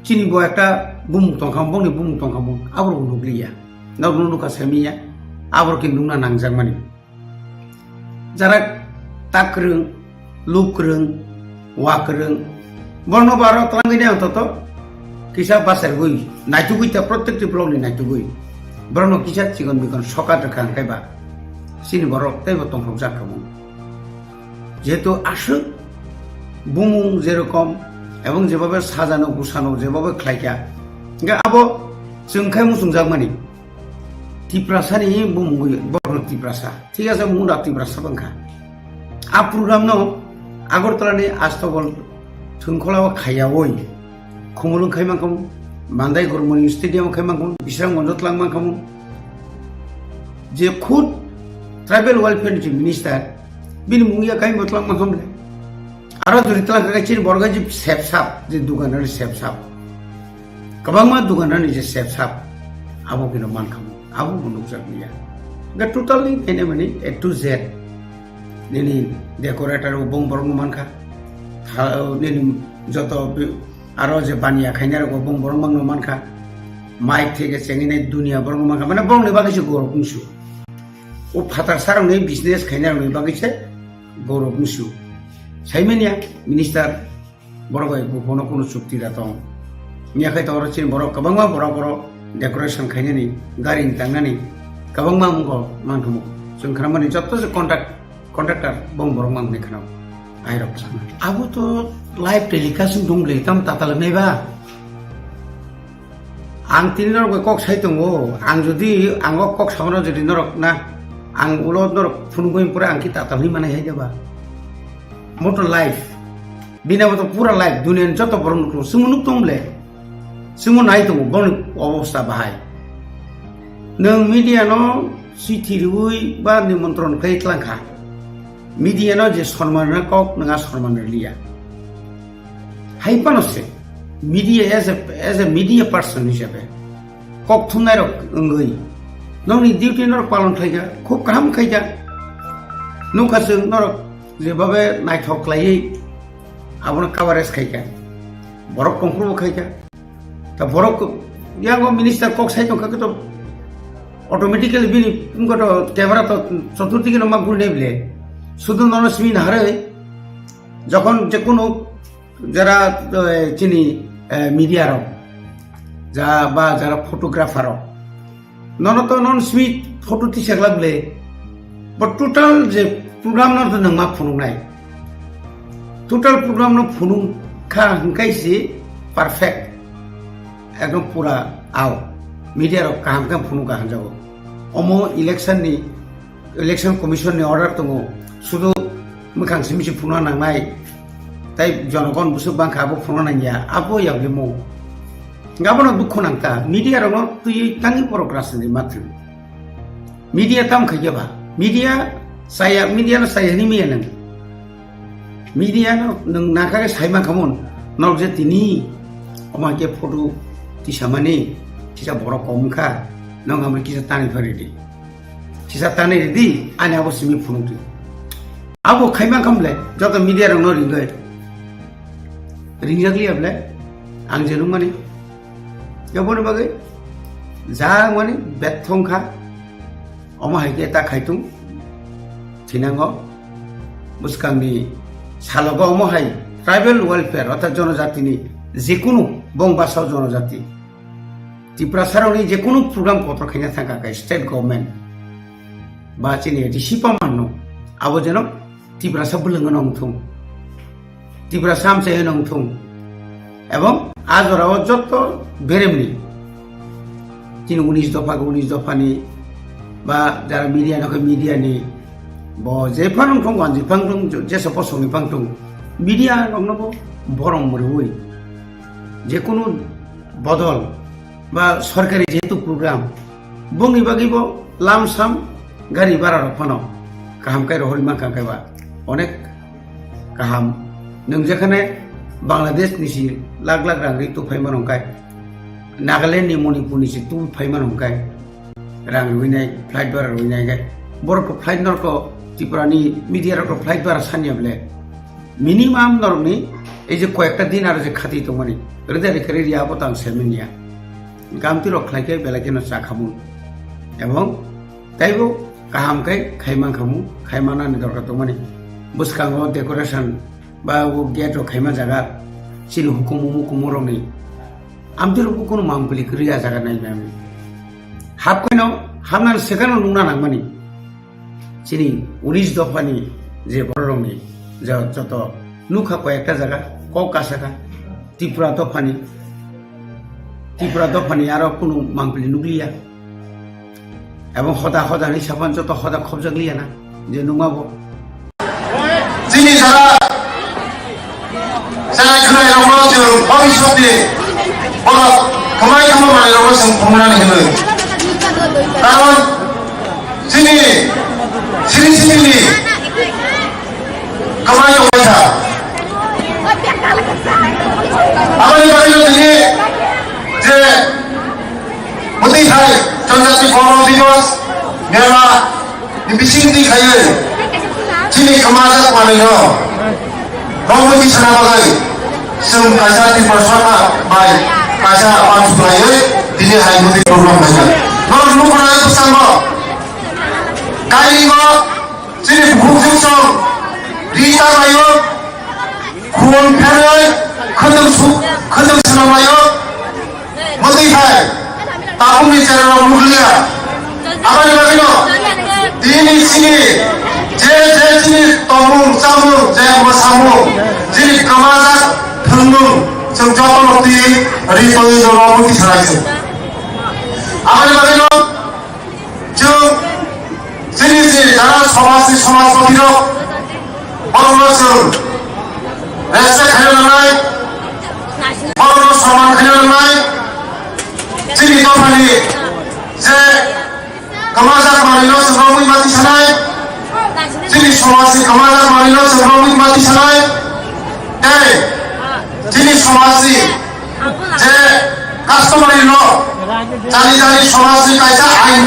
chini bo ekta bumung tongkha, bongni bumung tongkha, bong aborok nukliya, norokno nukha semiya, aborok khe nukna nangjakmani. Jara tak kwrwng, luk kwrwng, wa kwrwng, borno baro twlangwi nai ang toto kisa bachar gwi naitugwi ta, protekti block ni naitugwi borokno kisa chikon bikon sokat rwkha hwnkhe ba chini borok teibo tongthokjak kha mung. Jehetu aswk bumung jerokom ebong jebabe sajano gusano jebabe khlaikha, hwnkhe abo chwng khai muchungjakmani Tiprasani bumungwi borokno Tiprasa, thik ase, munda Tiprasa bangkha. A program no Agartala ni Astobol thwngkhola o khaiyaui Khumulwng khai mankhamu, Bandai Gurmani Stadium khai mankhamu, Bisramganj o twlang mankhamu. Je khud tribal welfare ni minister, bini mung ya kaimbo twlang mankhamu le. Aro jodi twlang kha chini borok je sep sap, je dugan rani sep sap. Kwbangma dugan rani je sep sap, abo kino mankhamu, abo bo nukjak liya. Ga totally ene mani A to Z. Nini decorator bo bong borok no mankha. Tha-, nini joto bi-, aro je baniya khainai rok bo bong borok mang no mankha. Mic theke chengwi nai dunia borok no mankha. Mane borok ni bagwi se Gaurav Bungsu. O phatar sarok ni business khainai rok ni bagwi se Gaurav Bungsu. Saimanya minister borok bai buphano kunu chukti da tong. Miya khai tong oro chini borok kwbangma borok oro decoration khainani, gari ni tangnani kwbangma wngkho manthomo. Chwng khnamani jotto se contact, contractor bong borok mang hwnwi khnao. Airok sana. Abo to live telecast wng dong le, tamo tatal wngnai ba? Ang tini norok bai kok sai tongo, ang jodi ang o kok samano jodi norok na, ang ulo norok phunugwi pore ang ki tatal hwnwi manai hai de ba? Moto life. Bini abo to pura life. Duniani joto borok nuklo. Chwngno nuk tong ble. Chwngno nai tongo. Boni obostha bahai. Nwng media no chithi riwi ba nimontron khlai tlang kha. Media no je sonman rwna kok nwng a sonman rwliya. Hai phano se media as a, as a media person hisabe kok thumnai rok wngwi nokni duty norok palon khlaikha, khub kaham khaikha. Nukha chwng norok jebabe naithok khlaiwi abono coverage khaikha, borok tongphuru bo khaikha. Ta borok yango minister kok sai tongkha khe to automatically bini wngkha to camera to choturdigo no ma guri nai bile. Sudu nono simi naharwi jokhon je kono jara, eh, chini, eh, media rok ja ba jara photographer rok nono to non simi photo tisakla bile. Bo total je program no to nangma phunuknai. Total program no phunuk kha hwnkhe se perfect. Ekdom pura ao. Media rok kaham khe phunuk kha hanjago. Omo election ni, election commission ni order tongo. Sudu mwkhang simi se phunukna nangnai. Tai jonogon busuk bangkha abo phunukna nangya. Abo yaglimo. Gabono dukhu nangta. Media rokno twi tangwi borok rajniti ma thwng. Media tam khaikhe ba? Media saya, media no saya hini miya nang. Media no nung nakha khe sai man khamun. Nok je tini omo hai khe photo tisamani, kisa borok kom kha, nong hamri kisa tani phari di. Kisa tani di, ani abo simi phunuk di. Abo khai man kham le, joto media rok no ringoi. Ringjak liya ble, ang je nungmani. Yaboni bagwi, ja mani bethong kha. Omo hai khe ta khaitung thinango bwskangni salogo omo hai tribal welfare orthat jonojatini jekunu bong basao jonojati Tiprasarokni jekunu program kotor khaina thangkha khe state government ba chini A D C pamanno abo jeno Tiprasa bwlwngno wngthung. Tiprasa amchai hino wngthung. Ebong a jorao jotto beremni chini unis dopha, unis dophani ba jara media nokhe media ni bo je phano wngthung, wanji phang thung, jesa posongni phang thung, media rokno bo borom rwui jekunu bodol ba sorkari jehetu program bongni bagwi bo lamsam gari bara rok phano kaham khe rohorwi mankha khe ba onek kaham. Nwng jekhane Bangladesh ni si lakh lakh rang ri tu phai mano kai, Nagaland ni Manipur ni si tu phai mano kai, rang rwi nai, flight bara rwi nai kai. Borok ko flight norko Tripura ni media rok ko flight bara sanya ble minimum norok ni ei je koyekta din aro je khati tongmani rida rikari ri abo tang semenia. Gamti rok khlai khe belai kheno cha khamun. Ebong taibo kaham khe khai man khamu, khai manani dorkar tongmani. Bwskango decoration ba o gate rok khaima jaga chini hukumu mukumu rokni amtwi rokbo kunu mampli kwrwi a jaga nai mani. Hap khaino hamnani swkangno nungna nangmani. Chini unis dophani je bororokni je joto nukha koi ekta jaga kok kasaka Tripura dophani, Tripura dophani aro kunu mampli nukliya. Ebong hoda hoda ni sapan joto hoda khobjakliya na je nungma bo. Chini jara chai khwrai rokno chwng bhabishyotni borok kwmai kwmai manwi rokno chwng phunuknani hwnwi. Karon chini siri siri ni kwmai rok kha. Aboni bagwi no tini je mwtwi hai Janjati Gaurav Diwas mela ni bising twi khaiwi chini kwmajak manwino romwi tisana bagwi chwng kaisa Tiprasa bai kaisa pansu khlaiwi tini hai mwtwi program khaijak. Norok nukho nai bwskango kairingo chini bukhuk jwngsong ri tanglaio, khun pherwi khwtwng su-, khwtwng swnamlaio. Mwtwi hai tabukni cherarok nukliya. Aboni bagwino tini chini je je chini tongmung chamung je mwsamung chini kwmajak thwngmung chwng jotono twi ri tongwi joto mwtwi sanai se. Aboni bagwino chwng chini je jara somajni somajpati rok borokno chwng Respect khaina nangnai, borokno soman khaina nangnai, chini dophani je kwmajak manwino chwngno mui mati sanai, chini somajni kwmajak manwino chwngno mui mati sanai, tei chini somajni je customary law, jani jani somajni kaisa ain.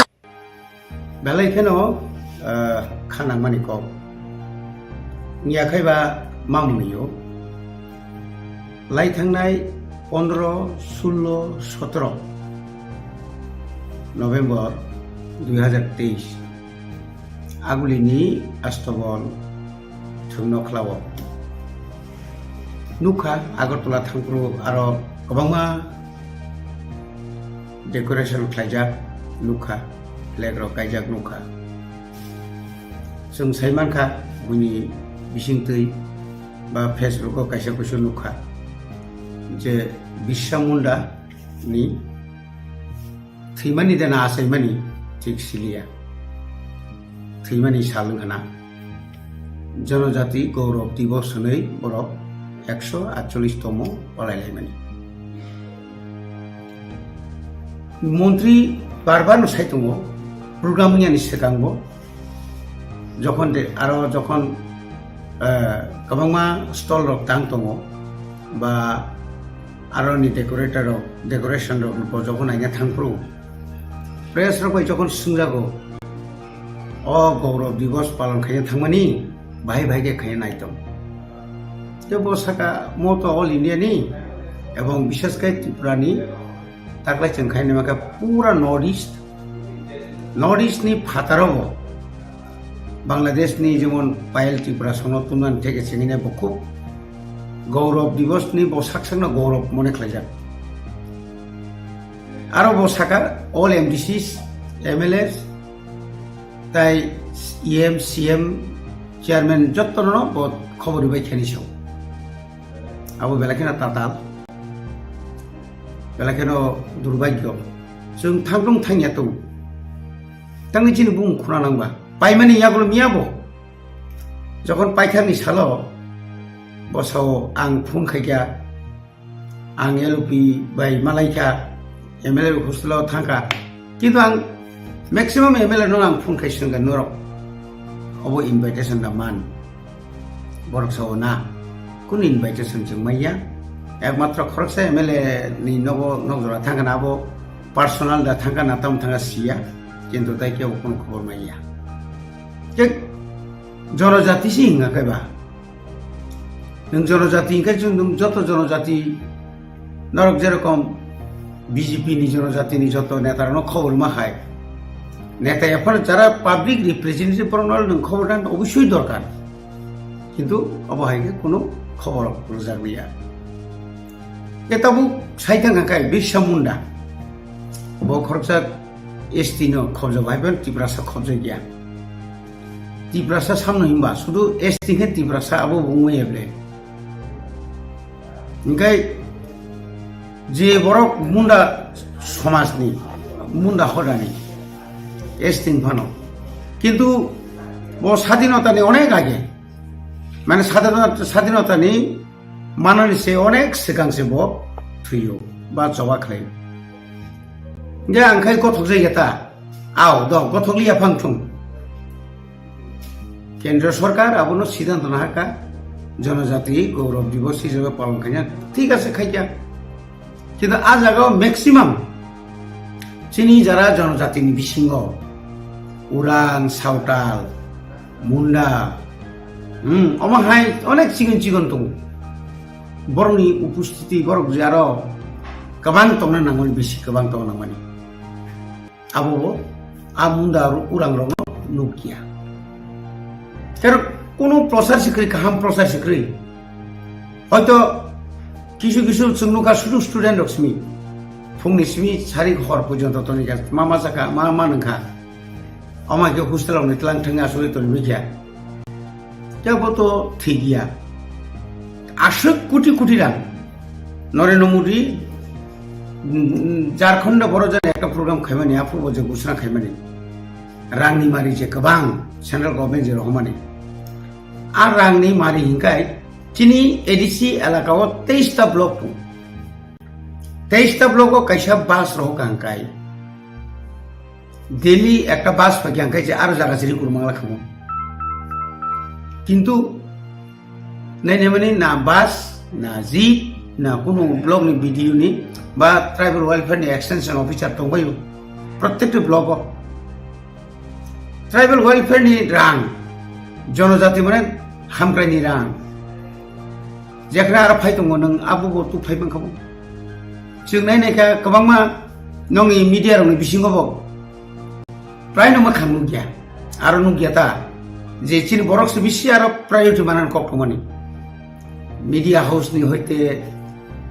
Belai kheno, ah, kha nangmani kok. Wngya khai ba ma mwnwio. Lai thangnai pondro, sullo, sotro November dui hazar teis. Agulini Astobol thwngno khlao. Nukha Agartala thangphuru aro kwbangma decoration khlaijak nukha, flag rok kaijak nukha. Chwng sai mankha buini bisingtwi ba Facebook o kaisa kusu nukha je Birsa Munda ni thwimani de na achaimani thik siliya. Thwimani sal wngkha na. Janajati Gaurav Divas hwnwi borok ekso atchollish tomo palai laimani. Montri bar bar no sai tongo, program wngya ni swkang bo, jokhon de, aro jokhon, eh, kwbangma stall rok tang tongo, ba aroni decorator rok, decoration rok bo jokhon naina thangphuru, press rok bai jokhon swngjago, "O Gaurav Divas palon khaina thangmani, bahai bahai khe khaina nai tong." Tei bo saka, "Mo to all India ni, ebong bishesh khe Tripura ni, taklai chwng khaina maka pura North East, North East ni phataro bo." Bangladesh ni jemon Payal Tripura sono tunani theke chengine bo khub Gaurav Divas ni bo sak sakno Gaurav mone khlaijak. Aro bo saka all M D Cs, M L As, tai E M, C M, chairman jotto no bo khobor bai khani sao. Abo belai kheno tatal, belai kheno durbhagyo. Chwng thangdung thangya tong. Tangni chini bung khuna nangba. Paimani yagulo miya bo. Jokhon paithakni salo bo sao ang phone khaikha, ang L O P bai malaikha, M L A hostel o thangkha. Kintu ang maximum M L A no ang phone khai swngkha, "Norok obo invitation da man?" Borok sao, "Na, kunu invitation chwng manya. Ekmatro khoroksa M L A ni nogo nokjora thangkha na, abo personal da thangkha na, tamo thangkha siya, kintu tai kebo kunu khobor manya." Khe jonojati si hinga khe ba. Nwng jonojati hinkhe chwng nwng joto jonojati norok jerokom B J P ni jonojati ni joto neta rokno khobor ma hai. Neta ephano jara public representative borokno nwng khobor dan obosoi dorkar. Kintu obo hai khe kunu khobor rwjak liya. Khe tabuk sai thang kha kai Birsa Munda. Bo khoroksa S T no khobjak bai, Tiprasa khobjak ya. Tiprasa samno hinba, sudu S T khe Tiprasa abo bo wngwi eble. Hinkhe je borok Munda somajni, Munda hodani, S T ni phano. Kintu bo sadinotani onek age, mane sadinota, sadinotani manani se onek swkang se bo thwiyo ba choba khlaio. Hinkhe ang khai gothok jai ta, ao do gothok liya phang thung. Kendriya sorkar abono siddhanto nahakha, Janajati Gaurav Divas hisabe palon khaina thik ase khaikha. Kintu a jagao maximum chini jara Janajatini bisingo Urang, Sawtal, Munda, hmm, omo hai onek chikon chikon tongo. Borokni upostiti borok je aro kwbang tongna nangmani, bisi kwbang tongna nangmani. Abo bo a Munda aro Urang rokno nukya. Ter kunu prochar sikrwi, kaham prochar sikrwi. Hoito kisu kisu chwng nukha sudu student rok simi. Phungni simi sari hor porjonto tongwi kha, ma ma chakha, ma ma nungkha. Omo hai khe hostel rok ni tlang thangwi asugwi tongwi kha. Kebo to thik ya. Aswk koti koti rang. Narendra Modi, mm, Jharkhand o boro jani ekta program khaimani, aphuru bo je ghosona khaimani. Rangni mari je kwbang central government je rohormani. A rangni mari hinkai Chini A D C elaka o teis ta block tongo. Teis ta block o kaisa bus rohor ka hwnkhe daily ekta bus phaikha hwnkhe je aro jaga siri kurmangla khamu. Kintu nainamani na bus, na jeep, na kunu block ni B D O ni ba tribal welfare ni extension officer tongbaio. Protekti block o tribal welfare ni rang, jonojati mane hamkrai ni rang. Jekhna aro phai tongo nwng abo bo tu phai mankha bo. Chwng nai naikha kwbangma nongni media rokni bisingo bo prai no mwkhang nukya. Aro nukya ta je chini borok se bisi aro priority manan kok tongmani. Media house ni hoite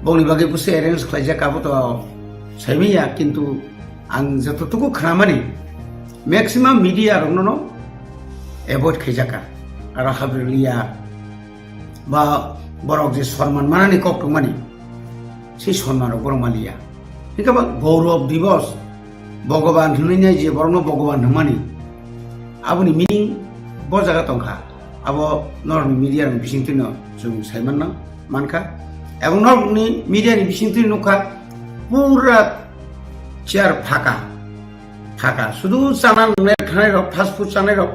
bongni bagwi busi arrange khlaijak abo to saimanya, kintu ang jototuku khnamani maximum media rokno no avoid khaijaka. Aro habri liya ba borok je sonman manani kok tongmani, sei sonman rok borok maliya. Hingke ba Gaurav Divas, Bhogoban hwnwi nai je borokno Bhogoban hwnmani, aboni meaning bo jaga tongkha. Abo norokni media rokni bisingtwino chwng saimanno mankha. Ebong norokni media ni bisingtwi nukha pura chair phaka, phaka. Sudu chana nungnai thanai rok, fast food chanai rok,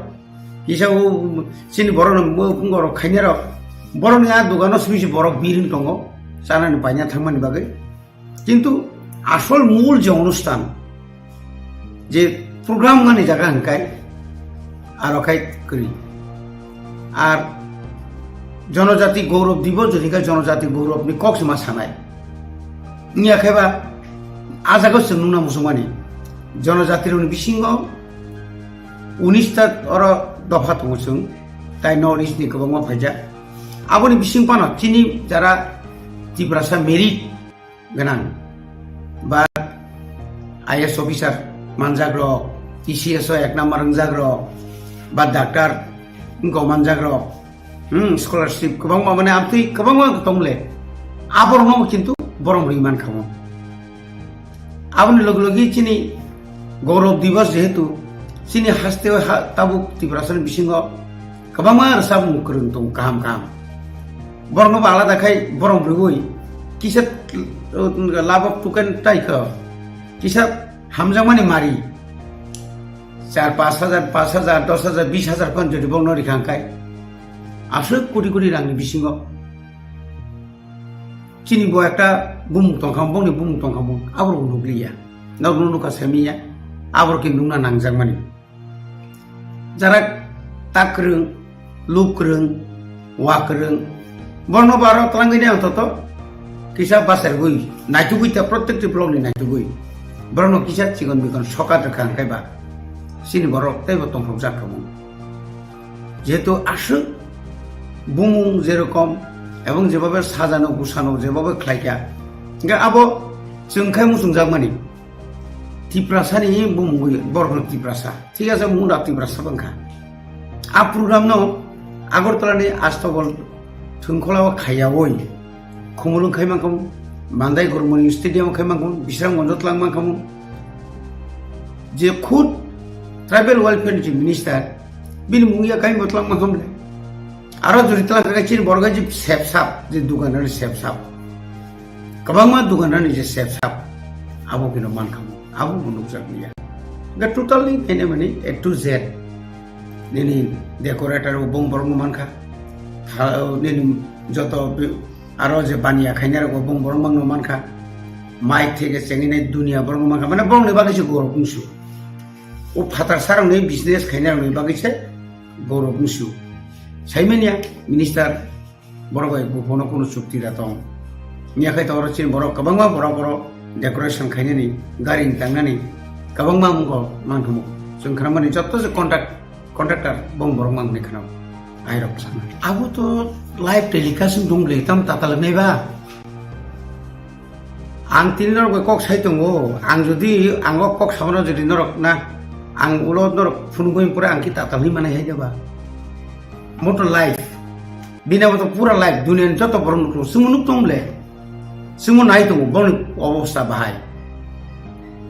kisa o chini borokno mo phungo rok khainai rok, borokni a dogano simi se borok biring tongo, chanani paina thangmani bagwi. Kintu asol mul je onusthan, je program mani jaga hwnkai, aro khai kwrwi. Ar Jonojati Gaurav Divas jodi khe Jonojati Gaurav ni kok se ma sanai. Wngya khe ba a jaga o chwng nukna muchungmani, jonojati rokni bisingo unis ta oro dopha tongo chwng, tai North East ni kwbangma phaijak. Aboni bising phano chini jara Tiprasa merit gwnang ba I A S officer manjak rok, T C S o ek number wngjak rok, ba doctor wngkok manjak rok, hmm, scholarship kwbangma, mane amtwi kwbangma tongle, aborokno kintu borom rwi mankha mo. Aboni logi logi chini Gaurav Divas jehetu chini haste o ha-, tabuk Tiprasani bisingo kwbangma rwchapmung kwrwng tongo kaham kaham. Borokno bo alada khai borom rwui kisa, uh, labok tuken tai kha, kisa hamjakmani mari char pash hajar, pash hajar, dos hajar, bis hajar phan jodi borokno rikha hwnkhe aswk koti koti rangni bisingo chini bo ekta bumung tongkha, bongni bumung tongkha, bong aborok nukliya, norokno nukha semiya, aborok khe nukna nangjakmani. Jara tak kwrwng, luk kwrwng, wa kwrwng, borokno baro twlangwi nai ang toto kisa bachaigwi naitugwi ta, protekti block ni naitugwi borokno kisa chikon bikon sokat rwkha hwnkhe ba chini borok teibo tongthokjak kha mung. Jehetu aswk bumung jerokom ebong jebhabe sajano gusano jebhabe khlaikha, hwnkhe abo chwng khai muchungjakmani. Tiprasani bumungwi borokno Tiprasa. Thik ase, mungda Tiprasa bangkha. A program no Agartala ni Astobol thwngkhola o khaiyaui Khumulwng khai mankhamu, Bandai Gormoni Stadium khai mankhamu, Bisramganj o twlang mankhamu. Je khud tribal welfare ni je minister, bini mung ya kaimbo twlang mankhamu le. Aro jodi twlang kha chini borok je sepsap, je dugan rani sepsap. Kwbangma dugan rani je sepsap, abo kino mankhamu, abo bo nukjak liya. Ga totally kene mani A to Z. Nini decorator bo bong borok no mankha. Tha-, nini joto bi-, aro je baniya khainai rok bo bong borok mangno mankha. Mic theke chengwi nai dunia borok no mankha. Mane borok ni bagwi se gorok wngsu. O phatar sarok ni business khainai rok ni bagwi se gorok wngsu. Saimanya minister borok bai buphano kunu chukti da tong. Miya khai to oro chini borok kwbangma borok borok decoration khainani, gari ni tangnani kwbangma wngkha mankhamu. Chwng khnamani jotto se contact Contractor bong borok mang ni kheno. Airok sana. Abo to live telecast dong le tam tatal nai ba. Ang tini norok bai kok sai tongo. Ang jodi ang o kok samano jodi norok na ang ulo norok phunuk bai pore ang ki tatal ni manai hai ba. Moto live. Bina moto pura live dunia ni joto borok nuk sung nuk tong le. Sung nai tongo boni obosta bahai.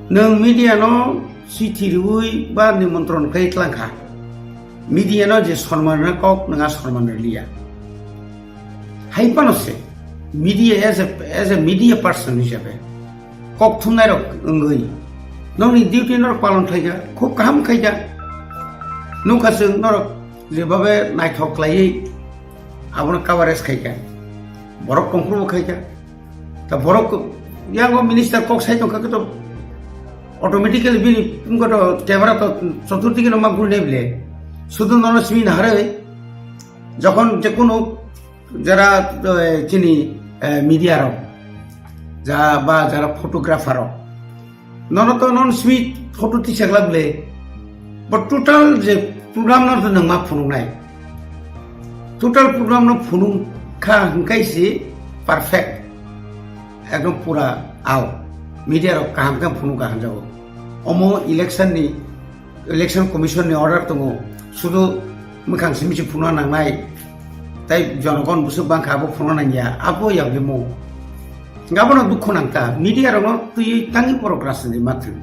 Nwng media no chithi riwi ba nimontron khlai tlang kha. Media no je sonman rwna kok nwng a sonman rwliya. Hai phano se media as a, as a media person hisabe kok thumnai rok wngwi nokni duty norok palon khlaikha, khub kaham khaikha. Nukha chwng norok jebabe naithok khlaiwi abono coverage khaikha, borok kongkhrubo khaikha. Ta borok yango minister kok sai tongkha khe to automatically bini wngkha to camera to choturdikke no ma gulnai ble. Sudu nono simi naharwi jokhon jekunu jara, eh, chini, eh, media rok ja ba jara photographer rok nono to non simi photo tisa glak le. Bo total je program no to nang ma phunuk nai. Total program no phunuk kha hingkai si perfect. Ekdom pura ao. Media rok kaham khe phunuk kha hanjago. Omo election ni, election commission ni order tongo. Sudu mwkhang simi si phunuk nangnai. Tai jonogon busuk bangkha abo phunuk nangya. Abo yagwi mo. Abono dukhu nangkha, media rokno twiwi tangi borok rajniti ma thwng.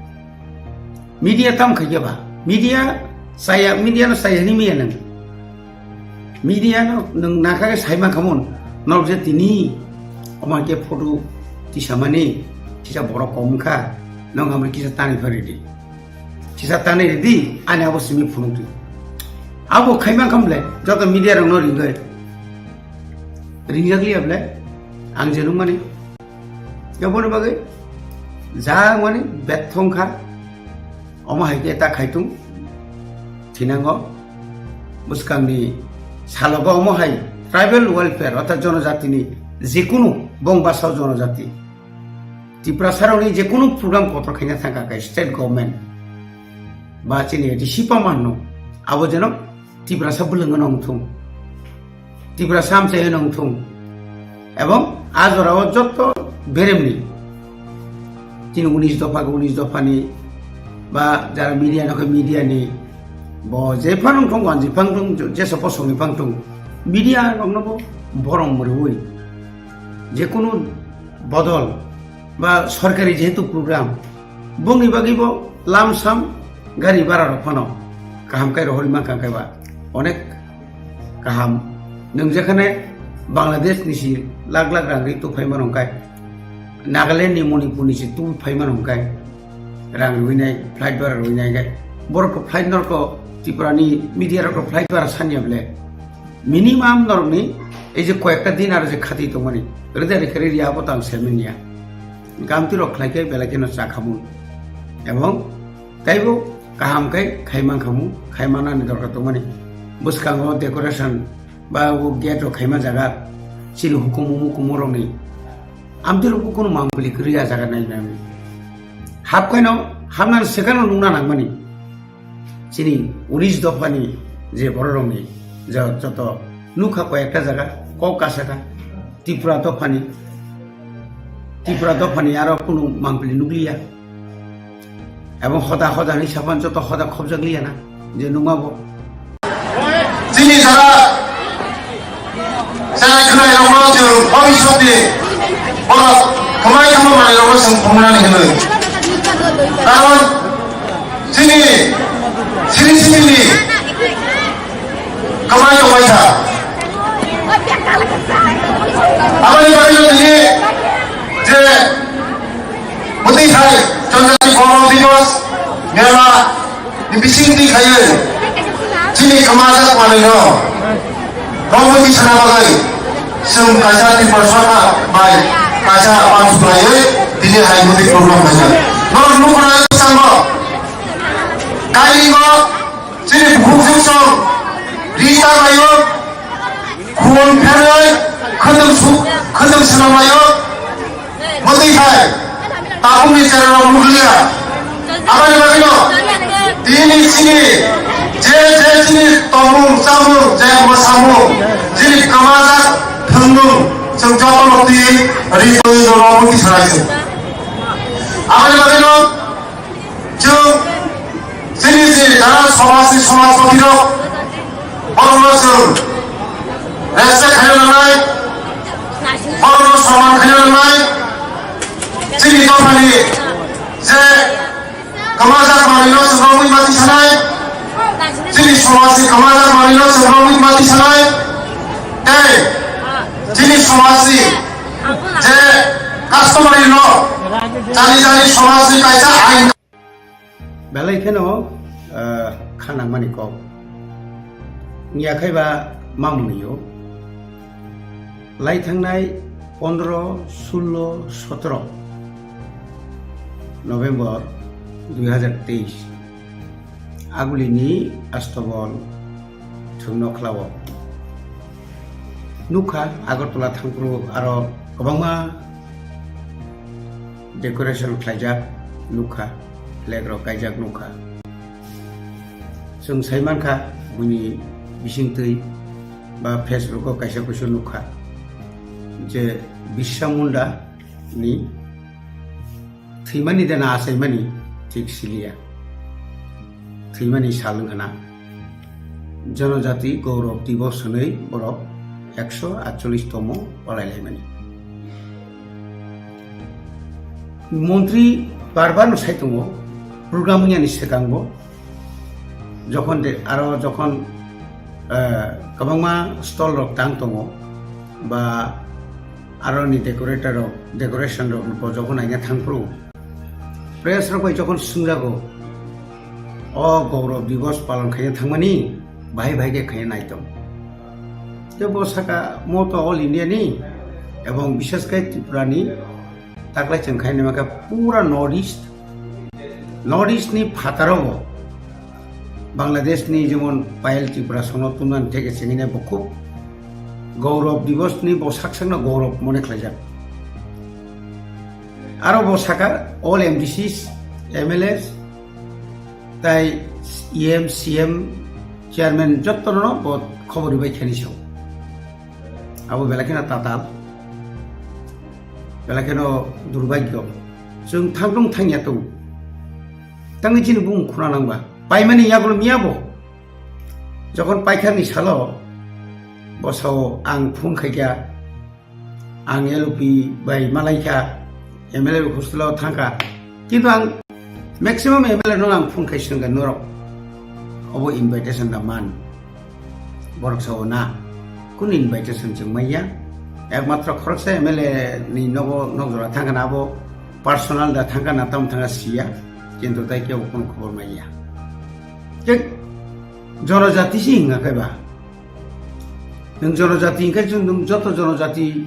Media tam khaikhe ba? Media chaya, media no chaya hini maya nang. Media no nwng nakha khe sai mankha mun, norok je tini omo hai khe photo tisamani, kisa borok kom wngkha, nwng amo kisa tanwi pha ridi. Kisa tanwi ridi, ani abo simi phunukdi. Abo khai mankha mle, joto media rokno ringwi. Ringjak liya ble, ang je nukmani. Aboni bagwi ja wngmani bethong kha. Omo hai khe ta khaitung thinango. Bwskangni salogo omo hai tribal welfare orthat jonojatini jekunu bong basao jonojati Tiprasarokni jekunu program kotor khaina thangkha khe state government ba chini A D C pamanno abo jeno Tiprasa bwlwngno wngthung. Tiprasa amchaino wngthung. Ebong a jorao jotto beremni chini unis dopha, unis dophani ba jara media nokhe media ni bo jephang wngthung, wanji phang thung, jesa posongni phang thung, media rokno bo borom rwui jekunu bodol ba sorkari jehetu program, bongni bagwi bo lamsam gari bara rok phano kaham khe rohorwi mankha khe ba onek kaham. Nwng jekhane Bangladesh ni si lakh lakh rang ri tu phai mano hwnkhe, Nagaland ni, Manipur ni si tu phai mano hwnkhe, rang rwinai, flight bara rwinai khe borok to flight norok to Tripura ni media rok to flight bara sanya ble. Minimum norokni ei je koyekta din aro je khati tongmani, rwda rikha ri abo tang semenya. Gamti rok khlai khe belai kheno chakhamu. Ebong taibo kaham khe khai mankhamu, khai manani dorkar tongmani. Bwskango decoration ba o gate rok khaima jaga chini hukumu mukumu rokni amtwi rok kunu mangpili kwrwi a jaga nai nai. Hap khaino hamnani swkangno nungna nangmani. Chini unis dophani je bororokni je joto nukha koyekta jaga kok kasakha Tripura dophani, Tripura dophani aro kunu mangpili nukliya. Ebong hoda hoda hinwi sapan joto hoda khobjakliya na je nungmabo. Chini jara Chai khwnai rokno chwng bhabishyot ni borok khwnai khama manwi rokno chwng phunuknani hwnwi. Karon chini siri siri ni khwnai tongbai kha. Aboni bagwi no tini je bwtwi thai Janjati Gaurav Divas mela ni bisingtwi khaiwi chini kwmajak manwino romwi tisana bagwi chwng kaisa Tripura Sarkar bai kaisa apang suklaiwi tini hai bwtwi program khaijak. Norok nuknai bwskango kairingo chini bukhuk juksong ri ta laio, khun pherwi khwtwng su-, khwtwng swnam laio. Bwtwi hai tabukni cherarok nukliya. Aboni bagwino tini chini je je chini tongmung chamung je mwsamung chini kwmajak thwngmung chwng jotono twi ri twi rwrokno twi sanai se. Aboni bagwino chwng chini je jara somajni somajpati rok borokno chwng respect khaina nangnai, borokno soman khaina nangnai. Chini dophani je kwmajak manwino chwng romwi mati sanai, chini somajni kwmajak manwino chwng romwi mati sanai, tei chini Somajni je customary law, jani jani somajni kaisa ain. Belai kheno, ah, kha nangmani kok. Wngya khai ba mamung yo. Lai thangnai pondro, sullo, sotro November dui hazar teis. Agulini Astobol thwngno khlao. Nukha Agartala thangphuru aro kwbangma decoration khlaijak nukha, flag rok kaijak nukha. Chwng sai mankha buini bisingtwi ba Facebook o kaisa kuisu nukha je Birsa Munda ni thwimani de na achaimani thik siliya. Thwimani sal wngkha na. Janajati Gaurav Divas hwnwi borok ekso atchollish tomo palai laimani. Montri bar bar no sai tongo, program wngyani swkango, jokhon de, aro jokhon, eh, kwbangma stall rok tang tongo, ba aroni decorator rok, decoration rok bo jokhon naina thangphuru, press rok bai jokhon swngjago, "O Gaurav Divas palon khaina thangmani, bahai bahai khe khaina naitom." Tei bo saka, "Mo to all India ni, ebong bishes khe Tripura ni, taklai chwng khaina nangkha pura North East, North East ni phataro bo." Bangladesh ni jemon Payal Tripura sono tunani theke chengine bo khub Gaurav Divas ni bo sak sakno Gaurav mone khlaijak. Aro bo saka all M D Cs, M L As, tai E M, C M, chairman jottono bo khobor ribai khani sao. Abo belai kheno tatal, belai kheno durbagyo. Chwng thangdung thangya tong. Tangwi chini bumung khuna nangba. Paimani yagulo miya bo. Jokhon paithakni salo, bosao ang phone khaikha, ang L O P bai malaikha, M L A hostel o thangkha. Kintu ang maximum M L A no ang phone khai swngkha, "Norok obo invitation da man?" Borok sao, "Na, kunu invitation chwng manya. Ekmatro khoroksa M L A ni nogo, nok jora thangkha na, abo personal da thangkha na, tam thangkha siya, kintu tai kebo kunu khobor manya." Thik jonojati si hinga khe ba. Nwng jonojati hinga khe chwng nwng joto jonojati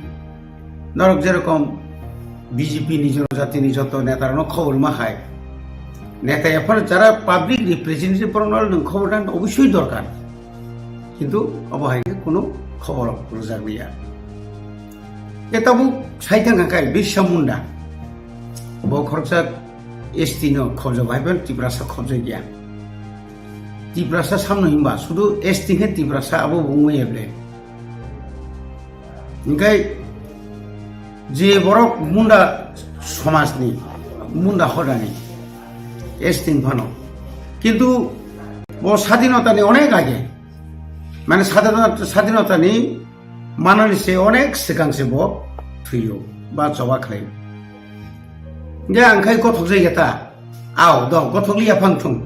norok jerokom B J P ni jonojati ni joto neta rokno khobor ma khai. Neta ya phano jara public representative borok no nwng khobor dan obosoi dorkar. Kintu obo hai khe kunu khobor rwjak liya. E tabuk sai thang kha kai Birsa Munda. Bo khoroksa S T no khobjak, hai phano Tiprasa khobjak ya. Tiprasa samno himba, sudu S T khe Tiprasa abo bo wngwi ya ble. Hinkhe je borok Munda somajni, Munda hodani S T phano. Kintu bo sadinotani onek age, mane sadinota-, sadinotani manani se onek swkang se bo thwiyo ba choba khlaio. Hinkhe ang khai gothok jai ta, ao do gothok liya phang thung.